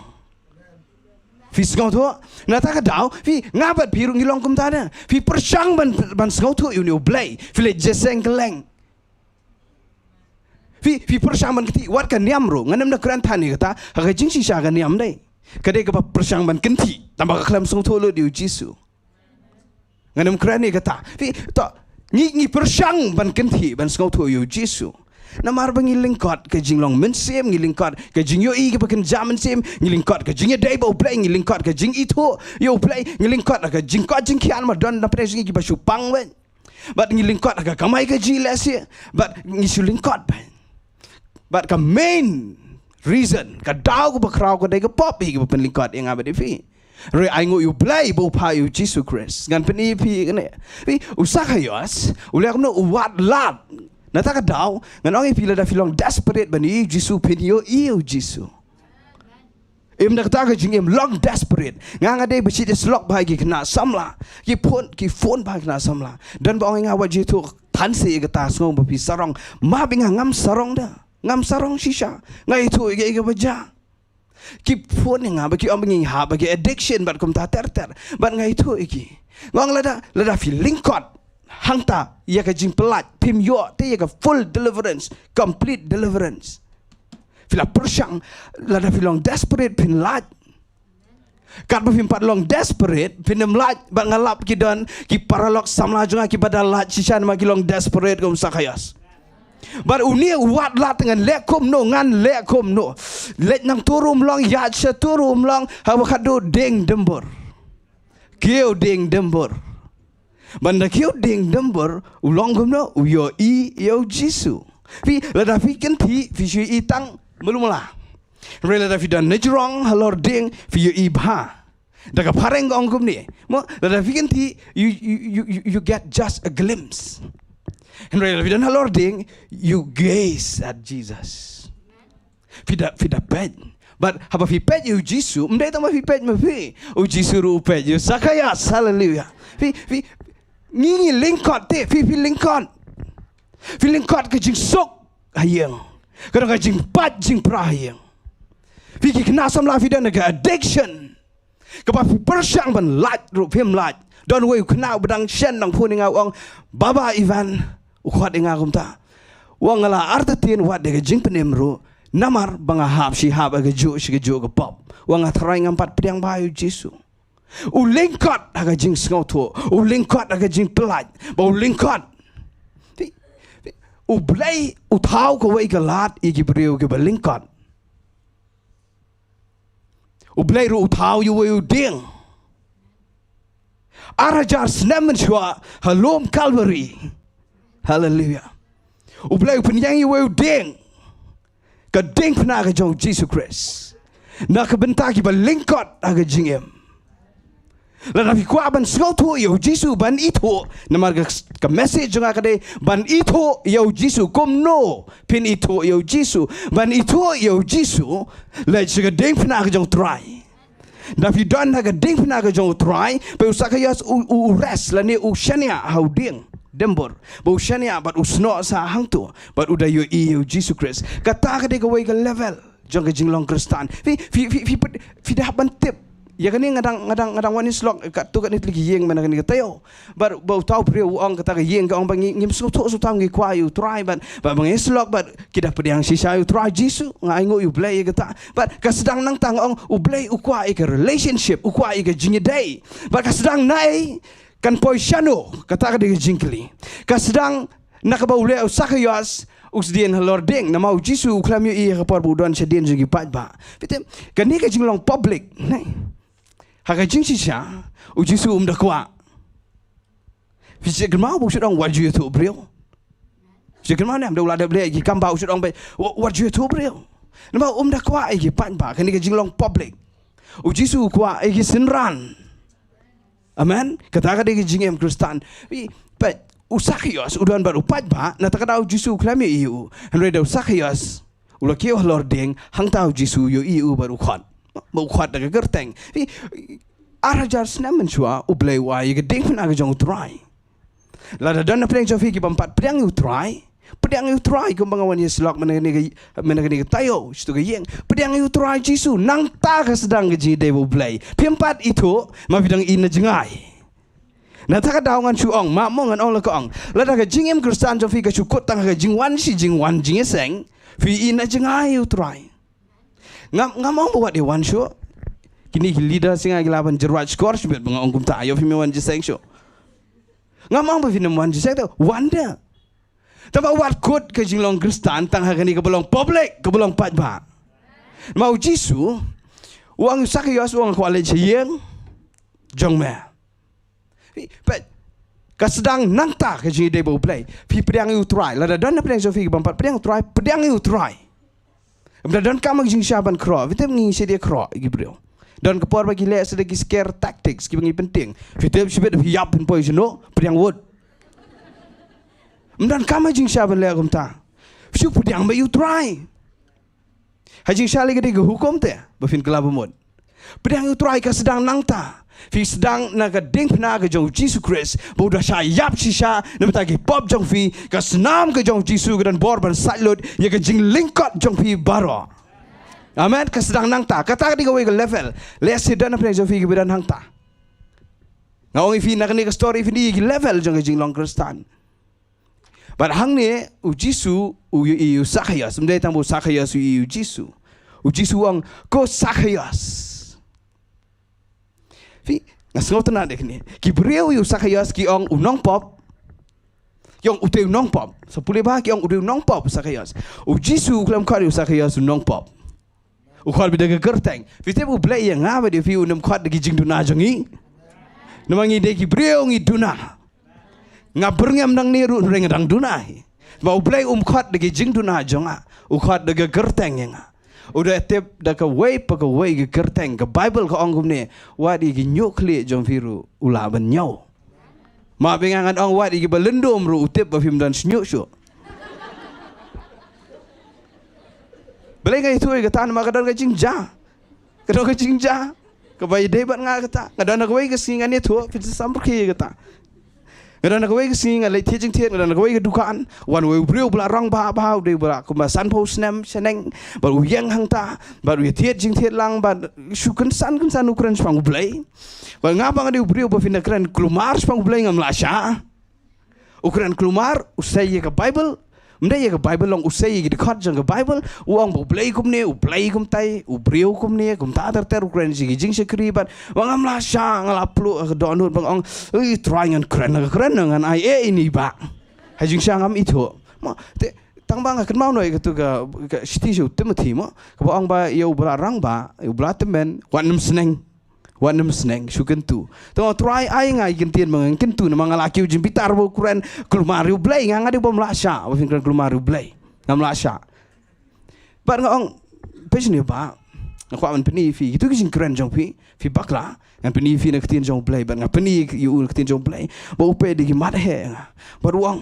Phi sngewthuh? Na kata ka daw, phi, nga bad phi ruh ngi long kumta de. Phi pyrshang ban, ban sngewthuh ïa une U Blei. Phi leit jingïaseng kylleng. Phi, phi pyrshang ban kynthih, wat ka niam ruh, ngan ym da kren than ïa kata, ha ka jingshisha ka niam dei. Ka dei kaba pyrshang ban kynthih, tangba ka khlem sngewthuh lut ïa u Jisu. Ngan ym kren ïa kata. Phi, to, ngi, ngi pyrshang ban kynthih, ban sngewthuh ïa u Jisu. Namar ba ngi lyngkot ka jinglong mynsiem, ngi lyngkot ka jingïohi kaba kynja mynsiem, ngi lyngkot ka jingïadei bad U Blei, ngi lyngkot ka jingithuh ïa U Blei, ngi lyngkot ka jingkoit jingkhiah, namar don na pdeng jong ngi kiba shu pang beit. Bad ngi lyngkot ha ka kamai kajih lehse. Bad ngi shu lyngkot bad, bad ka main reason, ka daw kaba khraw ka dei ka pop hi kaba pynlyngkot ïa nga bad ïa phi. Hynrei ai nguh ïa U Blei ba u phah ïa U Jisu Khrist. Ngan pyni ïa phi kane. Phi, u Sakhaios u leh kumno? U wad lad. Nata ka daw ngan ong ïa phi, lada phi long desperate ban ïohi ïa U Jisu, phin ïohi ïa U Jisu. Im da kata ka jingim long desperate. Nga nga dei ba shit ïa slok bha ïa ki khynnah samla. Ki phone, ki phone bha ïa ki khynnah samla. Don ba ong ïa nga, wat ju ïathuh than seh ïa kata, sngew ba phi sarong. Ma, bad nga ngam sarong da. Ngam sarong shisha. Nga ïathuh ïa ki, ïa ki ba jia. Ki phone ïa nga bad ki ong ba ngi hap ha ki addiction bad kumta ter ter. Bad nga ïathuh ïa ki. Nga ong lada, lada phi lyngkot hangta ïa ka jingpyllait, phim ïoh te ïa ka full deliverance, complete deliverance. Phi la pyrshang, lada phi long desperate phin lait. Katba phim pat long desperate phin ym lait, bad nga lap ki don ki paralok samla jong nga kiba da lait shisha namar ki long desperate kum u Sakhaios. Bad une u wad lad, ngan leh kumno, ngan leh kumno. Leit nangta ruh ym long, ïaid shatu ruh ym long, haba khadduh dieng dymbur. Kiew dieng dymbur. Bad da kiew dieng dymbur u long kumno? U ïohi ïa U Jisu. Phi, lada phi kynthih phi shu ïohi tang malu mala. Hynrei lada phi don na jrong halor dieng phi ïohi bha. Da ka phareng ka ong kumne. Mo, lada phi kynthih, you, you, you, you, you get just a glimpse. Hynrei lada phi don halor dieng, you gaze at Jesus. Phi da, phi da peit. Bad haba phi peit ïa U Jisu, ym dei tang ba phi peit ma phi. U Jisu ruh u peit ïa u Sakhaios, haleluya. Phi, phi, ngi ngi lyngkot te, phi, phi lyngkot. Phi lyngkot ka jingsuk ha ïing. Ka don ka jingpait jingpra ha ïing. Phi ki khynnah samla phi don ha ka addiction. Kaba phi pyrshang ban lait ruh phim lait. Don uwei u khynnah uba dang shen dang phone ïa nga u ong, Baba Ivan, u khot ïa nga kumta. U ong nga la artatien wat da ka jingpynim ruh. Namar ba nga hap shi hap ha kajuh shi kajuh ka pop. U ong nga tharai ngam pat pdiang bha ïa U Jisu. U lyngkot ha ka jingsngewthuh. U lyngkot ha ka jingpyllait. Bad u lyngkot. U Blei u thaw kawei ka lad ïa ki briew kiba lyngkot. U Blei ruh u thaw ïa uwei u dieng. Ar hajar snem mynshuwa ha lum Calvary. Haleluya. U Blei u pynïeng ïa uwei u dieng. Ka diengphna ka jong U Jisu Khrist. Na ka bynta kiba lyngkot ha ka jingim. Lada phi kwah ban sngewthuh ïa U Jisu, ban ithuh, namar ka, ka message jong nga ka dei ban ithuh ïa U Jisu. Kumno phin ithuh ïa U Jisu? Ban ithuh ïa U Jisu, leit sha ka diengphna ka jong U Trai. Da phi don ha ka diengphna ka jong U Trai, ba u Sakhaios u, u, u rest lane u shaniah ha u dieng dymbur. Ba u shaniah bad u snoh sah hangto bad u da ïohi ïa U Jisu Khrist. Kata ka dei kawei ka level jong ka jinglong Khristan. Phi, phi, phi, phi, phi da hap ban tip. Ïa kane nga dang, nga dang, nga dang wan ïa slok, katto katne tylli ki ïing mynne kane ka taïew. Bad ba uta u briew u ong, kata ka ïing ka ong ba ngi, ngim sngewthuh sngewthuh, ngi kwah ïa U Trai bad, bad ba ngi slok bad ki da pdiang shisha ïa U Trai Jisu, nga ainguh ïa U Blei ïa kata. Bad ka sdang nangta, nga ong U Blei u kwah ïa ka relationship, u kwah ïa ka jingïadei. Bad ka sdang naei, kan poi shano, kata ka dei ka jingkylli. Ka sdang na kaba u leh u Sakhaios, u sdien halor dieng, namar U Jisu u khlem ïohi ha ka por ba u don shadien jong ki paidbah. Phi tip, kane ka jinglong public, ne? Ha ka jingshisha, U Jisu um da kwah. Phi sngewthuh kynmaw ba u shu ong wat ju ïathuh briew. Phi sngewthuh kynmaw ne, em da u la dep leh ki kam ba u shu ong ba, wa-, wat ju ïathuh briew. Namar um da kwah ïa ki paidbah, kane ka jinglong public. U Jisu u kwah ïa ki synran. Amen. Kata ka dei ka jingim Khristan. Phi, peit, u Sakhaios u don bad u paidbah, na kata ka daw U Jisu u khlem ïohi ïa u. Hynrei da u Sakhaios u la kiew halor dieng, hangta U Jisu u ïohi ïa u bad u khot. Ba u khot da ka kyrteng. Phi, ar hajar snem mynshuwa U Blei u ai ïa ka diengphna ka jong U Trai. Lada don na pdeng jong phi kibym pat pdiang ïa U Trai, pdiang ïa U Trai, kumba nga wan ïa slok mynne kane ka, mynne kane ka taïew, shatu ka ïing. Pdiang ïa U Trai Jisu, nangta ka sdang ka jingïadei bad U Blei. Phim pat ithuh, ma phi dang i na jngai. Na kata ka daw ngan shu ong, ma mo ngan ong la ka ong. Lada ka jingim Khristan jong phi ka shu kut tang ha ka jingwan shi jingwan jingïaseng, phi i na jngai ïa U Trai. Ngam, ngam ong ba wat ïa wan shuh. Kine ki leader shisha ki lah ban jyrwat shkor shibit ba nga ong kumta, ïoh phim ïa wan jingïaseng shuh. Ngam ong ba phin ym wan jingïaseng te, wan de. Tangba wat kut ka jinglong Khristan tang ha kane kaba long public, kaba long paidbah. Ma U Jisu u ong ïa u Sakhaios, u ong kwah leit sha ïing jong me. Phi, peit, ka sdang nangta ka jingïadei bad U Blei. Phi pdiang ïa U Trai. Lada don na pdeng jong phi kibym pat pdiang ïa U Trai, pdiang ïa U Trai. Ym da donkam ka jingshisha ban khroh. Phi tip ngi shait ïa khroh ïa ki briew. Don ka por ba ki leh sa da ki scare tactics kiba ngi pyntieng. Phi tip shibit phi ïap phin poi shano, pdiang wut. Ym donkam ka jingshisha ban leh kumta. Shu pdiang beit ïa U Trai. Ha jingshisha lei ka dei ka hukum te ba phin kylla ba mut. Pdiang ïa U Trai, ka sdang nangta. Phi sdang na ka diengphna ka jong U Jisu Khrist ba u da shah ïap shisha na bynta ki pop jong phi, ka snam ka jong U Jisu ka don bor ban sait lut ïa ka jinglyngkot jong phi baroh. Amen. Ka sdang nangta. Kata ka dei kawei ka level. Lehse don hapdeng jong phi kiba don hangta. Nga ong ïa phi na kane ka story phin i ïa ki level jong ka jinglong Khristan. Bad hangne U Jisu u ïohi ïa u Sakhaios, ym dei tang ba u Sakhaios u ïohi ïa U Jisu. U Jisu u ong, "Ko Sakhaios." Phi, nga sngewtynnad ïa kane. Ki briew ïa u Sakhaios ki ong u nongpop. Ki ong u dei u nongpop. Sa pule bha, ki ong u dei u nongpop u Sakhaios. U Jisu u khlem khot ïa u Sakhaios u nongpop. U khot beit da ka kyrteng. Phi tip U Blei ïa nga bad ïa phi um khot da ki jingduna jong ngi. Namar ngi dei ki briew ngi duna. Nga byrngem nangne ruh hynrei nga dang duna hi. Ba U Blei um khot da ki jingduna jong nga. U khot da ka kyrteng ïa nga. U da tip da kawei pa kawei ka kyrteng. Ka Baibl ka ong kumne. Wat ïa ki ñiuh khlieh jong phi ruh u lah ban ñiew. Ma bynta ngan ong wat ïa kiba lyndum ruh u tip ba phim don shñiuh shuh. Balei nga ïathuh ïa kata? Namar ka don ka jingjia. Ka don ka jingjia kaba ïadei bad nga kata. Nga don ha kawei ka sngi ngan ïathuh, phin sa samrkhie ïa kata. Nga don ha kawei ka sngi nga leit thied jingthied, nga don ha kawei ka dukan, wan uwei u briew ba la rangbah bha, u dei ba la kumba sanphew snem shaneng, bad u ïeng hangta, bad u ïathied jingthied lang, bad shu kynsan kynsan u kren shaphang U Blei. Bad nga ba nga dei u briew ba phin da kren kulmar shaphang U Blei ngam lah shah. U kren kulmar, u sei ïa ka Baibl, ym dei ïa ka Baibl long, u sei ïa ki dkhot jong ka Baibl, u ong ba U Blei kumne, U Blei kumtai, u briew kumne, kumta ter ter, u kren ïa ki jingshakri bad, ba ngam lah shah, nga la pluh ha ka dohnud, ba nga ong, "Ui, Trai ngan kren, ngan kren, ngan ai ei ïa ini i bah." Ha jingshisha ngam ithuh. Mo, te, tang ba nga kynmaw noh ïa katu ka, ka shithi sha u Timothy mo, kaba ong ba ïa uba la rangbah, ïa uba la tymmen, wat nym sneng. Wat nym sneng, shu kyntu. Te nga ong Trai ai nga ïa ki ktien ba ngan kyntu namar nga la kiew jingbitar ba u kren kulmar ïa U Blei, nga nga dei bym lah shah ba phin kren kulmar ïa U Blei. Ngam lah shah. Bad nga ong, peit shane bah, nga kwah ban pyni ïa phi, kito ki jingkren jong phi, phi bakla, ngan pyni ïa phi na ka ktien jong U Blei, bad nga pyni ïa u na ka ktien jong U Blei, ba u peit da ki mat heh ïa nga. Bad u ong,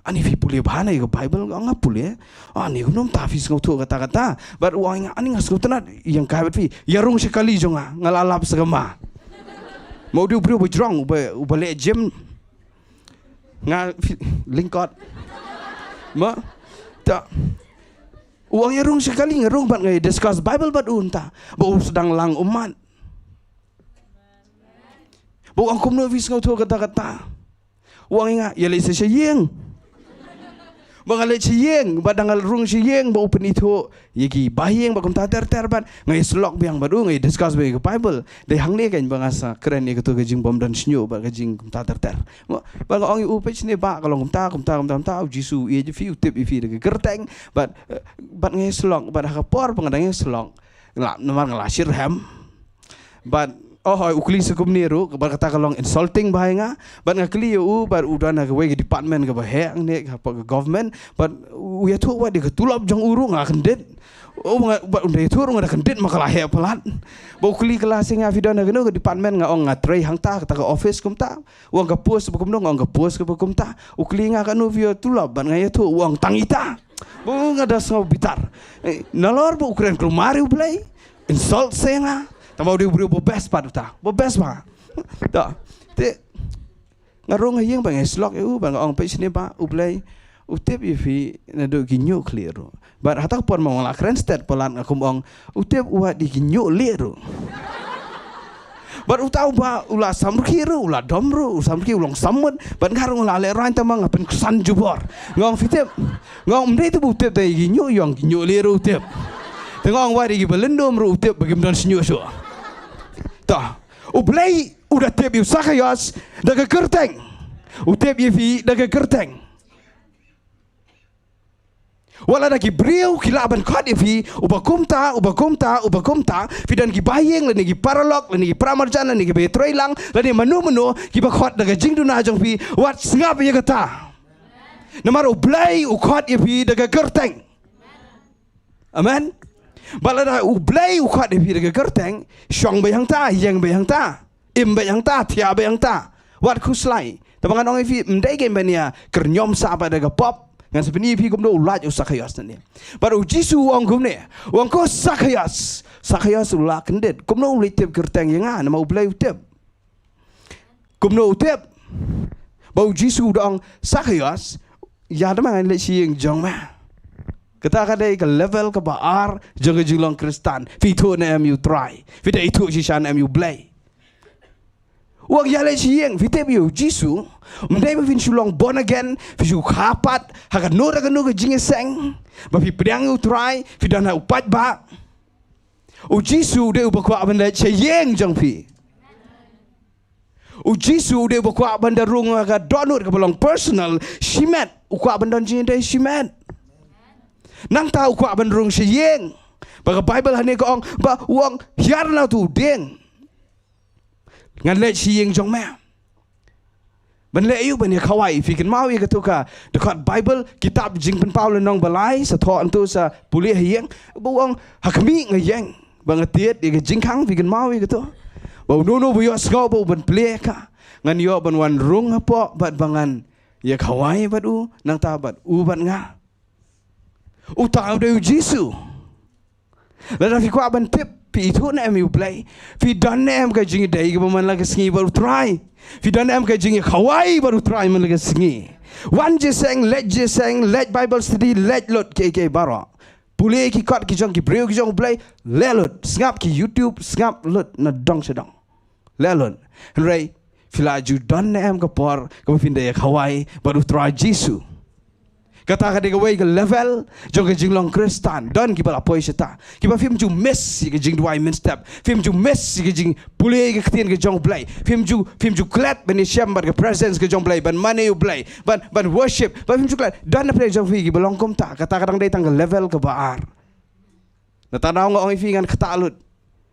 "Ani phi pule bha na ïa ka Baibl?" Nga ong, "Nga pule." "Ani kumno mynta phi sngewthuh kata kata?" Bad u ong ïa nga, "Ani nga sngewtynnad ïa ka bad phi." Ïa rung sha kali jong nga, nga la lap sa ka ma. Ma u dei u briew ba jrong, uba, uba leh gym. Nga phi, lyngkot. Ma, ta. U ong ïa rung sha kali, nga rung bad nga ïa discuss Baibl bad u mynta. Ba u sdang lang ummat. Ba u ong kumno phi sngewthuh kata kata. U ong ïa nga, ïa leit sa sha ïing. Ba nga leit sha ïing, bad da nga rung sha ïing, ba u pynithuh ïa ki bahaïing, ba kumta ter ter bad nga ïa slok biang bad u, nga ïa discuss biang ïa ka Baibl. Dei hangne keiñ ba nga sa kren ïa kato ka jingbym don shñiuh bad ka jing kumta ter ter. Ba nga ong ïa u, peit shane bah, ka long kumta, kumta, kumta, kumta, U Jisu u ïeit ïa phi, u tip ïa phi da ka kyrteng, bad, eh, bad nga ïa slok, bad ha ka por ba nga dang ïa slok, nga la, namar nga la shitrhem. Bad, oh, hooid, u kylli sa kumne ruh, bad kata ka long insulting bha ïa nga. Bad nga kylli ïa u, bad u don ha kawei ka department kaba heh hangne hapoh ka government. Bad u ïathuh wat ïa ka tulop jong u ruh nga kyndit. Oh, nga, bad u da ïathuh ruh nga da kyndit ma ka la heh palat. Bad u kylli kylla sa ïa nga, phi don ha kano ka department, nga ong nga trei hangta, kata ka office kumta. U ong ka post ba kumno, nga ong ka post kaba kumta. U kylli nga kano phi ïoh tulop, bad nga ïathuh, u ong tang ita. Ba nga da sngew bitar. Eh, nalor ba u kren kulmar ïa U Blei, insult sa ïa nga. Tang ba u dei u briew ba best pat uta. Ba best ba. Ta. Te nga rung ha ïing ba nga slok ïa u, ba nga ong, peit shane bah, U Blei u tip ïa phi naduh ki ñiuh khlieh ruh. Bad ha kata ka por ma nga la kren stet palat, nga kum ong, u tip wat ïa ki ñiuh lieh ruh. Bad uta u bah u la samrkhie ruh, u la dom ruh, u samrkhie, u long sammut. Bad nga ruh nga la lehraiñ, tang ba nga pynksan jubor. Nga ong, phi tip. Nga ong, ym dei te ba u tip te ïa ki ñiuh, ïa ki ñiuh lieh ruh u tip. Te nga ong, wat ïa kiba lyndum ruh u tip ba kim don shñiuh shuh. Ta. U Blei u da tip ïa u Sakhaios da ka kyrteng. U tip ïa phi da ka kyrteng. Wat la da ki briew ki lah ban khot ïa phi, uba kumta, uba kumta, uba kumta, phi don ki bahaïing, lane ki paralok, lane ki paramarjan, lane kiba ïatreilang, lane mano mano, kiba khot da ka jingduna jong phi, wat sngap ïa kata. Namar U Blei u khot ïa phi da ka kyrteng. Amen. Bad lada U Blei u khot ïa phi da ka kyrteng, shong beit hangta, ïeng beit hangta, im beit hangta, thiah beit hangta. Wat khuslai. Te ba ngan ong ïa phi, ym dei kein ban ïa kyrñiom sah bad da ka pop. Ngan sa pyni ïa phi kumno u lait u Sakaios nangne. Bad U Jisu u ong kumne. U ong, ko Sakaios. Sakaios u la kyndit. Kumno u leit tip kyrteng ïa nga, namar U Blei u tip. Kumno u tip? Ba U Jisu u da ong, Sakaios, ïa da ma ngan leit sha ïing jong me. Kata ka dei ka level kaba ar jong ka jinglong Khristan. Phi ithuh ne em ïa U Trai? Phi da ithuh shisha ne em ïa U Blei? U ong ïa leit sha ïing, phi tip ïa U Jisu, ym dei ba phin shu long born again, phi shu kha pat ha kano da kano ka jingïaseng, ba phi pdiang ïa U Trai, phi don ha u paidbah. U Jisu u dei uba kwah ban leit sha ïing jong phi. U Jisu u dei uba kwah ban da rung ha ka dohnud kaba long personal shimet. U kwah ban don jingïadei shimet. Nangta u kwah ban rung sha ïing. Ba ka Baibl hangne ka ong, ba u ong, hiar na tu dieng, ngan leit sha ïing jong me. Ban leh aïu? Ban ïa khawai. Phi kynmaw ïa kato ka dkhot Baibl, kitab Jingpynpaw lynnong ba lai, sa thoh hangto, sa pule ha ïing. Ba u ong, ha khmih nga ïeng ba nga tied ïa ka jingkhang. Phi kynmaw ïa kato? Ba uno uno ba ïohsngew ba u ban plie ka, ngan ïoh ban wan rung hapoh bad ba ngan ïa khawai bad u, nangta bad u bad nga. Uta u dei U Jisu. Lada phi kwah ban tip, phi ithuh ne em ïa U Blei? Phi don ne em ka jingïadei kaba man la ka sngi bad U Trai? Phi don ne em ka jingïakhawai bad U Trai man la ka sngi? Wan jingïaseng, leit jingïaseng, leit Bible study, leit lut kiei kiei baroh. Pule ki kot ki jong ki briew ki jong U Blei, leh lut. Sngap ki YouTube, sngap lut na dong sha dong. Leh lut. Hynrei phi la ju don ne em ka por kaba phin da ïakhawai bad U Trai Jisu? Kata ka dei kawei ka level jong ka jinglong Khristan. Don kiba la poi shata, kiba phim ju miss ïa ka jingduwai mynstep, phim ju miss ïa ka jingpule ïa ka ktien ka jong U Blei, phim ju, phim ju klet ban ïashem bad ka presence ka jong U Blei, ban mane ïa U Blei, ban, ban worship, ba phim ju klet. Don na pdeng jong phi kiba long kumta. Kata ka dang dei tang ka level kaba ar. Nangta nga ong ïa phi, ngan ktah lut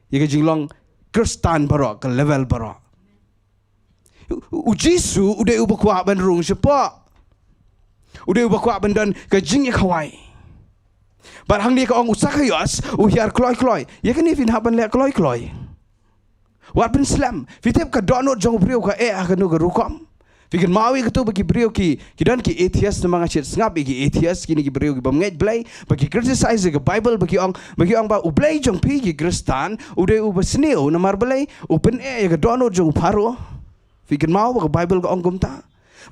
ïa ka jinglong Khristan baroh, ka level baroh. U, U Jisu u dei uba kwah ban rung shapoh. U dei uba kwah ban don ka jingïakhawai. Bad hangne ka ong, u Sakaios u hiar kloi kloi. Ïa kane phin hap ban leh kloi kloi. Wat pynslem. Phi tip ka dohnud jong u briew ka eh ha kano ka rukom? Phi kynmaw ïa kato ba ki briew ki, ki don ki atheist, namar nga shait sngap ïa ki atheist, kine ki briew ki bym ngeit Blei, ba ki criticize ïa ka Baibl, ba ki ong, ba ki ong ba U Blei jong phi ki Khristan u dei uba sniew, namar balei? U pyneh ïa ka dohnud jong u Pharaoh. Phi kynmaw ba ka Baibl ka ong kumta?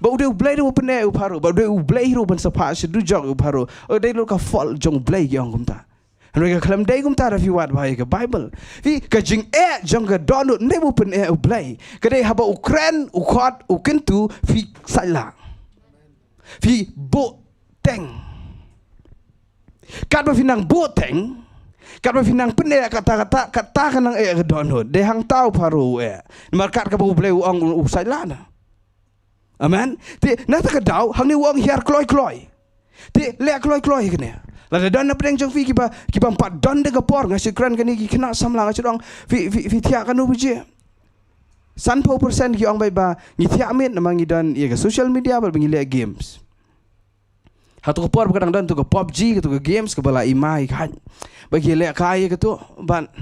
Ba u dei U Blei ruh u pyneh ïa u Pharaoh, ba u dei U Blei ruh ban sa phah sha dujok ïa u Pharaoh. U dei lut ka fault jong U Blei, ki ong kumta. Hynrei ka khlem dei kumta, lada phi wad bha ïa ka Baibl. Phi, ka jingeh jong ka dohnud ym dei ba u pyneh U Blei. Ka dei haba u kren, u khot, u kyntu, phi saitlah. Phi buh teng. Katba phi nang buh teng, katba phi nang pyneh, kata, kata, kata ka nang eh ka dohnud. Dei hangta u Pharaoh u eh. Namar kat kaba U Blei u ong, u saitlah na. Amen. Te nangta ka daw hangne u ong hiar kloi kloi. Te leh kloi kloi kane. Lada don na pdeng jong phi kiba, kiba ym pat don da ka por, nga shu kren kane ki khynnah samla, nga shu ong, phi, phi, phi thiah kano baje? Sanphew percent ki ong ba, ba ngi thiah miet namar ngi don ïa ka social media bad ba ngi leh games. Hato ka por ba ka dang don to ka PUBG, kato ka games kaba la i mai khat. Ba ki lehkai ïa kato, bad,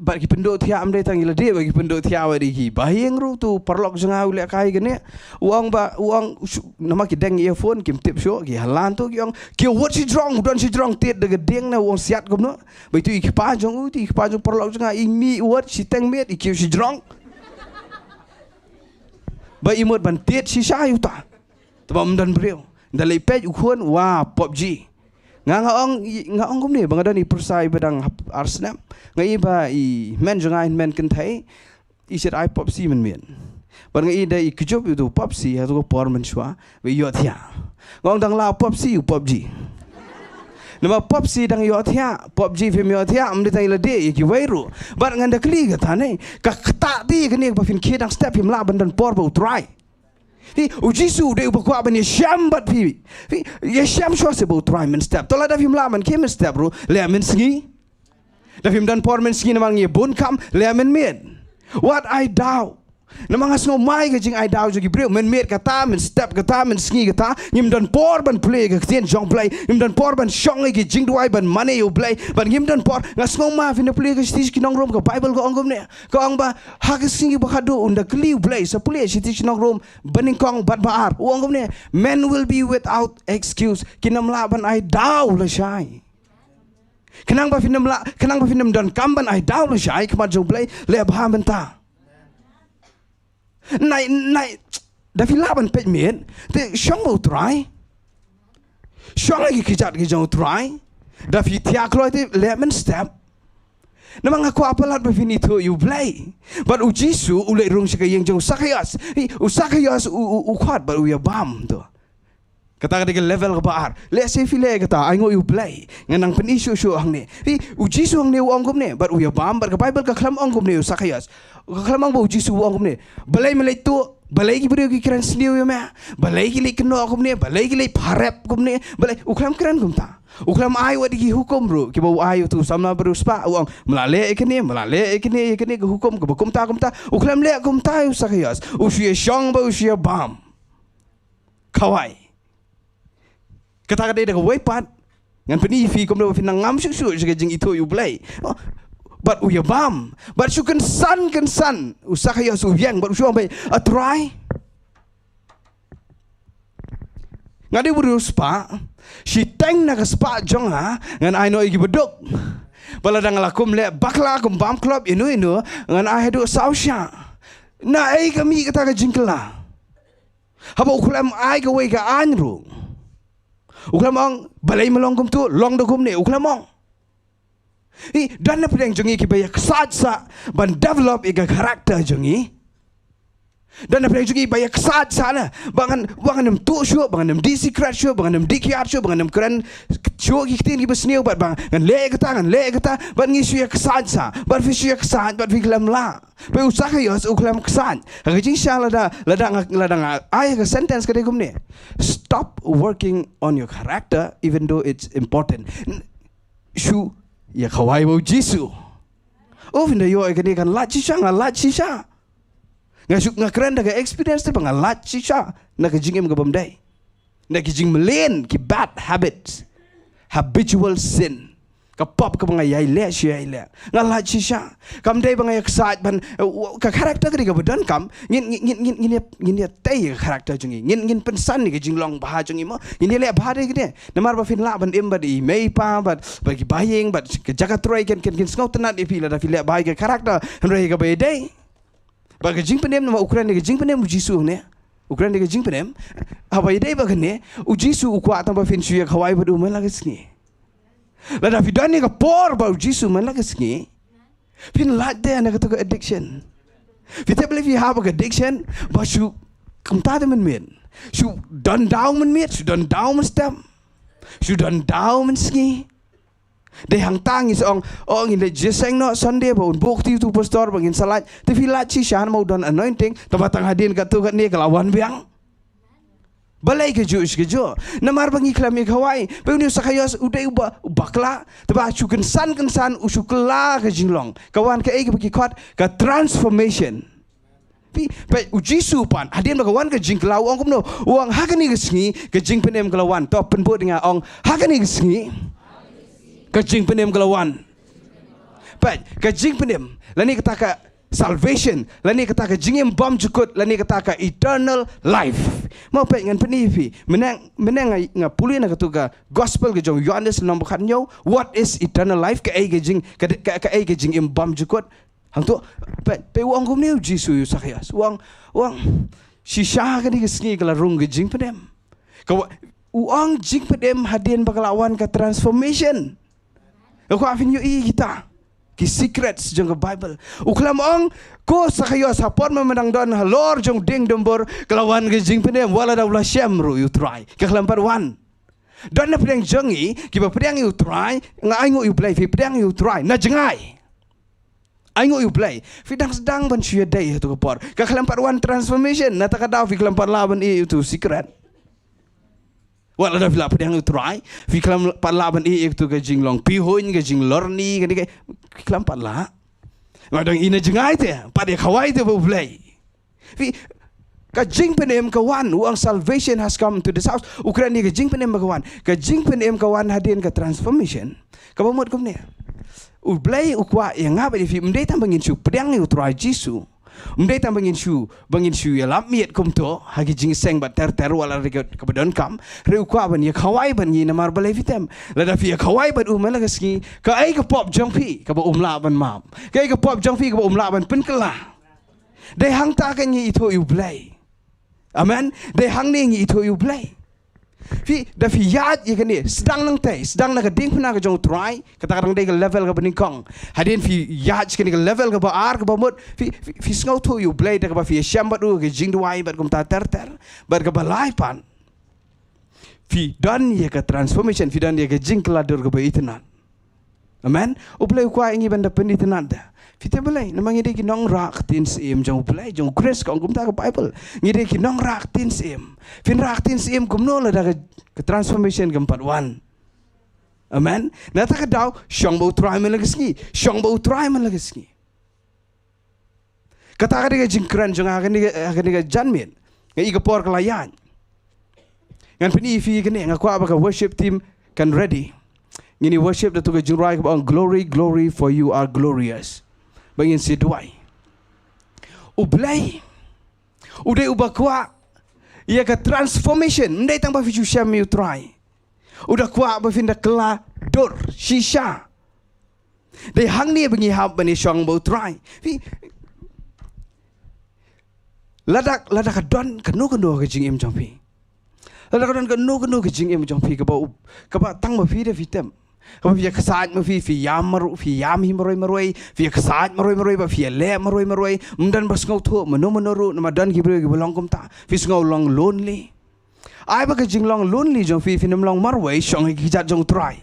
bad ki pynduh thiah, ym dei tang ïa lade ba ki pynduh thiah, wat ïa ki bahaïing ruh. To paralok jong nga u lehkai kane. U ong ba, u ong, shu, namar ki deng earphone, kim tip shuh, ki halan to, ki ong, ki wut shijrong, u don shijrong, tied da ka dieng na, u ong siat kumno. Ba ito i kpa jong u, ito i kpa jong paralok jong nga, i mih wut shiteng miet, i kiew shijrong. Ba i mut ban tied shisha ïa uta. Te ba ym don briew. Nda leit peit u khun, wa, PUBG. Nga, nga ong, nga ong kumne, ba nga don i pyrsa iba dang hap ar snem. Nga i ba i hynmen jong nga, i hynmen kynthei, i shait ai PUBG mynmiet. Bad nga i da i kjut ïa uto u PUBG, ha kato ka por mynshuwa, ba i ïohthiah. Nga ong dang la PUBG, u PUBG. Namar PUBG dang ïohthiah, PUBG phim ïohthiah, ym dei tang ïa lade, ïa kiwei ruh. Bad ngan da kylli kata ne, ka ktah te kane ba phin khie dang step, phim lah ban don por bad u Trai. Phi, u Jisu u dei uba kwah ban ïashem bad phi. Phi, ïashem shuwa seh bad u Trai mynstep. To lada phim lah ban khie mynstep ruh, leh mynsngi. Da phim don por mynsngi namar ngi bun kam, leh mynmiet. Wat ai daw. Namar nga sngew mai ka jingai daw jong ki briew, men miet kata, men step kata, men sngi kata, ngim don por ban pule ka ktien jong Blei, ngim don por ban shong ïa ki jingduwai ban mane ïa u Blei, ban ngim don por, nga sngew ma phin da pule ka shithi ki nong Rom ka Bible ka ong kumne, ka ong ba, ha ka sngi ba khatduh un da kylli u Blei, sa pule shithi ki nong Rom, banyngkong bad ba ar, u ong kumne, men will be without excuse, kin ym lah ban ai daw lashai. Khnang ba phin ym lah, khnang ba phin ym don kam ban ai daw lashai, khmat jong u Blei, leh bha mynta. Nai, nai, da phi lah ban peit miet, te shong bad u Trai. Shong ha ki kjat ki jong u Trai. Da phi thiah kloi te leh mynstep. Namar nga kwah palat ba phin ithuh ïa u Blei. Bad u Jisu u leit rung sha ka ïing jong u Sakhaios. Hi, u Sakhaios u, u, u khot bad u ïa bam to. Kata ka dei ka level kaba ar. Lehse phi leh kata, ai nguh ïa u Blei. Nga nang pyni shuh shuh hangne. Phi, u Jisu hangne u ong kumne, bad u ïa bam, bad ka Bible ka khlem ong kumne u Sakhaios. Ka khlem ong ba u Jisu u ong kumne. Balei me leit tuh, balei ki briew ki kren sniew ïa me, balei ki leit kynnoh kumne, balei ki leit pharep kumne, balei, u khlem kren kumta. U khlem ai wat ki hukum ruh, kiba u ai uto u samla baroh u spah, u ong, me la leh ïa kane, me la leh ïa kane, ïa kane, ka hukum, kaba kumta, kumta. U khlem leh kumta ïa u Sakhaios. U shu ïa shong bad u shu ïa bam. Khawai. Kata ka dei da kawei pat. Ngan pyni ïa phi kumno ba phin nang ngam shuh shuh sha ka jingithuh ïa u Blei. Oh, bad u ïa bam. Bad shu kynsan kynsan. U Sakhaios u ïeng bad u shu ong beit, a Trai, nga dei u briew spah. Shiteng na ka spah jong nga ngan ai noh ïa ki baduk. Bad lada nga la kum leh bakla, kum bam klop, ïano ïano, ngan ai haduh saw shah. Na ei ka mih kata ka jingkylla? Haba u khlem ai kawei ka aiñ ruh. U khlem ong, balei me long kumto, long da kumne, u khlem ong. Hi, don na pdeng jong ngi kiba ïa ksaid sah ban develop ïa ka character jong ngi. Don na pdeng jong ngi ba ïa ksaid sah na, ba ngan, ba ngan ym tuh shuh, ba ngan ym dih sikret shuh, ba ngan ym dih kiad shuh, ba ngan ym kren shuh ki ktien kiba sniew, bad ba ngan leh kata, ngan leh kata, bad ngi shu ïa ksaid sah, bad phi shu ïa ksaid, bad phi khlem lah. Peit u Sakhaios u khlem ksaid. Ha ka jingshisha lada, lada nga, lada nga ai ka sentence ka dei kumne. Stop working on your character even though it's important. N-, shu ïa khawai bad u Jisu. Oh, phin da ïoh ïa kane kan lait shisha, nga lait shisha. Nga shu, nga kren da ka experience te ba nga lait shisha na ka jingim ka bym dei. Na ki jingmlien, ki bad habits. Habitual sin. Ka pop kaba nga ïai leh, shu ïai leh. Nga lait shisha. Kam dei ba nga ïa ksaid ban, eh, u-, ka character ka dei kaba donkam. Ngin, ngin, ngin, ngin, ngin ïa, ngin ïa tei ïa ka character jong ngi. Ngin, ngin pynsan ïa ka jinglong bha jong ngi mo. Ngin ïa leh bha dei kane. Namar ba phin lah ban im bad i mei i pa, bad, bad ki bahaïing, bad ka jaka trei kin, kin, kin sngewtynnat ïa phi lada phi leh bha ïa ka character. Hynrei kaba ïadei. Bad ka jingpynim namar u kren ïa ka jingpynim u Jisu hangne. U kren ïa ka jingpynim. Haba ïadei bad kane, u Jisu u kwah tang ba phin shu ïa khawai bad u man la ka sngi. Lada phi don ïa ka por bad u Jisu man la ka sngi. Phin lait te na kato ka addiction. Phi tip balei phi hap ka addiction, ba shu kumta te mynmiet. Shu don daw mynmiet, shu don daw mynstep. Shu don daw mynsngi. Dei hangta ngi sa ong, oh, ngin leit jingïaseng noh Sunday ba un buh kti uto u pastor ba ngin sa lait. Te phi lait shisha namar u don anointing, tangba tang hadien katto katne ka la wan biang. Balei kajuh shi kajuh? Namar ba ngi khlem ïa khawai. Ba une u Sakhaios u dei uba, u bakla. Tangba shu kynsan kynsan u shu kylla ka jinglong. Ka wan kaei kaba ki khot ka transformation. Phi, peit u Jisu pat, hadien ba ka wan ka jingkylla u ong kumno, u ong ha kane ka sngi, ka jingpynim ka la wan. To pynbud ïa nga ong, ha kane ka sngi, ka jingpynim ka la wan. Peit, ka jingpynim, lane kata ka salvation, lane kata ka jingim bymjukut, lane kata ka eternal life. Mo peit ngan pyni ïa phi, mynne, mynne nga, nga pule na kato ka gospel ka jong u Ïoannis lynnong ba khathynñiew, what is eternal life, kaei ka jing, ka, ka, kaei ka jingim bymjukut. Hangto, peit, peit u ong kumne u Jisu ïa u Sakhaios. U ong, u ong, shisha kane ka sngi ka la rung ka jingpynim. Ka wa-, u ong jingpynim hadien ba ka la wan ka transformation. Nga kwah phin ïohi kita ki secrets jong ka Bible. U khlem ong, ko Sakhaios, ha por me me dang don halor jong dieng dumbur, ka la wan ka jingpynim, wat la da u la shem ruh ïa u Trai. Ka khlem pat wan. Don na pdeng jong ngi, kiba pdiang ïa u Trai, nga ai nguh ïa u Blei, phi pdiang ïa u Trai, na jngai. Ai nguh ïa u Blei. Phi dang sdang ban shu ïadei ha kato ka por. Ka khlem pat wan transformation. Na kata ka daw phi khlem pat lah ban ïeh ïa uto u secret. Wat la da phi la pdiang ïa u Trai, phi khlem pat lah ban ïeh ïa kato ka jinglong pihuiñ, ka jinglorni, kane ka, phi khlem pat lah. Wat dang ïeh na jngai te, pat ïa khawai te bad u Blei. Phi, ka jingpynim ka wan, u ong salvation has come to this house. U kren ïa ka jingpynim ka wan. Ka jingpynim ka wan hadien ka transformation. Kaba mut kumne. U Blei u kwah ïa nga bad ïa phi, ym dei tang ba ngin shu pdiang ïa u Trai Jisu. Ym dei tang ba ngin shu, ba ngin shu ïalap miet kumto ha ki jingïaseng bad ter ter wat la ka, kaba donkam. Hynrei u kwah ban ïa khawai bad ngi namar balei phi tem. Lada phi ïa khawai bad u man la ka sngi, kaei ka pop jong phi kaba um lah ban map? Kaei ka pop jong phi kaba um lah ban pynkylla? Dei hangta ka ngi ithuh ïa u Blei. Amen. Dei hangne ngi ithuh ïa u Blei. Phi, da phi ïaid ïa kane, sdang nangtei, sdang na ka diengphna ka jong u Trai, kata ka dang dei ka level kaba nyngkong. Hadien phi ïaid ïa kane ka level kaba ar, kaba mut, phi, phi, phi sngewthuh ïa u Blei da kaba phi ïashem bad u, ka jingduwai bad kumta ter ter, bad kaba lai pat, phi don ïa ka transformation, phi don ïa ka jingkylla dur kaba itynnad. Amen. U Blei u kwah ïa ngi ban da pynitynnad da. Phi tip balei? Namar ngi dei ki nongrah ktien syiem jong u Blei, jong u Khrist, ka ong kumta ka Bible. Ngi dei ki nongrah ktien syiem. Phin rah ktien syiem kumno lada ka, ka transformation kam pat wan? Amen. Nangta ka daw, shong bad u Trai man la ka sngi. Shong bad u Trai man la ka sngi. Kata ka dei ka jingkren jong nga ha kane ka, ha kane ka janmiet. Nga i ka por ka la ïaid. Ngan pyni ïa phi kane, nga kwah ba ka worship team kan ready. Ngin ïa worship da tu ka jingrwai kaba ong, "Glory, glory, for you are glorious." Ba ngin sa duwai. U Blei u dei uba kwah ïa ka transformation. Ym dei tang ba phi shu shem ïa u Trai. U da kwah ba phin da kylla dur shisha. Dei hangne ba ngi hap ban ïashong bad u Trai. Phi, lada, lada ka don kano kano ka jingim jong phi, lada ka don kano kano ka jingim jong phi kaba u, kaba tang ma phi da phi tem, kaba phi ïa ksaid ma phi, phi ïam maru, phi ïam hi marwei marwei, phi ïa ksaid marwei marwei, ba phi ïa leh marwei marwei, ym don ba sngewthuh mano mano ruh, namar don ki briew kiba long kumta. Phi sngew long lonely. Ai ba ka jinglong lonely jong phi, phin ym long marwei, shong ha ki kjat jong u Trai.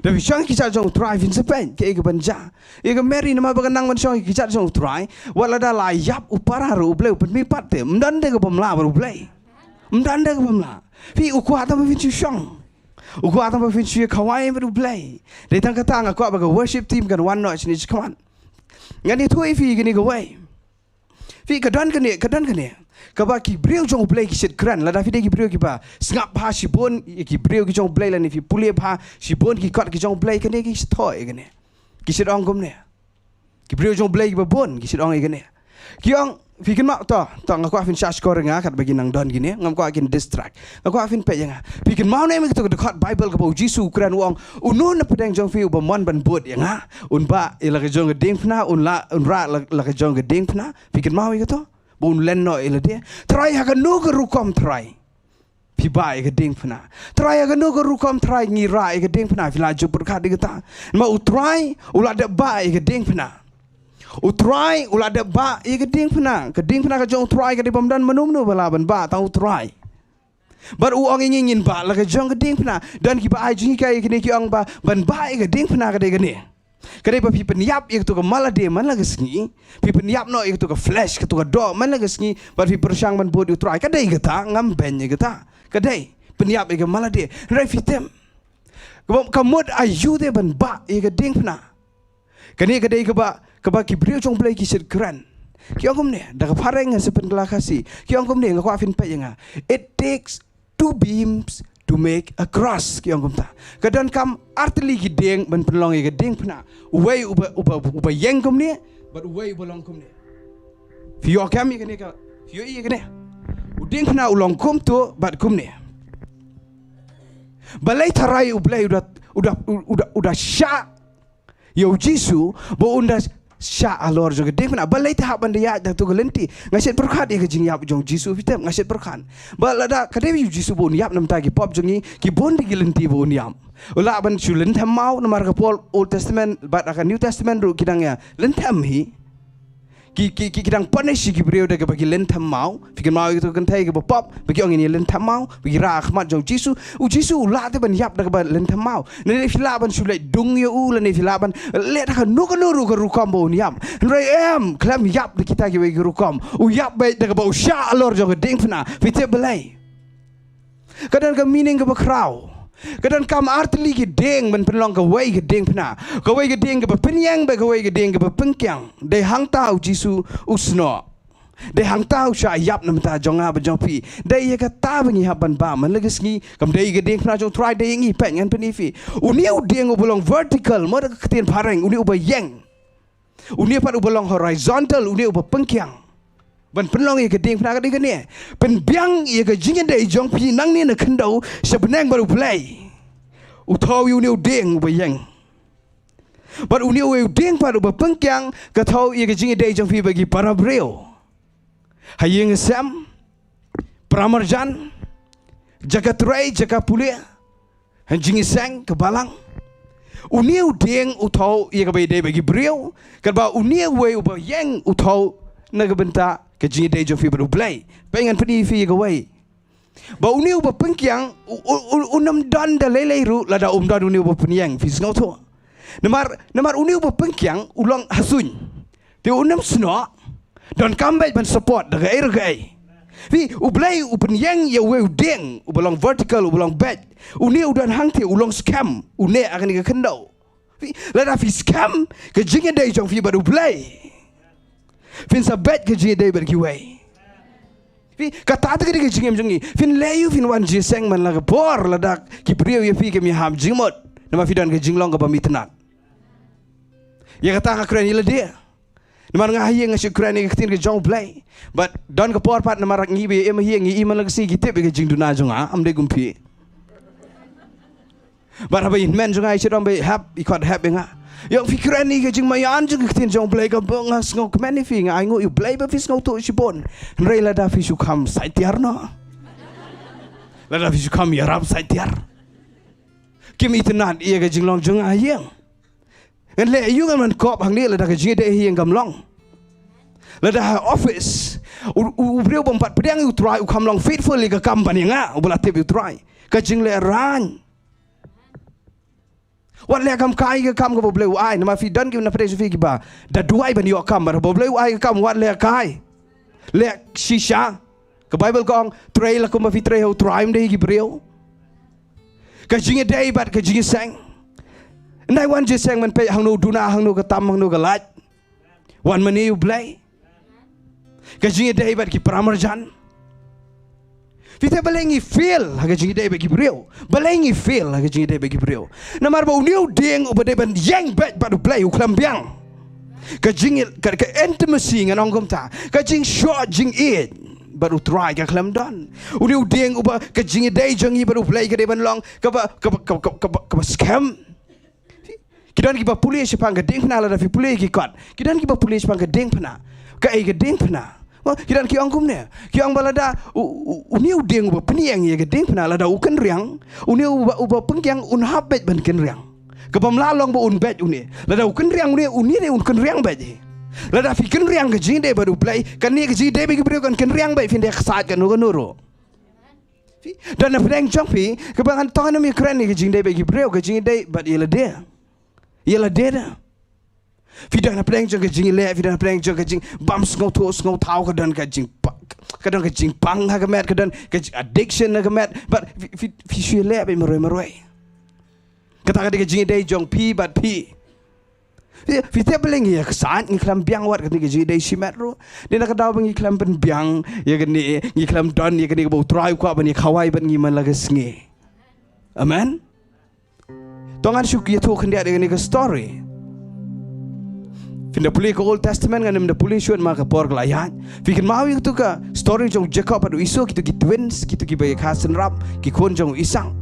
Da phi shong ha ki kjat jong u Trai, phin sa peit kaei kaban jia. Ïa ka Mary, namar ba ka nang ban shong ha ki kjat jong u Trai, wat lada la ïap u para ruh, u Blei u pynmih pat te. Ym don de kaba mlah bad u Blei. Ym don de kaba mlah. Phi, u kwah tang ba phin shu shong. U kwah tang ba phin shu ïa khawai bad u Blei. Dei tang kata nga kwah ba ka worship team kan wan noh shane shakhmat. Ngan ïathuh ïa phi kane kawei. Phi, ka don kane, ka don kane kaba ki briew jong u Blei ki shait kren. Lada phi dei ki briew kiba sngap bha shibun ïa ki briew ki jong u Blei, lane phi pule bha shibun ki kot ki jong u Blei, kane ki shait thoh ïa kane. Ki shait ong kumne. Ki briew jong u Blei kiba bun ki shait ong ïa kane. Ki ong, phi kynmaw, to, to, nga kwah phin shah shkor ïa nga katba ki nang don kine, ngam kwah kin distract. Nga kwah phin peit ïa nga. Phi kynmaw ne em ïa kato ka dkhot Bible kaba u Jisu u kren, u ong, uno na pdeng jong phi uba mon ban bud ïa nga, un bah ïa la ka jong ka diengphna, un la, un rah la, la ka jong ka diengphna. Phi kynmaw ïa kato? Ba un len noh ïa lade. Trai, ha kano ka rukom, Trai, phi bah ïa ka diengphna? Trai, ha kano ka rukom, Trai, ngi rah ïa ka diengphna? Phi la ju pyrkhat ïa kata? Namar u Trai u la dep bah ïa ka diengphna. U Trai u la dep bah ïa ka diengphna. Ka diengphna ka jong u Trai ka dei bym don mano mano ba lah ban bah, tang u Trai. Bad u ong ïa ngi ngin bah la ka jong ka diengphna. Don kiba ai jinghikai ïa kane, ki ong ba ban bah ïa ka diengphna ka dei kane. Ka dei ba phi pynïap ïa kato ka mal lade man la ka sngi. Phi pynïap noh ïa kato ka flesh, kato ka doh man la ka sngi, bad phi pyrshang ban bud ïa u Trai. Ka dei kata, ngam beiñ ïa kata. Ka dei pynïap ïa ka mal lade. Hynrei phi tem, ka, ka mut aïu de ban bah ïa ka diengphna? Kane ka dei kaba, kaba ki briew jong u Blei ki shait kren. Ki ong kumne, da ka Phareng ngan sa pynkylla Khasi. Ki ong kumne, nga kwah phin peit ïa nga. It takes two beams to make a cross, ki ong kumta. Ka donkam artylli ki dieng ban pynlong ïa ka diengphna. Uwei uba, uba, uba ïeng kumne, bad uwei uba long kumne. Phi ïoh kem ïa kane ka, phi ïohi ïa kane? U diengphna u long kumto bad kumne. Balei tharai u Blei u da, u da, u da, u da shah ïa u Jisu ba un da shah halor jong ka diengphna? Balei te hap ban da ïaid da kato ka lynti? Nga shait pyrkhat ïa ka jingïap jong u Jisu, phi tem, nga shait pyrkhat. Ba lada ka dei u Jisu ba un ïap, namar ki pop jong ngi ki bun de ki lynti ba un ïap. U lah ban shu lynthem maw, namar ka por Old Testament bad ka New Testament ruh ki dang ïa lynthem hi. Ki, ki, ki, ki dang punish ïa ki briew da kaba ki lynthem maw. Phi kynmaw ïa kato ka kynthei kaba pop, ba ki ong ngin ïa lynthem maw, ba ki rah ha khmat jong u Jisu. U Jisu u lah te ban ïap da kaba lynthem maw? Lane phi lah ban shu leit dung ïa u, lane phi lah ban leh da kano kano ruh ka rukom ba un ïap. Hynrei em, khlem ïap da kita kiwei ki rukom, u ïap beit da kaba u shah halor jong ka diengphna. Phi tip balei? Ka don ka meaning kaba khraw. Ka donkam artylli ki dieng ban pynlong kawei ka diengphna. Kawei ka dieng kaba pynïeng bad kawei ka dieng kaba pynkiang. Dei hangta u Jisu u snoh. Dei hangta u shah ïap na bynta jong nga bad jong phi. Dei ïa kata ba ngi hap ban bam man la ka sngi. Kam dei ïa ka diengphna jong U Trai, dei ïa ngi. Peit, ngan pyni ïa phi. Une u dieng uba long vertical, mo da ka ktien phareng, une uba ïeng. Une pat uba long horizontal, une uba pynkiang. Ban pynlong ïa ka diengphna ka dei kane. Pynbiang ïa ka jingïadei jong phi nangne na khyndew sha bneng bad U Blei. U thew ïa une u dieng uba ïeng. Bad une uwei u dieng pat uba pynkiang, ka thew ïa ka jingïadei jong phi bad ki para briew. Ha ïing ha sem, para marjan, jaka trei, jaka pule, ha jingïaseng, ka balang. Une u dieng u thew ïa kaba ïadei bad ki briew, katba une uwei uba ïeng u thew na ka bynta ka jingïadei jong phi bad U Blei. Peit, ngan pyni ïa phi ïa kawei. Ba une uba pynkiang u, u, u, un ym don da lei lei ruh lada um don une uba pynïeng, phi sngewthuh. Namar, namar une uba pynkiang u long ha suiñ. Te un ym snoh, donkam beit ban support da kaei re kaei. Phi, U Blei u pynïeng ïa uwei u dieng uba long vertical, uba long beit. Une u don hangtei, u long skhem, une ha kane ka khyndew. Phi, lada phi skhem ka jingïadei jong phi bad U Blei, phin sa beit ka jingïadei bad kiwei. Phi, kata te ka dei ka jingim jong ngi. Phin leh aïu phin wan jingïaseng man la ka por lada ki briew ïa phi kim ïahap jingmut? Namar phi don ka jinglong kaba ym itynnad. Ïa kata nga kren ïa lade. Namar nga ha ïing nga shu kren ïa ka ktien ka jong U Blei. Bad don ka por pat namar ngi ba im ha ïing ngi im man la ka sngi, ki tip ïa ka jingduna jong nga, ym dei kum phi. Bad haba i hynmen jong nga i shu ong ba hap, i khot hap ïa nga. Ïa phi kren ïa ka jingmaïan jong ka ktien jong U Blei, kaba nga sngewkmen ïa phi, nga ainguh ïa U Blei ba phi sngewthuh shibun. Hynrei lada phi shu kham sait tiar noh, lada phi shu kham ïarap sait tiar, kim itynnad ïa ka jinglong jong nga ha ïing. Ngan leh aïu ngan wan kop hangne lada ka jingïadei ha ïing kam long? Lada ha office u, u, u briew bym pat pdiang ïa U Trai u kham long faithful ïa ka kam ban ïa nga, uba la tip ïa U Trai. Ka jinglehraiñ. Wat leh kam kai ka kam kaba U Blei u ai, namar phi don ki na pdeng jong phi kiba da duwai ban ïoh kam, bad haba U Blei u ai ka kam wat leh kai. Leh shisha. Ka Baibl ka ong, trei la kumba phi trei ha U Trai, ym dei ha ki briew. Ka jingïadei bad ka jingïaseng. Nai wan jingïaseng, men peit hangno u duna, hangno ka tam, hangno ka lait. Wan mane U Blei. Ka jingïadei bad ki para marjan. Phi te, balei ngi fail ha ka jingïadei bad ki briew? Balei ngi fail ha ka jingïadei bad ki briew? Namar ba une u dieng uba dei ban ïeng beit bad U Blei u khlem biang. Ka jing, ka, ka intimacy ngan ong kumta. Ka jingshoh jingïeit bad U Trai ka khlem don. Une u dieng uba ka jingïadei jong ngi bad U Blei ka dei ban long kaba, kaba, kaba, kaba, kaba, kaba skhem. Ki don kiba pule shaphang ka diengphna, lada phi pule ki kot. Ki don kiba pule shaphang ka diengphna. Kaei ka diengphna? Mo, ki don ki ong kumne. Ki ong ba lada u, u, une u dieng uba pynïeng ïa ka diengphna, lada u kynriang, une uba, uba pynkiang un hap beit ban kynriang. Kaba ym lah long ba un beit une. Lada u kynriang une, une de un kynriang beit. Lada phi kynriang ka jingïadei bad U Blei, kane ka jingïadei bad ki briew kan kynriang beit, phin da ksat kano kano ruh. Phi, don na pdeng jong phi, kaba ngan tong ngan ym ïakren ïa ka jingïadei bad ki briew, ka jingïadei bad ïa lade. Ïa lade da. Phi don na pdeng jong ka jingïaleh, phi don na pdeng jong ka jingbym sngewthuh sngewthaw, ka don ka jingpang, ka don ka jingpang ha ka met, ka don ka jing addiction ha ka met, bad phi, phi, phi shu ïaleh beit marwei marwei. Kata ka dei ka jingïadei jong phi bad phi. Phi, phi tip balei ngi ïa ksat, ngi khlem biang wat kane ka jingïadei shimet ruh. Dei na ka daw ba ngi khlem pynbiang ïa kane, ngi khlem don ïa kane kaba U Trai u kwah ban ïa khawai bad ngi man la ka sngi. Amen. To ngan shu ïathuh khyndiat ïa kane ka story. Phin da pule ka Old Testament, ngan ym da pule shuh namar ka por ka la ïaid. Phi kynmaw ïa katu ka story jong u Jacob bad u Esau, kitu ki twins, kitu kiba ïa kha synrap, ki khun jong u Isak.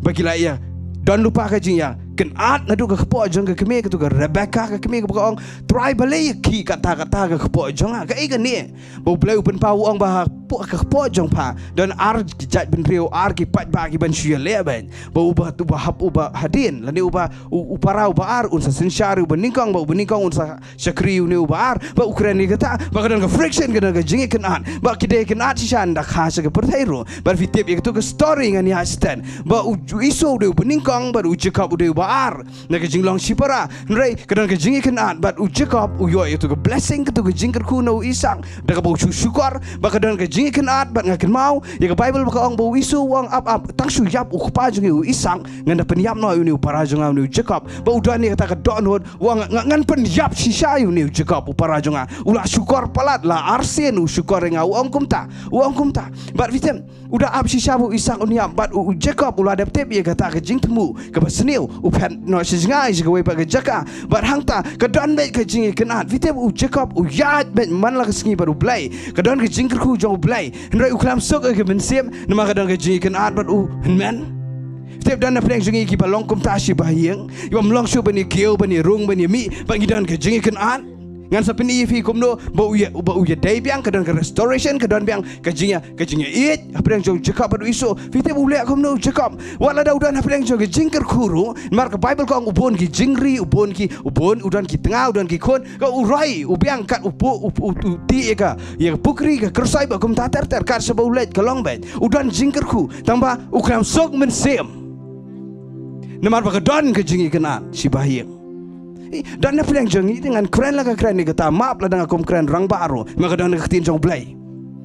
Ba ki la ïa don lypa ka jingïakynad naduh ka kpoh jong ka kmie, katu ka Rebecca ka kmie, kaba ka ong, Trai, balei ïa khih katta katta ka kpoh jong nga? Kaei kane? Ba U Blei u pynpaw, u ong ba ha kpoh, ka kpoh jong pha don ar ki jaitbynriew, ar ki paidbah kiban shu ïaleh beit. Ba uba, uba hap, uba hadien, lane uba, u, u para uba ar un sa synshar ïa uba nyngkong, ba uba nyngkong un sa shakri ïa une uba ar. Ba u kren ïa kata, ba ka don ka friction, ka don ka jingïakynad. Ba ki dei kynad shisha ynda kha sha ka pyrthei ruh. Bad phi tip ïa katu ka story ngan ïa extend. Ba u, u Esau u dei uba nyngkong, bad u Jacob u dei uba ar na ka jinglong shipara. Hynrei ka don ka jingïakynad, bad u Jacob u ïoh ïa katu ka blessing, katu ka jingkyrkhu na u Isak, da kaba u shu shukor. Ba ka don ka jingïakynad, bad nga kynmaw ïa ka Baibl ba ka ong ba u Esau u ong, ap ap, tang shu ïap u kpa jong ngi u Isaak, ngan da pynïap noh ïa une u para jong nga, une u Jakob. Bad u don ïa kata ka dohnud, u ong, nga, ngan pynïap shisha ïa une u Jakob u para jong nga. U la shukor palat, la arsien u shukor ïa nga, u ong kumta, u ong kumta. Bad phi tip, u da ap shisha ba u Isaak un ïap, bad u, u Jakob u la dep tip ïa kata ka jingthmu kaba sniew, u phet noh sha jngai sha kawei pat ka jaka. Bad hangta ka don beit ka jingïakynad. Phi tip, u Jakob u ïaid beit man la ka sngi bad U Blei. Ka don ka jingkyrkhu jong U Blei. Hynrei u khlem suk ïa ka mynsiem namar ka don ka jingïakynad bad u hynmen. Phi tip, don na pdeng jong ngi kiba long kumta shi bahaïing, kiba ym long shuh ban ïa kiew, ban ïa rung, ban ïa mih, bad ngi don ka jingïakynad. Ngan sa pyni ïa phi kumno ba u ïa, ba u ïadei biang, ka don ka restoration, ka don biang ka jingïa, ka jingïaieit hapdeng jong u Jakob bad u Esau. Phi tip u leh kumno u Jakob? Wat lada u don hapdeng jong ka jingkyrkhu ruh, namar ka Baibl ka ong u bun ki jingri, u bun ki, u bun, u don ki tnga, u don ki khun, ka u roi, u biang kat u pu, u, u, u tih ïa ka, ïa ka pukri, ka kyrsoi, bad kumta ter ter, kat shaba u leit ka long beit. U don jingkyrkhu, tangba u khlem suk mynsiem. Namar ba ka don ka jingïakynad shi bahaïing. Eh, don na pdeng jong ngi, ngan kren la ka kren ïa kata, map lada nga kum kren rangbah ruh, namar ka don ka ktien jong U Blei.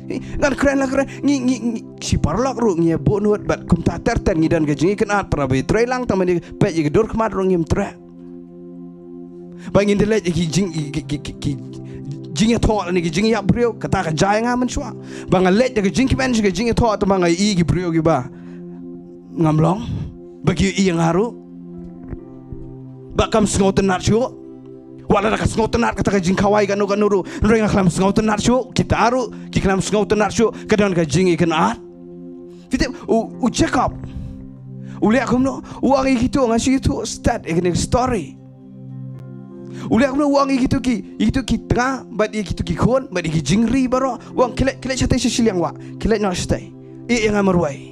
Eh, ngan kren la kren, ngi, ngi, ngi, shi paralok ruh ngi ïa buh nud, bad kumta ter ter ngi don ka jingïakynad, para ba ïatrei lang, tang ban ïa peit ïa ka dur khmat ruh ngim treh. Ba ngin da leit ïa ki jing, ki, ki, ki, ki jingïathoh lane ki jingïap briew, kata ka jia ïa nga mynshuwa. Ba nga leit da ka jingkmen sha ka jingïathoh, tangba nga ïohi ki briew kiba ngam long, ba ki ïohi ïa nga ruh. Ba kam sngewtynnat shuh. Wat lada ka sngewtynnat kata ka jingkhawai kano kano ruh, hynrei nga khlem sngewtynnat shuh, kita ruh ki khlem sngewtynnat shuh, ka don ka jingïakynad. Phi tip, u, u Jakob u leh kumno? U ong ïa kito, nga shu ïathuh stad ïa kane ka story. U leh kumno? U ong ïa kito ki, ïa kito ki tnga, bad ïa kito ki khun, bad ïa ki jingri baroh. U ong, khie leit, khie leit shatei sha shiliang wah, khie leit noh shatei. Ïeh ïa nga marwei.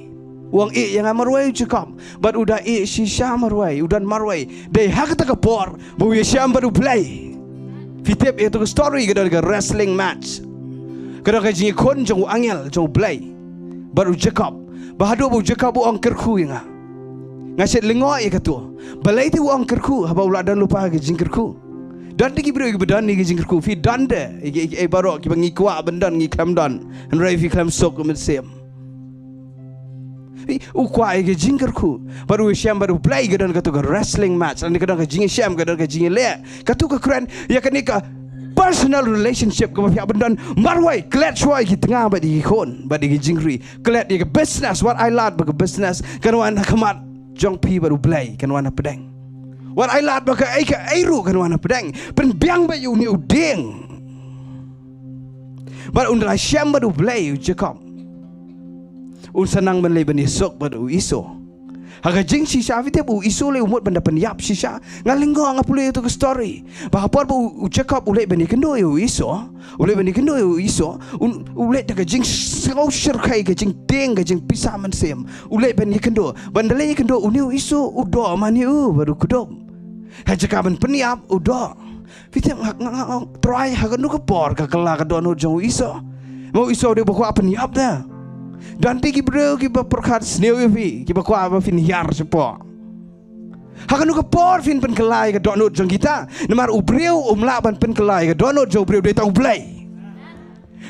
U ong, ïeh ïa nga marwei u Jakob. Bad u da ïeh shisha marwei, u don marwei. Dei ha kata ka por ba u ïashem bad U Blei. Phi tip, ïa kata ka story ka don ka wrestling match. Ka don ka jingïakhun jong u angel jong U Blei bad u Jakob. Ba haduh ba u Jakob u ong, kyrkhu ïa nga. Nga shait lyngngoh ïa kato. Balei te u ong kyrkhu, haba u la don lypa ka jingkyrkhu? Don te ki briew kiba don ïa ka jingkyrkhu, phi don te, ïa ki, ïa ki, ïa baroh kiba ngi kwah ban don ngi khlem don. Hynrei phi khlem suk mynsiem. Phi, u kwah ïa ka jingkyrkhu. Bad u ïashem bad U Blei, ka don kato ka wrestling match. Lane ka don ka jingïashem, ka don ka jingïaleh. Kato ka kren ïa kane ka personal relationship kaba phi hap ban don marwei, klet shuwa ïa ki tnga bad ïa ki khun bad ïa ki jingri. Klet ïa ka business, wat ai lad ba ka business kan wan ha khmat jong phi bad U Blei, kan wan hapdeng. Wat ai lad ba kaei kaei ruh kan wan hapdeng. Pynbiang beit ïa une u dieng. Bad un da la shem bad U Blei u Jakob, un sa nang ban leit ban ïasuk bad u Esau. Ha ka jingshisha, phi tip, u Esau lei u mut ban da pynïap shisha. Nga lyngngoh, nga pule ïa kato ka story. Ba ha por ba u, u Jakob u leit ban ïakynduh ïa u Esau, u leit ban ïakynduh ïa u Esau, un, u leit da ka jingsngew shyrkhei, ka jingtieng, ka jingpisa mynsiem. U leit ban ïakynduh. Ban da leit ïakynduh, une u Esau u doh mane u bad u kdup. Ha jaka ban pynïap, u doh. Phi tip, nga, nga, nga, nga, Trai, ha kano ka por ka kylla ka dohnud jong u Esau? Ma u Esau u dei ba kwah pynïap te. Don te ki briew kiba pyrkhat sniew ïa phi, kiba kwah ba phin hiar shapoh. Ha kano ka por phin pynkylla ïa ka dohnud jong kita? Namar u briew um lah ban pynkylla ïa ka dohnud jong u briew, dei tang U Blei.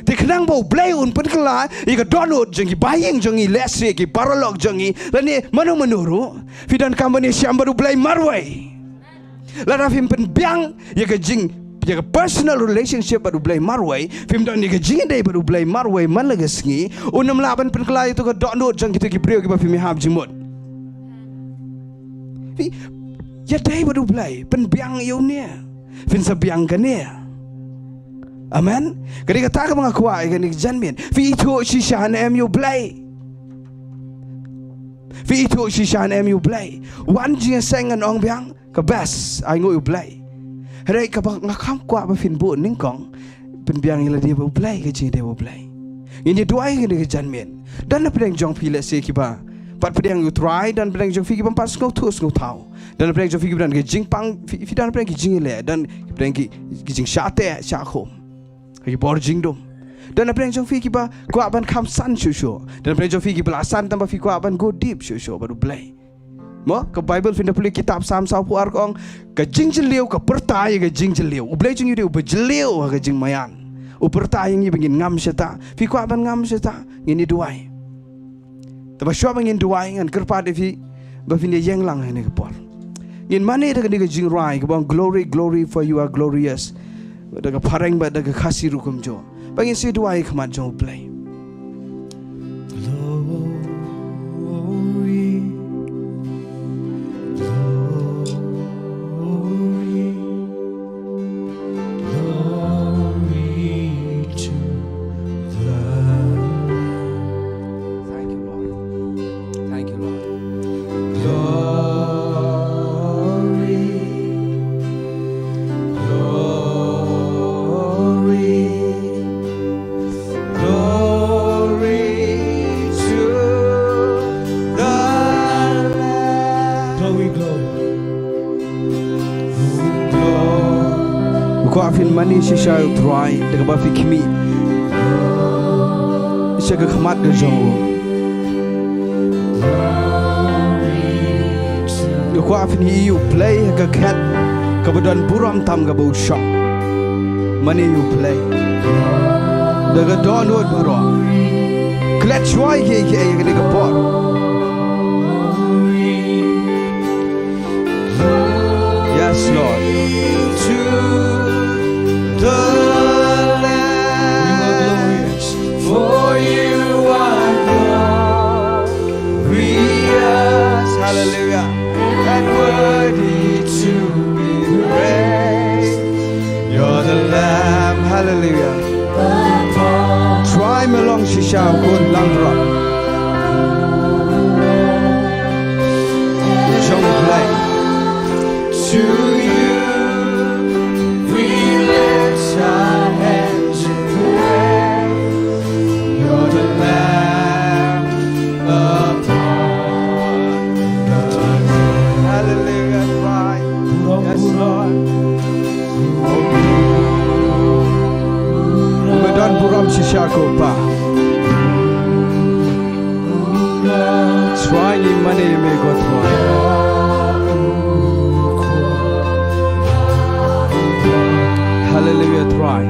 Te khnang ba U Blei un pynkylla ïa ka dohnud jong ki bahaïing jong ngi, lehse ki paralok jong ngi, lane mano mano ruh, phi donkam ban ïashem bad U Blei marwei. Lada phim pynbiang ïa ka jing, ïa ka personal relationship bad U Blei marwei, phim don ïa ka jingïadei bad U Blei marwei man la ka sngi, un ym lah ban pynkylla ïa kato ka dohnud jong kito ki briew kiba phim ïahap jingmut. Phi ïadei bad U Blei, pynbiang ïa une, phin sa biang kane. Amen. Ka dei kata kaba nga kwah ïa kane ka janmiet. Phi ithuh shisha ne em ïa U Blei? Phi ithuh shisha ne em ïa U Blei? Wan jingïaseng, ngan ong biang, ka best, ainguh ïa U Blei. Hynrei kaba nga kham kwah ba phin buh nyngkong, pynbiang ïa lade bad U Blei, ka jingïadei bad U Blei. Ngin ïa duwai ïa kane ka janmiet. Don na pdeng jong phi lehse kiba pat pdiang ïa U Trai, don pdeng jong phi kibym pat sngewthuh sngewthaw. Don pdeng jong phi kiba don ki jingpang, phi, phi don pdeng ki jingïaleh, don pdeng ki, ki jingshah teh shah khum ha ki bor jingdum. Don pdeng jong phi kiba kwah ban kham san shuh shuh. Don pdeng jong phi kiba la san tangba phi kwah ban go deep shuh shuh bad U Blei. Mo, ka Baibl phin da pule kitab Salm sawphew ar ka ong, ka jingjylliew ka pyrta ïa ka jingjylliew. U Blei jong ngi u dei uba jylliew ha ka jingmaïan. U pyrta ïa ngi ba ngin ngam shata. Phi kwah ban ngam shata, ngin ïa duwai. Te ba shwa ba ngin duwai, ngan kyrpad ïa phi ba phin ïa ïeng lang ha kane ka por. Ngin mane da kane ka jingrwai kaba ong, "Glory, glory, for you are glorious." Da ka phareng bad da ka Khasi ruh kumjuh. Ba ngin sa duwai ha khmat jong U Blei. Glory, glory, glory to the Lamb. Thank you, Lord. Thank you, Lord. Glory, glory, glory to the Lamb. Glory, glory. Nga kwah phin mane shisha ïa U Trai da kaba phi khmih sha ka khmat ka jong u. Nga kwah phin ïohi U Blei ha ka khet kaba don burom tam kaba u shong. Mane ïa U Blei da ka dohnud baroh. Klet shuwa ïa kiei kiei ha kane ka por. Yes, Lord. To the Lamb, for you are glorious. Hallelujah. And worthy to be praised. You're the Lamb. Hallelujah. Trai me long shisha, u khun langbrot. Jong U Blei. To you we lift our hands in praise. You're the Lamb upon the throne. Hallelujah, Trai. Yes, Lord. Ba don burom shisha ko Pa. Trai ngi mane ïa me ko Trai. Hallelujah, Trai.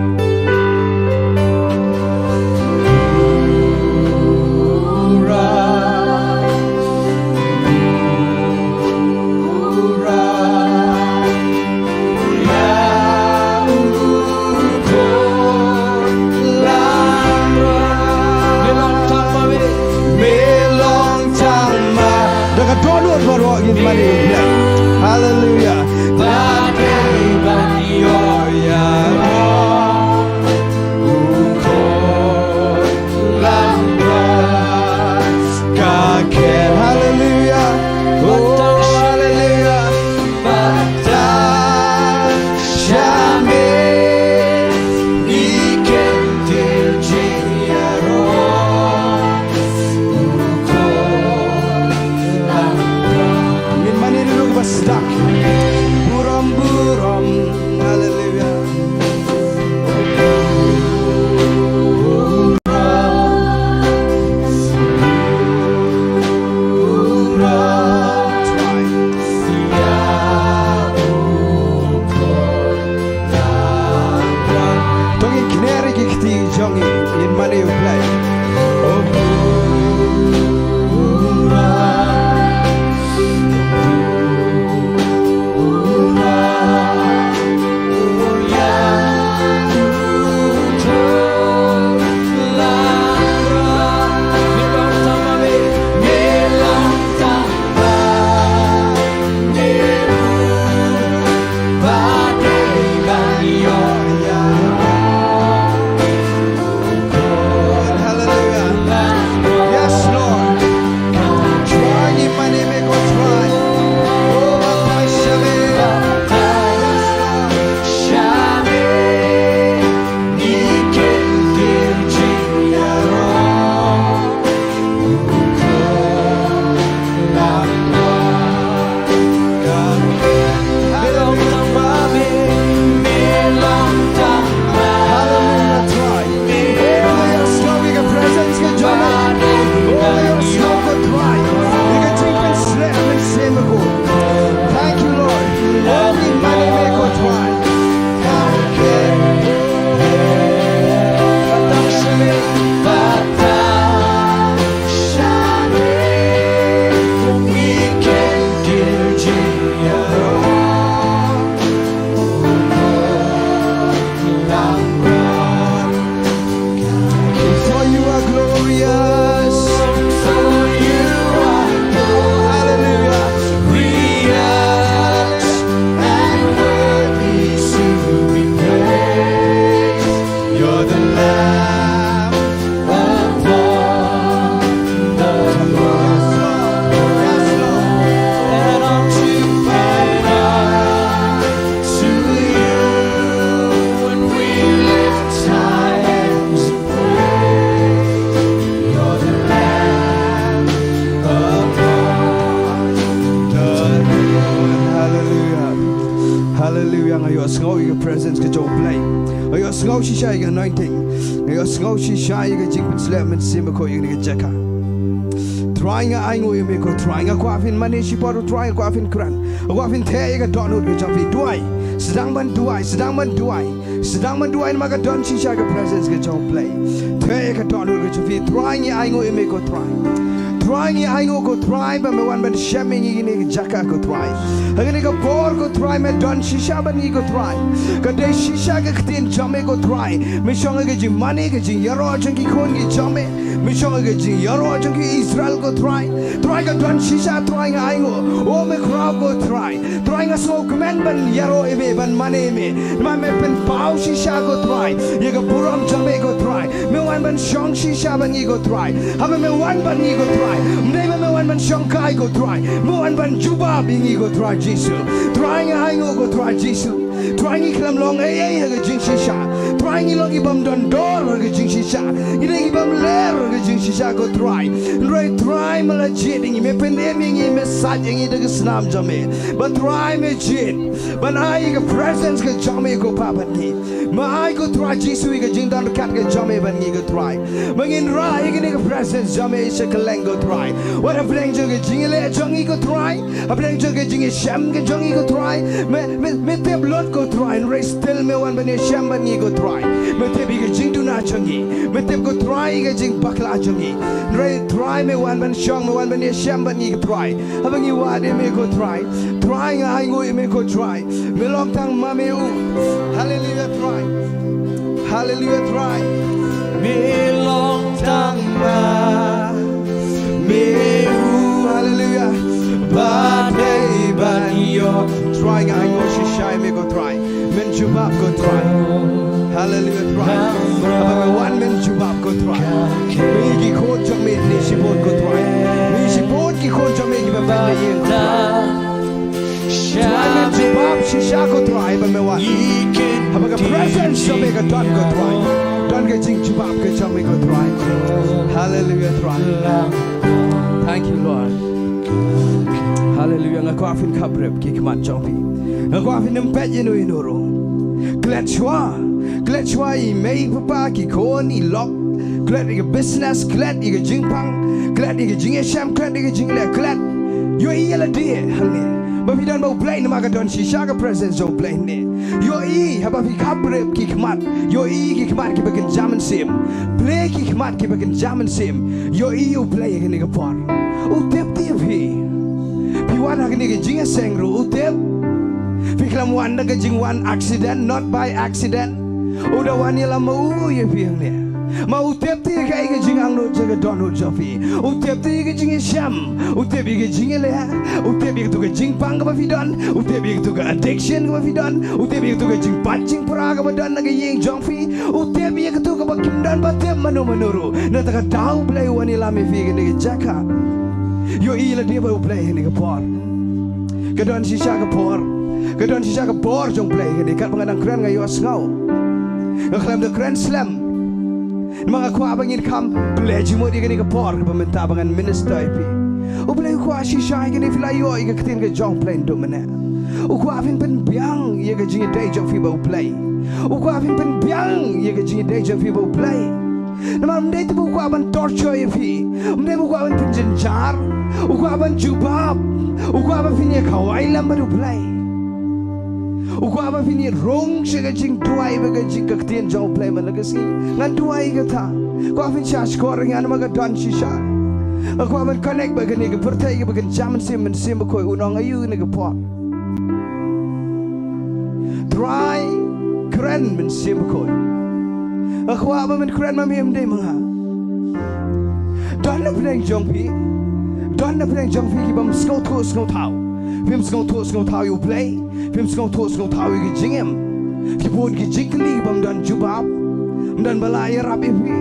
Da ka dohnud baroh ngin mane ïa U Blei. Hallelujah. Hallelujah. Oh, hallelujah. Ngin mane ïa u ba sdang. Burom, burom. Nga ïohsngew ïa ka presence ka jong U Blei. Nga ïohsngew shisha ïa ka anointing. Nga ïohsngew shisha ïa ka jingpynslem Mynsiem Bakhuid ïa kane ka jaka. Trai nga ainguh ïa me ko Trai, nga kwah phin mane shipor ko Trai, nga kwah phin kren. Nga kwah phin theh ïa ka dohnud ka jong phi. Duwai. Sdang ban duwai, sdang ban duwai. Sdang ban duwai namar ka don shisha ka presence ka jong U Blei. Theh ïa ka dohnud ka jong phi. Trai ngi ainguh ïa me ko Trai. Trai ngi ainguh ko Trai ba me wan ban shem ïa ngi kane ka jaka ko Trai. Ha kane ka por ko Trai me don shisha bad ngi ko Trai. Ka dei shisha ka ktien jong me ko Trai. Me shong ha ka jingmane ka jingïaroh jong ki khun ki jong me. Me shong ha ka jingïaroh jong ki Israel ko Trai. Trai ka don shisha Trai nga ainguh. O me khraw ko Trai. Trai nga sngewkmen ban ïaroh ïa me ban mane ïa me. Namar me pynpaw shisha ko Trai. Ïa ka burom jong me ko Trai. Me wan ban shong shisha bad ngi ko Trai. Haba me wan bad ngi ko Trai. Ym dei ba me wan ban shong kai ko Trai. Me wan ban jubab ïa ngi ko Trai Jisu. Trai nga ainguh ko Trai Jisu. Trai ngi khlem long ei ei ha ka jingshisha. Trai ngi long ki bym don dor ha ka jingshisha. Ngi dei ki bym ler ha ka jingshisha ko Trai. Hynrei Trai me la jied ïa ngi, me pynim ïa ngi, me sait ïa ngi da ka snam jong me. Ba Trai me jied ban ai ka presence ka jong me ko Pa bad ngi. Me ai ko Trai Jisu ïa ka jingdon ryngkat ka jong me bad ngi ko Trai. Ba ngin rah ïa kane ka presence jong me sha kylleng ko Trai. Wat hapdeng jong ka jingïaleh jong ngi ko Trai. Hapdeng jong ka jingïashem ka jong ngi ko Trai. Me, me, me tip lut ko Trai. Hynrei still me wan ban ïashem bad ngi ko Trai. Me tip ïa ka jingduna jong ngi. Me tip ko Trai ïa ka jingbakla jong ngi. Hynrei Trai me wan ban shong, me wan ban ïashem bad ngi ko Trai. Haba ngi wad ïa me ko Trai. Trai nga ainguh ïa me ko Trai. Me long tang ma me u. Hallelujah Trai. Hallelujah Trai. Me long tang ma me u. Hallelujah. Ba dei ban ïoh. Trai nga ainguh shisha ïa me ko Trai. Men jubab ko Trai. Hallelujah Trai. Haba me wan men jubab ko Trai. Me ki khun jong me ne shibun ko Trai. Me shibun ki khun jong me ki ba pen me ïing ko Trai. Trai men jubab shisha ko Trai ba me wan. Haba ka presence jong me ka don ko Trai. Don ka jingjubab ka jong me ko Trai. Hallelujah Trai. Thank you Lord. Hallelujah. Nga kwah phin khaprip ki khmat jong phi. Nga kwah phin ym peit ïa no ïa no ruh. Klet shuwa. Klet shuwa i mei papa ki khun i lok. Klet ïa ka business, klet ïa ka jingpang, klet ïa ka jingïashem, klet ïa ka jingleh, klet. Ïohi ïa lade hangne. Ba phi don bad U Blei namar ka don shisha ka presence jong U Blei hangne. Ïohi haba phi khaprip ki khmat. Ïohi ki khmat kiba kynja mynsiem. Plie ki khmat kiba kynja mynsiem. Ïohi ïa U Blei ha kane ka por. U tip te ïa phi. Phi wan ha kane ka jingïaseng ruh u tip. Phi khlem wan da ka jingwan accident, not by accident. U da wan ïalam ma u ïa phi hangne. Ma u tip te ïa kaei ka jingangnud jong ka dohnud jong phi. U tip te ïa ka jingïashem. U tip ïa ka jingïaleh. U tip ïa katu ka jingpang kaba phi don. U tip ïa katu ka addiction kaba phi don. U tip ïa katu ka jingpait jingpra kaba don na ka ïing jong phi. U tip ïa katu kaba kim don ba tip mano mano ruh. Na kata ka daw U Blei u wan ïalam ïa phi ha kane ka jaka. Ïohi lade bad U Blei ha kane ka por. Ka don shisha ka por. Ka don shisha ka por jong U Blei ha kane, katba nga dang kren nga ïohsngew. Nga khlem da kren slem. Namar nga kwah ba ngin kham plie jingmut ïa kane ka por kaba mynta ba ngan minister ïa phi. U Blei u kwah shisha ïa kane, phi la ïoh ïa ka ktien ka jong U Blei naduh mynne. U kwah phin pynbiang ïa ka jingïadei jong phi bad U Blei. U kwah phin pynbiang ïa ka jingïadei jong phi bad U Blei. Namar ym dei te ba u kwah ban torture ïa phi. Ym dei ba u kwah ban pynjynjar. U kwah ban jubab. U kwah ba phin ïa khawai lem bad U Blei. U kwah ba phin ïa rung sha ka jingduwai bad ka jing ka ktien jong U Blei man la ka sngi. Ngan duwai kata. Kwah phin shah shkor ïa nga namar ka don shisha. Nga kwah ban connect bad kane ka pyrthei kaba kynja mynsiem, Mynsiem Bakhuid un ong aïu kane ka por. Trai, kren Mynsiem Bakhuid. Nga kwah ba men kren ma me, ym dei ma nga. Don na pdeng jong phi. Don na pdeng jong phi ki bym sngewthuh sngewthaw. Phim sngewthuh sngewthaw ïa U Blei. Phim sngewthuh sngewthaw ïa ki jingim. Ki bun ki jingkylli ki bym don jubab. Ym don ba la ïarap ïa phi.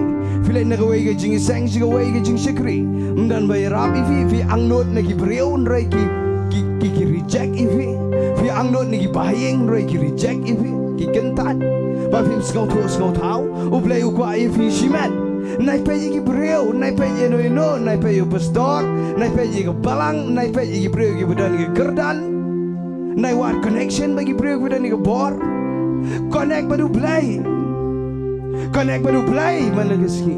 Phi leit na kawei ka jingïaseng sha kawei ka jingshakri. Ym don ba ïarap ïa phi. Phi angnud na ki briew hynrei ki, ki, ki, ki reject ïa phi. Phi angnud na ki bahaïing hynrei ki reject ïa phi. Ki kyntait. Ba phim sngewthuh sngewthaw. U Blei u kwah ïa phi shimet. Nai peit ïa ki briew, nai peit ïa no ïa no, nai peit ïa u pastor, nai peit ïa ka balang, nai peit ïa ki briew kiba don ka kyrdan. Nai wat connection bad ki briew kiba don ïa ka bor. Connect bad U Blei. Connect bad U Blei man la ka sngi.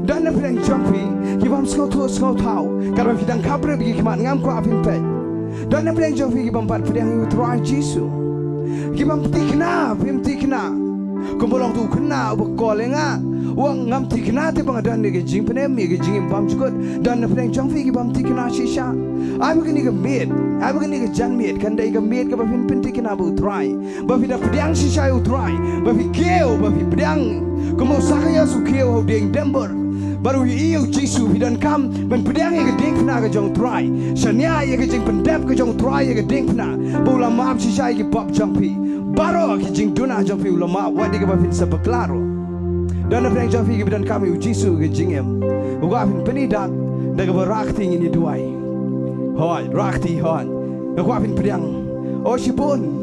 Don na pdeng jong phi ki bym sngewthuh sngewthaw. Katba phi dang khapbrip ïa ki khmat ngam kwah phin peit. Don na pdeng jong phi ki bym pat pdiang ïa U Trai Jisu. Ki bym thikna, phim thikna. Kumba long tu u khynnah uba call ïa nga. U ong ngam thikna te ba nga don ïa ka jingpynim, ïa ka jingim bymjukut. Don na pdeng jong phi ki bym thikna shisha. Ai ba kane ka miet, ai ba kane ka janmiet kan dei ka miet kaba phin pynthikna bad U Trai. Ba phi da pdiang shisha ïa U Trai, ba phi kiew, ba phi pdiang. Kumba u Sakaios u kiew ha u dieng dembur. Bad u ïohi ïa U Jisu, phi donkam ban pdiang ïa ka diengphna ka jong U Trai. Shaniah ïa ka jingpyndep ka jong U Trai ïa ka diengphna. Ba u la map shisha ïa ki pop jong phi. Baroh ki jingduna jong phi u la map, wat ïa kaba phin sa bakla ruh. Don na pdeng jong phi kiba donkam ïa U Jisu ha ka jingim. U kwah phin pyni dak da kaba rah kti ngin ïa duwai. Hooid, rah kti hooid. Nga kwah phin pdiang. O shibun.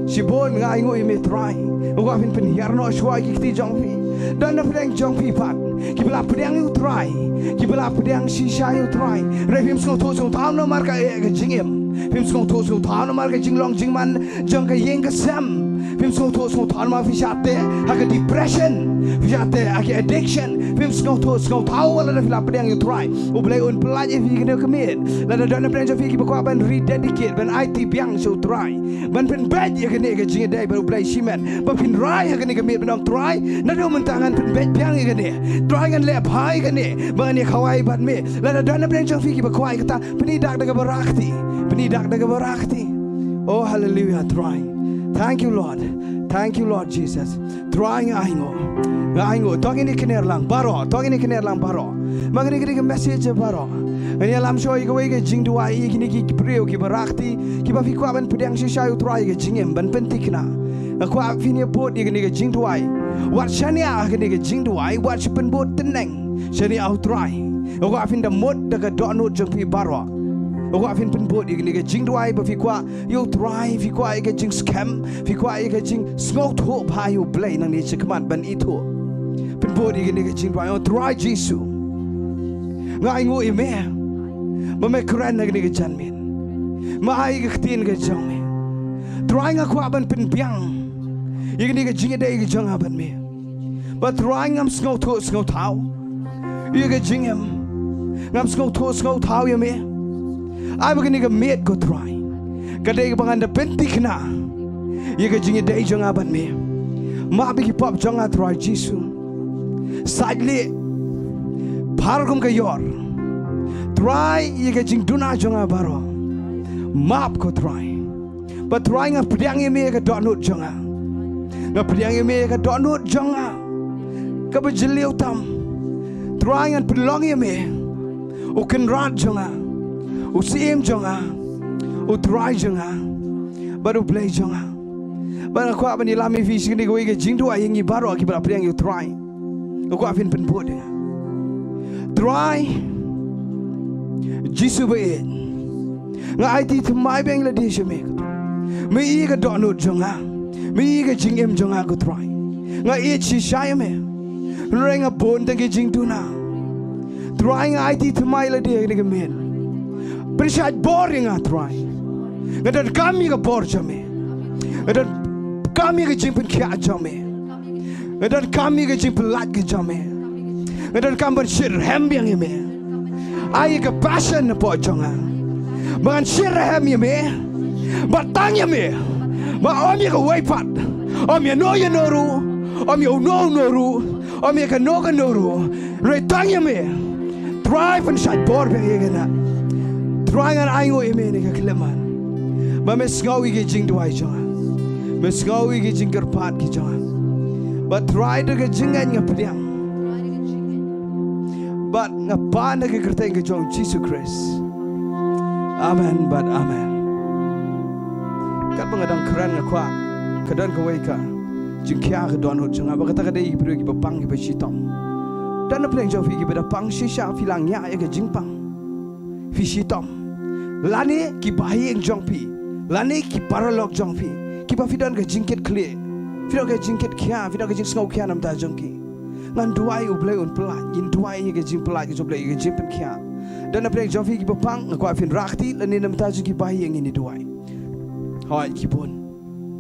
Shibun nga ainguh ïa me Trai. Nga kwah phin pynhiar noh shuwa ki kti jong phi. Don na pdeng jong phi pat kiba la pdiang ïa U Trai, kiba la pdiang shisha ïa U Trai. Hynrei phim sngewthuh sngewthaw namar ka eh ka jingim. Phim sngewthuh sngewthaw namar ka jinglong jingman jong ka ïing ka sem. Phim sngewthuh sngewthaw namar phi shah teh ha ka depression, phi shah teh ha ka addiction. Phim sngewthuh sngewthaw wat lada phi la pdiang ïa U Trai. U Blei un pyllait ïa phi kane ka miet. Lada don na pdeng jong phi kiba kwah ban rededicate, ban aiti biang sha U Trai, ban pynbeit ïa kane ka jingïadei bad U Blei shimet. Ba phin rai ha kane ka miet ban ong Trai, naduh mynta ngan pynbeit biang ïa kane. Trai ngan leh bha ïa kane ba ngan ïa khawai bad me. Lada don na pdeng jong phi kiba kwah ïa kata, pyni dak da kaba rah kti. Pyni dak da kaba rah kti. Oh hallelujah Trai. Thank you Lord. Thank you Lord Jesus. Trai nga ainguh. Nga ainguh. To ngin ïa kner lang baroh. To ngin ïa kner lang baroh. Ma kane ka dei ka message baroh. Ngan ïalam shuwa ïa kawei ka jingduwai ïa kine ki briew kiba rah kti, kiba phi kwah ban pdiang shisha ïa U Trai ha ka jingim ban pynthikna. Nga kwah phin ïa bud ïa kane ka jingduwai. Wat shaniah ha kane ka jingduwai, wat shu pynbud tneng. Shaniah ha U Trai. Nga kwah phin da mut da ka dohnud jong phi baroh. Nga kwah phin pynbud ïa kane ka jingduwai ba phi kwah ïa U Trai, phi kwah ïa ka jingskhem, phi kwah ïa ka jingsngewthuh bha ïa U Blei nangne shakhmat ban ithuh. Pynbud ïa kane ka jingduwai, O Trai Jisu. Nga ainguh ïa me ba me kren ha kane ka janmiet. Me ai ka ktien ka jong me. Trai nga kwah ban pynbiang ïa kane ka jingïadei ka jong nga bad me. Ba Trai ngam sngewthuh sngewthaw ïa ka jingim. Ngam sngewthuh sngewthaw ïa me. Ai ba kane ka miet ko Trai ka dei kaba ngan da pynthikna ïa ka jingïadei jong nga bad me. Map ïa ki pop jong nga Trai Jisu. Sait lieh baroh kum ka ïor. Trai ïa ka jingduna jong nga baroh. Map ko Trai. Ba Trai nga pdiang ïa me ka dohnud jong nga. Nga pdiang ïa me ka dohnud jong nga kaba jylliew tam. Trai ngan pynlong ïa me U Kynrad jong nga, U Syiem jong nga, U Trai jong nga bad U Blei jong nga. Bad nga kwah ban ïalam ïa phi shi kane kawei ka jingduwai ïa ngi baroh kiba la pdiang ïa U Trai. Nga kwah phin pynbud ïa nga. Trai Jisu ba ïeit, nga aiti thymmai biang ïa lade sha me. Me ïa ka dohnud jong nga, me ïa ka jingim jong nga ko Trai. Nga ïeit shisha ïa me. Hynrei nga bun tang ki jingduna. Trai nga aiti thymmai ïa lade ha kane ka miet. Pynshait bor ïa nga Trai. Nga donkam ïa ka bor jong me. Nga donkam ïa ka jingpynkhiah jong me. Nga donkam ïa ka jingpyllait ka jong me. Nga donkam ban shitrhem biang ïa me. Ai ïa ka passion hapoh jong nga ba ngan shitrhem ïa me. Ba tang ïa me. Ba ym ïa kawei pat. Ym ïa no ïa no ruh. Ym ïa uno uno ruh. Ym ïa kano kano ruh. Hynrei tang ïa me. Trai pynshait bor biang ïa kane. Trai ngan ainguh ïa me ha kane ka khyllipmat. Ba me sngew ïa ki jingduwai jong nga. Me sngew ïa ki jingkyrpad ki jong nga. Ba Trai da ka jingngeit nga pdiang. Bad nga pan ha ka kyrteng ka jong U Jisu Khrist. Amen bad amen. Katba nga dang kren nga kwah, ka don kawei ka jingkhia ha ka dohnud jong nga ba kata ka dei ki briew kiba pang kiba shitom. Don na pdeng jong phi kiba da pang shisha, phi la ngiah ïa ka jingpang. Phi shitom. Lane ki bahaïing jong phi, lane ki paralok jong phi, kiba phi don ka jingkitkhlieh, phi don ka jingkitkhia, phi don ka jingsngewkhia na bynta jong ki. Ngan duwai U Blei un pyllait, ngin duwai ïa ka jingpyllait ka jong U Blei, ïa ka jingpynkhiah. Don na pdeng jong phi kiba pang, nga kwah phin rah kti, lane na bynta jong ki bahaïing ngin ïa duwai. Hooid ki bun.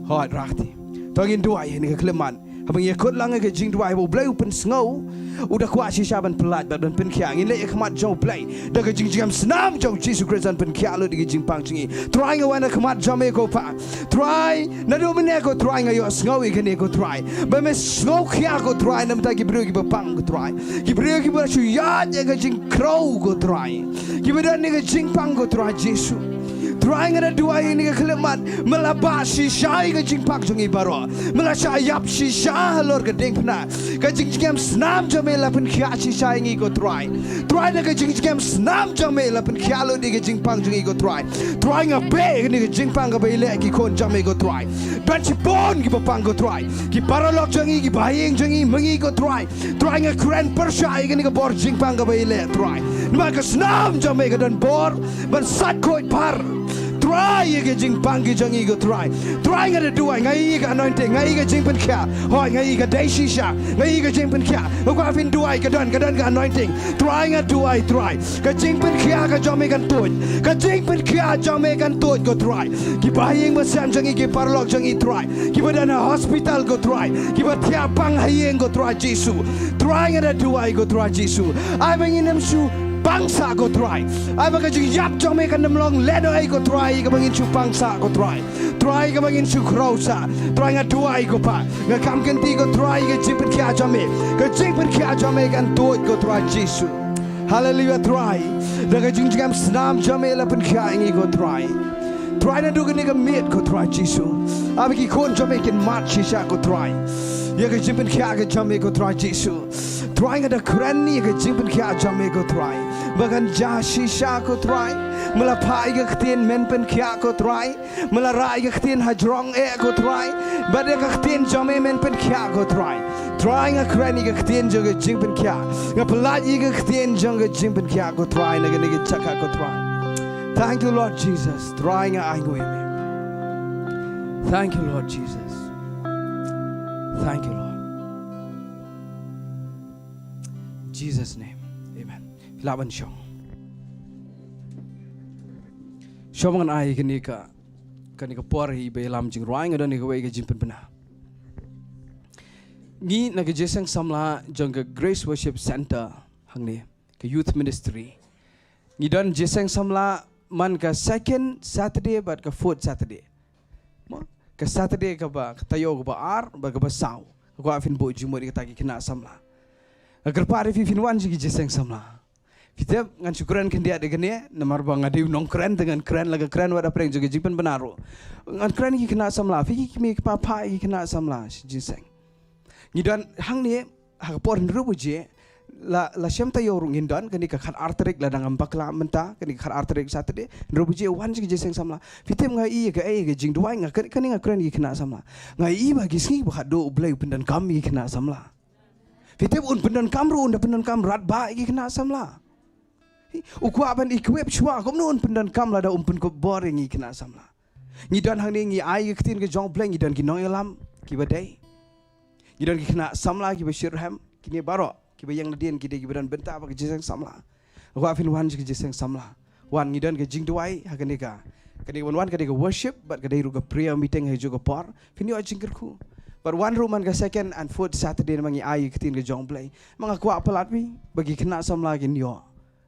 Hooid rakti. To ngin duwai ha kane ka khyllipmat. Haba ngi ïakut lang ïa ka jingduwai ba U Blei u pynsngew, u da kwah shisha ban pyllait bad ban pynkhiah. Ngin leit ha khmat jong U Blei da ka jingjngem snam jong U Jisu Khrist ban pynkhiah lut ïa ka jingpang jong ngi. Trai nga wan ha khmat jong me ko Pa. Trai naduh mynne ko Trai nga ïohsngew ïa kane ko Trai ba me sngewkhia ko Trai na ka bynta ki briew kiba pang ko Trai. Ki briew kiba shu ïaid ïa ka jingkhrew ko Trai. Kiba don ïa ka jingpang ko Trai Jisu. Trai nga da duwai ha kane ka khyllipmat, me la bah shisha ïa ka jingpang jong ngi baroh. Me la shah ïap shisha halor ka diengphna. Ka jingjngem snam jong me la pynkhiah shisha ïa ngi ko Trai. Trai da ka jingjngem snam jong me la pynkhiah lut ïa ka jingpang jong ngi ko Trai. Trai nga beh ïa kane ka jingpang kaba ïaleh ki khun jong me ko Trai. Don shibun kiba pang ko Trai. Ki paralok jong ngi, ki bahaïing jong ngi, ma ngi ko Trai. Trai nga kren pyrshah ïa kane ka bor jingpang kaba ïaleh Trai. Namar ka snam jong me ka don bor ban sait khuid par. Trai ïa ka jingpang ki jong ngi ko Trai. Trai nga da duwai, nga ïohi ka anointing, nga ïohi ka jingpynkhiah. Hooid nga ïohi ka dei shisha, nga ïohi ka jingpynkhiah. Nga kwah phin duwai ka don, ka don ka anointing. Trai nga duwai Trai. Ka jingpynkhiah ka jong me kan tuid. Ka jingpynkhiah jong me kan tuid ko Trai. Ki bahaïing basem jong ngi, ki paralok jong ngi Trai. Kiba don ha hospital ko Trai. Kiba thiah pang ha ïing ko Trai Jisu. Trai nga da duwai ko Trai Jisu. Ai ba ngin ym shu pang sah ko Trai. Ai ba ka jingïap jong me kan ym long lehnohei ko Trai, kaba ngin shu pang sah ko Trai. Trai kaba ngin shu khrew sah. Trai nga duwai ko Pa. Nga kam kynti ko Trai ka jingpynkhiah jong me. Ka jingpynkhiah jong me kan tuid ko Trai Jisu. Haleluia Trai. Da ka jingjngem snam jong me la pynkhiah ïa ngi ko Trai. Trai naduh kane ka miet ko Trai Jisu. Ai ba ki khun jong me kin mad shisha ko Trai. Ïa ka jingpynkhiah ka jong me ko Trai Jisu. Trai nga da kren ïa ka jingpynkhiah jong me ko Trai. Ba kan jia shisha ko Trai. Me la phah ïa ka ktien men pynkhiah ko Trai. Me la rah ïa ka ktien hajrong eh ko Trai. Bad ïa ka ktien jong me men pynkhiah ko Trai. Trai nga kren ïa ka ktien jong ka jingpynkhiah. Nga pyllait ïa ka ktien jong ka jingpynkhiah ko Trai na kane ka jaka ko Trai. Thank you Lord Jesus. Trai nga ainguh ïa me. Thank you Lord Jesus. Thank you Lord. Jesus name. Amen. Phi lah ban shong. Shong ngan ai kane ka, kane ka por ïa ba ïalam jingrwai, nga don ïa kawei ka jingpynbna. Ngi na ka jingïaseng samla jong ka Grace Worship Center hangne, ka Youth Ministry. Ngi don jingïaseng samla man ka second Saturday bad ka fourth Saturday. Mo, ka Saturday kaba, ka taïew kaba ar bad kaba saw. Nga kwah phin buh jingmut ïa kita ki khynnah samla. Nga kyrpad ïa phi phin wan sha ki jingïaseng samla. Phi tip ngan shu kren khyndiat ïa kane, namar ba nga dei u nongkren te ngan kren la ka kren wat hapdeng jong ka jingpynbna ruh. Ngan kren ïa ki khynnah samla, phi ki kmie ki kpa, phah ïa ki khynnah samla sha jingïaseng. Ngi don hangne ha ka por hynriew baje, la, la shem taïew ruh ngin don, kane ka khatar tarik lada ngam bakla mynta, kane ka khatar tarik Saturday, hynriew baje wan sha ka jingïaseng samla. Phi tip nga ïohi ïa kaei, ïa ka jingduwai, nga kren, kane nga kren ïa ki khynnah samla. Nga ïohi ba ki sngi ba khadduh U Blei u pyndonkam ïa ki khynnah samla. Phi tip un pyndonkam ruh, un da pyndonkam radbah ïa ki khynnah samla. U kwah ban equip shuwa, kumno un pyndonkam lada um pynkupbor ïa ngi khynnah samla. Ngi don hangne ngi ai ka ktien ka jong U Blei, ngi don ki nongïalam kiba dei. Ngi don ki khynnah samla kiba shitrhem, kine baroh kiba ïeng nadien ki dei kiba don bynta bad ka jingïaseng samla. Nga kwah phin wan sha ka jingïaseng samla. Wan, ngi don ka jingduwai ha kane ka, kane ka ban wan ka dei ka worship bad ka dei ruh ka prayer meeting ha kajuh ka por. Phin ïoh jingkyrkhu. Bad wan ruh man ka second and fourth Saturday namar ngi ai ka ktien ka jong U Blei. Ma nga kwah palat phi ba ki khynnah samla kin ïoh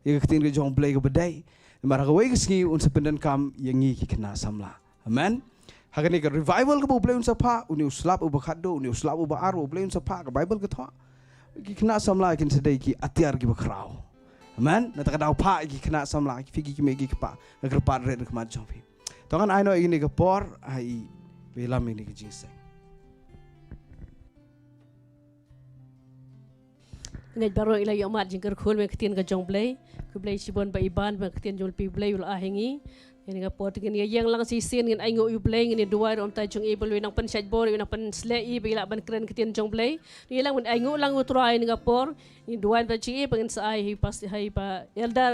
ïa ka ktien ka jong U Blei kaba dei. Namar ha kawei ka sngi un sa pyndonkam ïa ngi ki khynnah samla. Amen. Ha kane ka revival kaba U Blei un sa phah, une u slap uba khadduh, une u slap uba ar, U Blei un sa phah, ka Baibl ka thoh. Ki khynnah samla kin sa dei ki atiar kiba khraw. Amen. Nangta ka daw phah ki khynnah samla, phi ki kmie ki kpa, nga kyrpad rit ha khmat jong phi. To ngan ai noh ïa kane ka por ha i ba ïalam ïa kane ka jingïaseng. Ngeit baroh ngi la ïohmad jingkyrkhu na ka ktien ka jong U Blei. Khublei shibun ba i ban ba ka ktien jong U Blei u la ai ha ngi. Ïa kane ka por te ngin ïa ïeng lang shisien ngin ainguh ïa U Blei, ngin ïa duwai ruh na ka bynta jong i ba u nang pynshait bor, u nang pynsleh i ba i lah ban kren ka ktien jong U Blei. Ngin ïa lang ban ainguh lang ïa U Trai ha kane ka por. Ngin duwai na ka bynta jong i ba ngin sa ai ha i pas, ha i pa Elder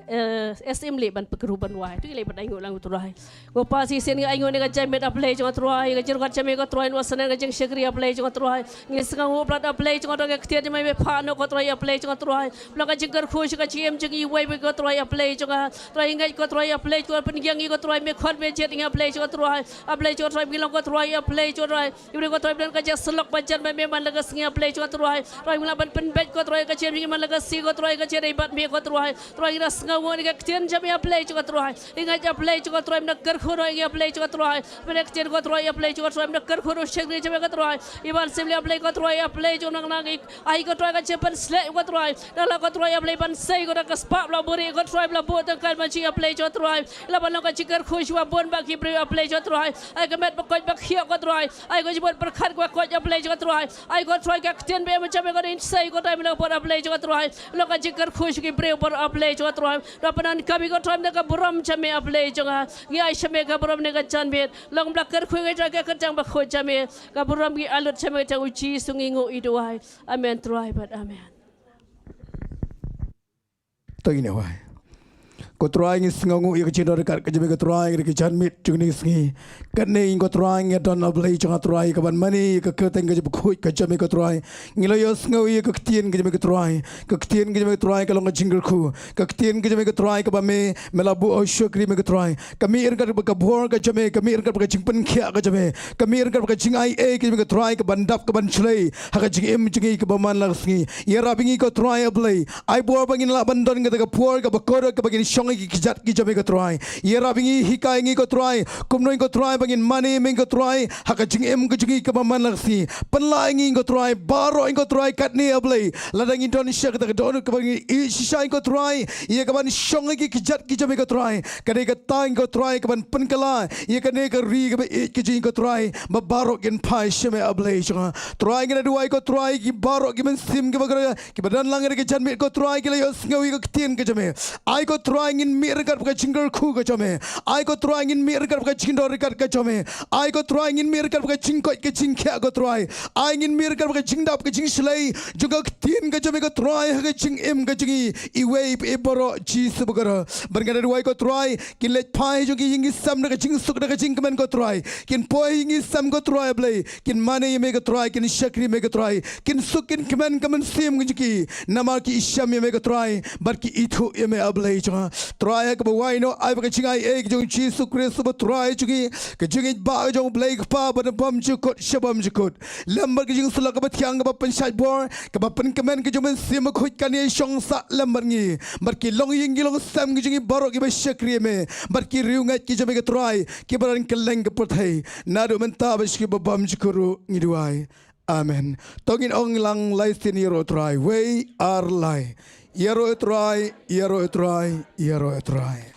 Eh, S M leh ban pyrkhat ban wai. Tu ngi leh ban ainguh lang, ko Trai. Ko Pa, shisien ngi ainguh ïa ka jingmut, A Blei jong nga Trai. Ka jingkyrkhu jong me, ko Trai, wat sngewbha ka jingshakri, A Blei jong nga Trai. Ngi sngewnguh palat, A Blei jong nga Trai, ka ktien jong me ba phah noh, ko Trai, A Blei jong nga Trai. Ba long ka jingkyrkhu sha ka jingim jong ngi iwei pa iwei, ko Trai, A Blei jong nga. Trai, ngi ngeit, ko Trai, A Blei jong nga, pynïeng ngi, ko Trai, me khot me jied ngi, A Blei jong nga Trai. A Blei jong nga Trai, ngi long, ko Trai, A Blei jong nga Trai. Ïa u briew, ko Trai, ba don ka jingïasyllok ba jan bad me man la ka sngi, A Blei jong nga Trai. Trai, ngi lah ban pynbeit, ko Trai, ka jingim jong ngi man la ka sngi, ko Trai, ka jingïadei bad me, ko Trai. Trai, ngi da sngewnguh ïa ka ktien jong me, A Blei jong nga Trai. Ngi ngeit, A Blei jong nga Trai, me da kyrkhu noh ïa ngi, A Blei jong nga Trai. Me da ktien, ko Trai, A Blei jong nga Trai, me da kyrkhu noh shakri jong me, ko Trai. Ïa ban sim leh, A Blei, ko Trai, A Blei jong nga, nang nang ngi ai, ko Trai, ka jingpynsleh, ko Trai. Nang la, ko Trai, A Blei, ban sei, ko Trai, ka spah ba la buhrieh, ko Trai, ba la buh tyngkai, ma jong ngi, A Blei jong nga Trai. Ïa la ban long ka jingkyrkhu sha ba bun bah ki briew, A Blei jong nga Trai. Ai ka met ba koit ba khiah, ko Trai. Ai ka jingmut pyrkhat kaba koit, A Blei jong nga Trai. Ai, ko Trai, ka ktien ba em jong me, ko Trai, ngi sei, ko Trai, me la ka por, A Blei jong nga Trai. Long ka jingkyrkhu sha ki briew baroh, A Blei jong nga Trai. Ngi pyndonkam ïa ki, ko Trai, na ka burom jong me, A Blei jong nga. Ngi ai sha me ka burom ne ka janmiet. Long ba la kyrkhu ïa ngi, Trai, ka kyrteng bakhuid jong me. Ka burom ngi ai lut sha me, ka kyrteng U Jisu ngi nguh, ngi duwai. Amen, Trai, bad amen. To ngin ïa wai. Ko Trai, ngi sngewnguh ïa ka jingdon ryngkat ka jong me, ko Trai, ïa ka janmiet jong kane ka sngi. Katne, ko Trai, ngi don, A Blei jong nga Trai, ka ban mane ïa ka kyrteng ka jong bakhuid ka jong me, ko Trai. Ngi la ïohsngew ïa ka ktien ka jong me, ko Trai. Ka ktien ka jong me, ko Trai, ka long ka jingkyrkhu. Ka ktien ka jong me, ko Trai, kaba me, me la buh ha u shakri me, ko Trai. Ka mih ryngkat bad ka bor ka jong me, ka mih ryngkat bad ka jingpynkhiah ka jong me. Ka mih ryngkat bad ka jingaiei ka jong me, ko Trai, ka ban dap, ka ban shlei ha ka jingim jong ngi kaba man la ka sngi. Ïarap ïa ngi, ko Trai, A Blei. Ai bor ba ngin lah ban don kata ka por kaba kordor kaba ngin shong ïa ki kjat ki jong me, ko Trai. Ïarap ïa ngi, hikai ïa ngi, ko Trai. Kumno, ko Trai, ba ngin mane ïa me, ko Trai, ha ka jingim ka jong ngi kaba man la ka sngi. Pynlah ïa ngi, ko Trai, baroh, ko Trai, katne, A Blei. Lada ngi don sha kata ka dohnud kaba ngi ïeit shisha, ko Trai, ïa ka ban shong ïa ki kjat ki jong me, ko Trai. Ka dei kata, ko Trai, ka ban pynkylla ïa kane ka ri kaba ïeit ka jong ngi, ko Trai, ba baroh kin phai sha me, A Blei jong nga. Trai, ngi da duwai, ko Trai, ki baroh ki mynsiem kiba kordor, kiba don lang ha kane ka janmiet, ko Trai, ki la ïohsngew ïa ka ktien ka jong me. Ai, ko Trai, ngin mih ryngkat bad ka jingkyrkhu ka jong me. Ai, ko Trai, ngin mih ryngkat bad ka jingdon ryngkat ka jong me. Ai, ko Trai, ngin mih ryngkat bad ka jingkoit ka jingkhiah, ko Trai. Ai, ngin mih ryngkat bad ka jingdap ka jingshlei jong ka ktien ka jong me, ko Trai, ha ka jingim ka jong ngi iwei pa iwei baroh, Jisu bakhor. Bad nga da duwai, ko Trai, kin leit phai jong ki ïing ki sem da ka jingsuk da ka jingkmen, ko Trai. Kin poi ïing ki sem, ko Trai, A Blei. Kin mane ïa me, ko Trai, kin shakri me, ko Trai. Kin suk kin kmen ka mynsiem ka jong ki, namar ki shem ïa me, ko Trai, bad ki ithuh ïa me, A Blei jong nga. Trai, ha kaba wai noh, ai ba ka jingaiei ka jong U Jisu Khrist uba Trai jong ngi, ka jingïeit ba ka jong U Blei Kpa ba nabymjukut sha bymjukut, lem bad ka jingsulok kaba thiang kaba pynshait bor, kaba pynkmen ka jong U Mynsiem Bakhuid, kan ïashong sah lem bad ngi, bad ki longïing ki longsem ki jong ngi baroh kiba shakri ïa me, bad ki riewngeit ki jong me, ko Trai, kiba don kylleng ka pyrthei, naduh mynta bad sha kiba bymjukut ruh, ngi duwai. Amen. To ngin ong lang lai sien: Ïaroh Trai. Wei, ar, lai. Ïaroh Trai, ïaroh Trai, ïaroh Trai.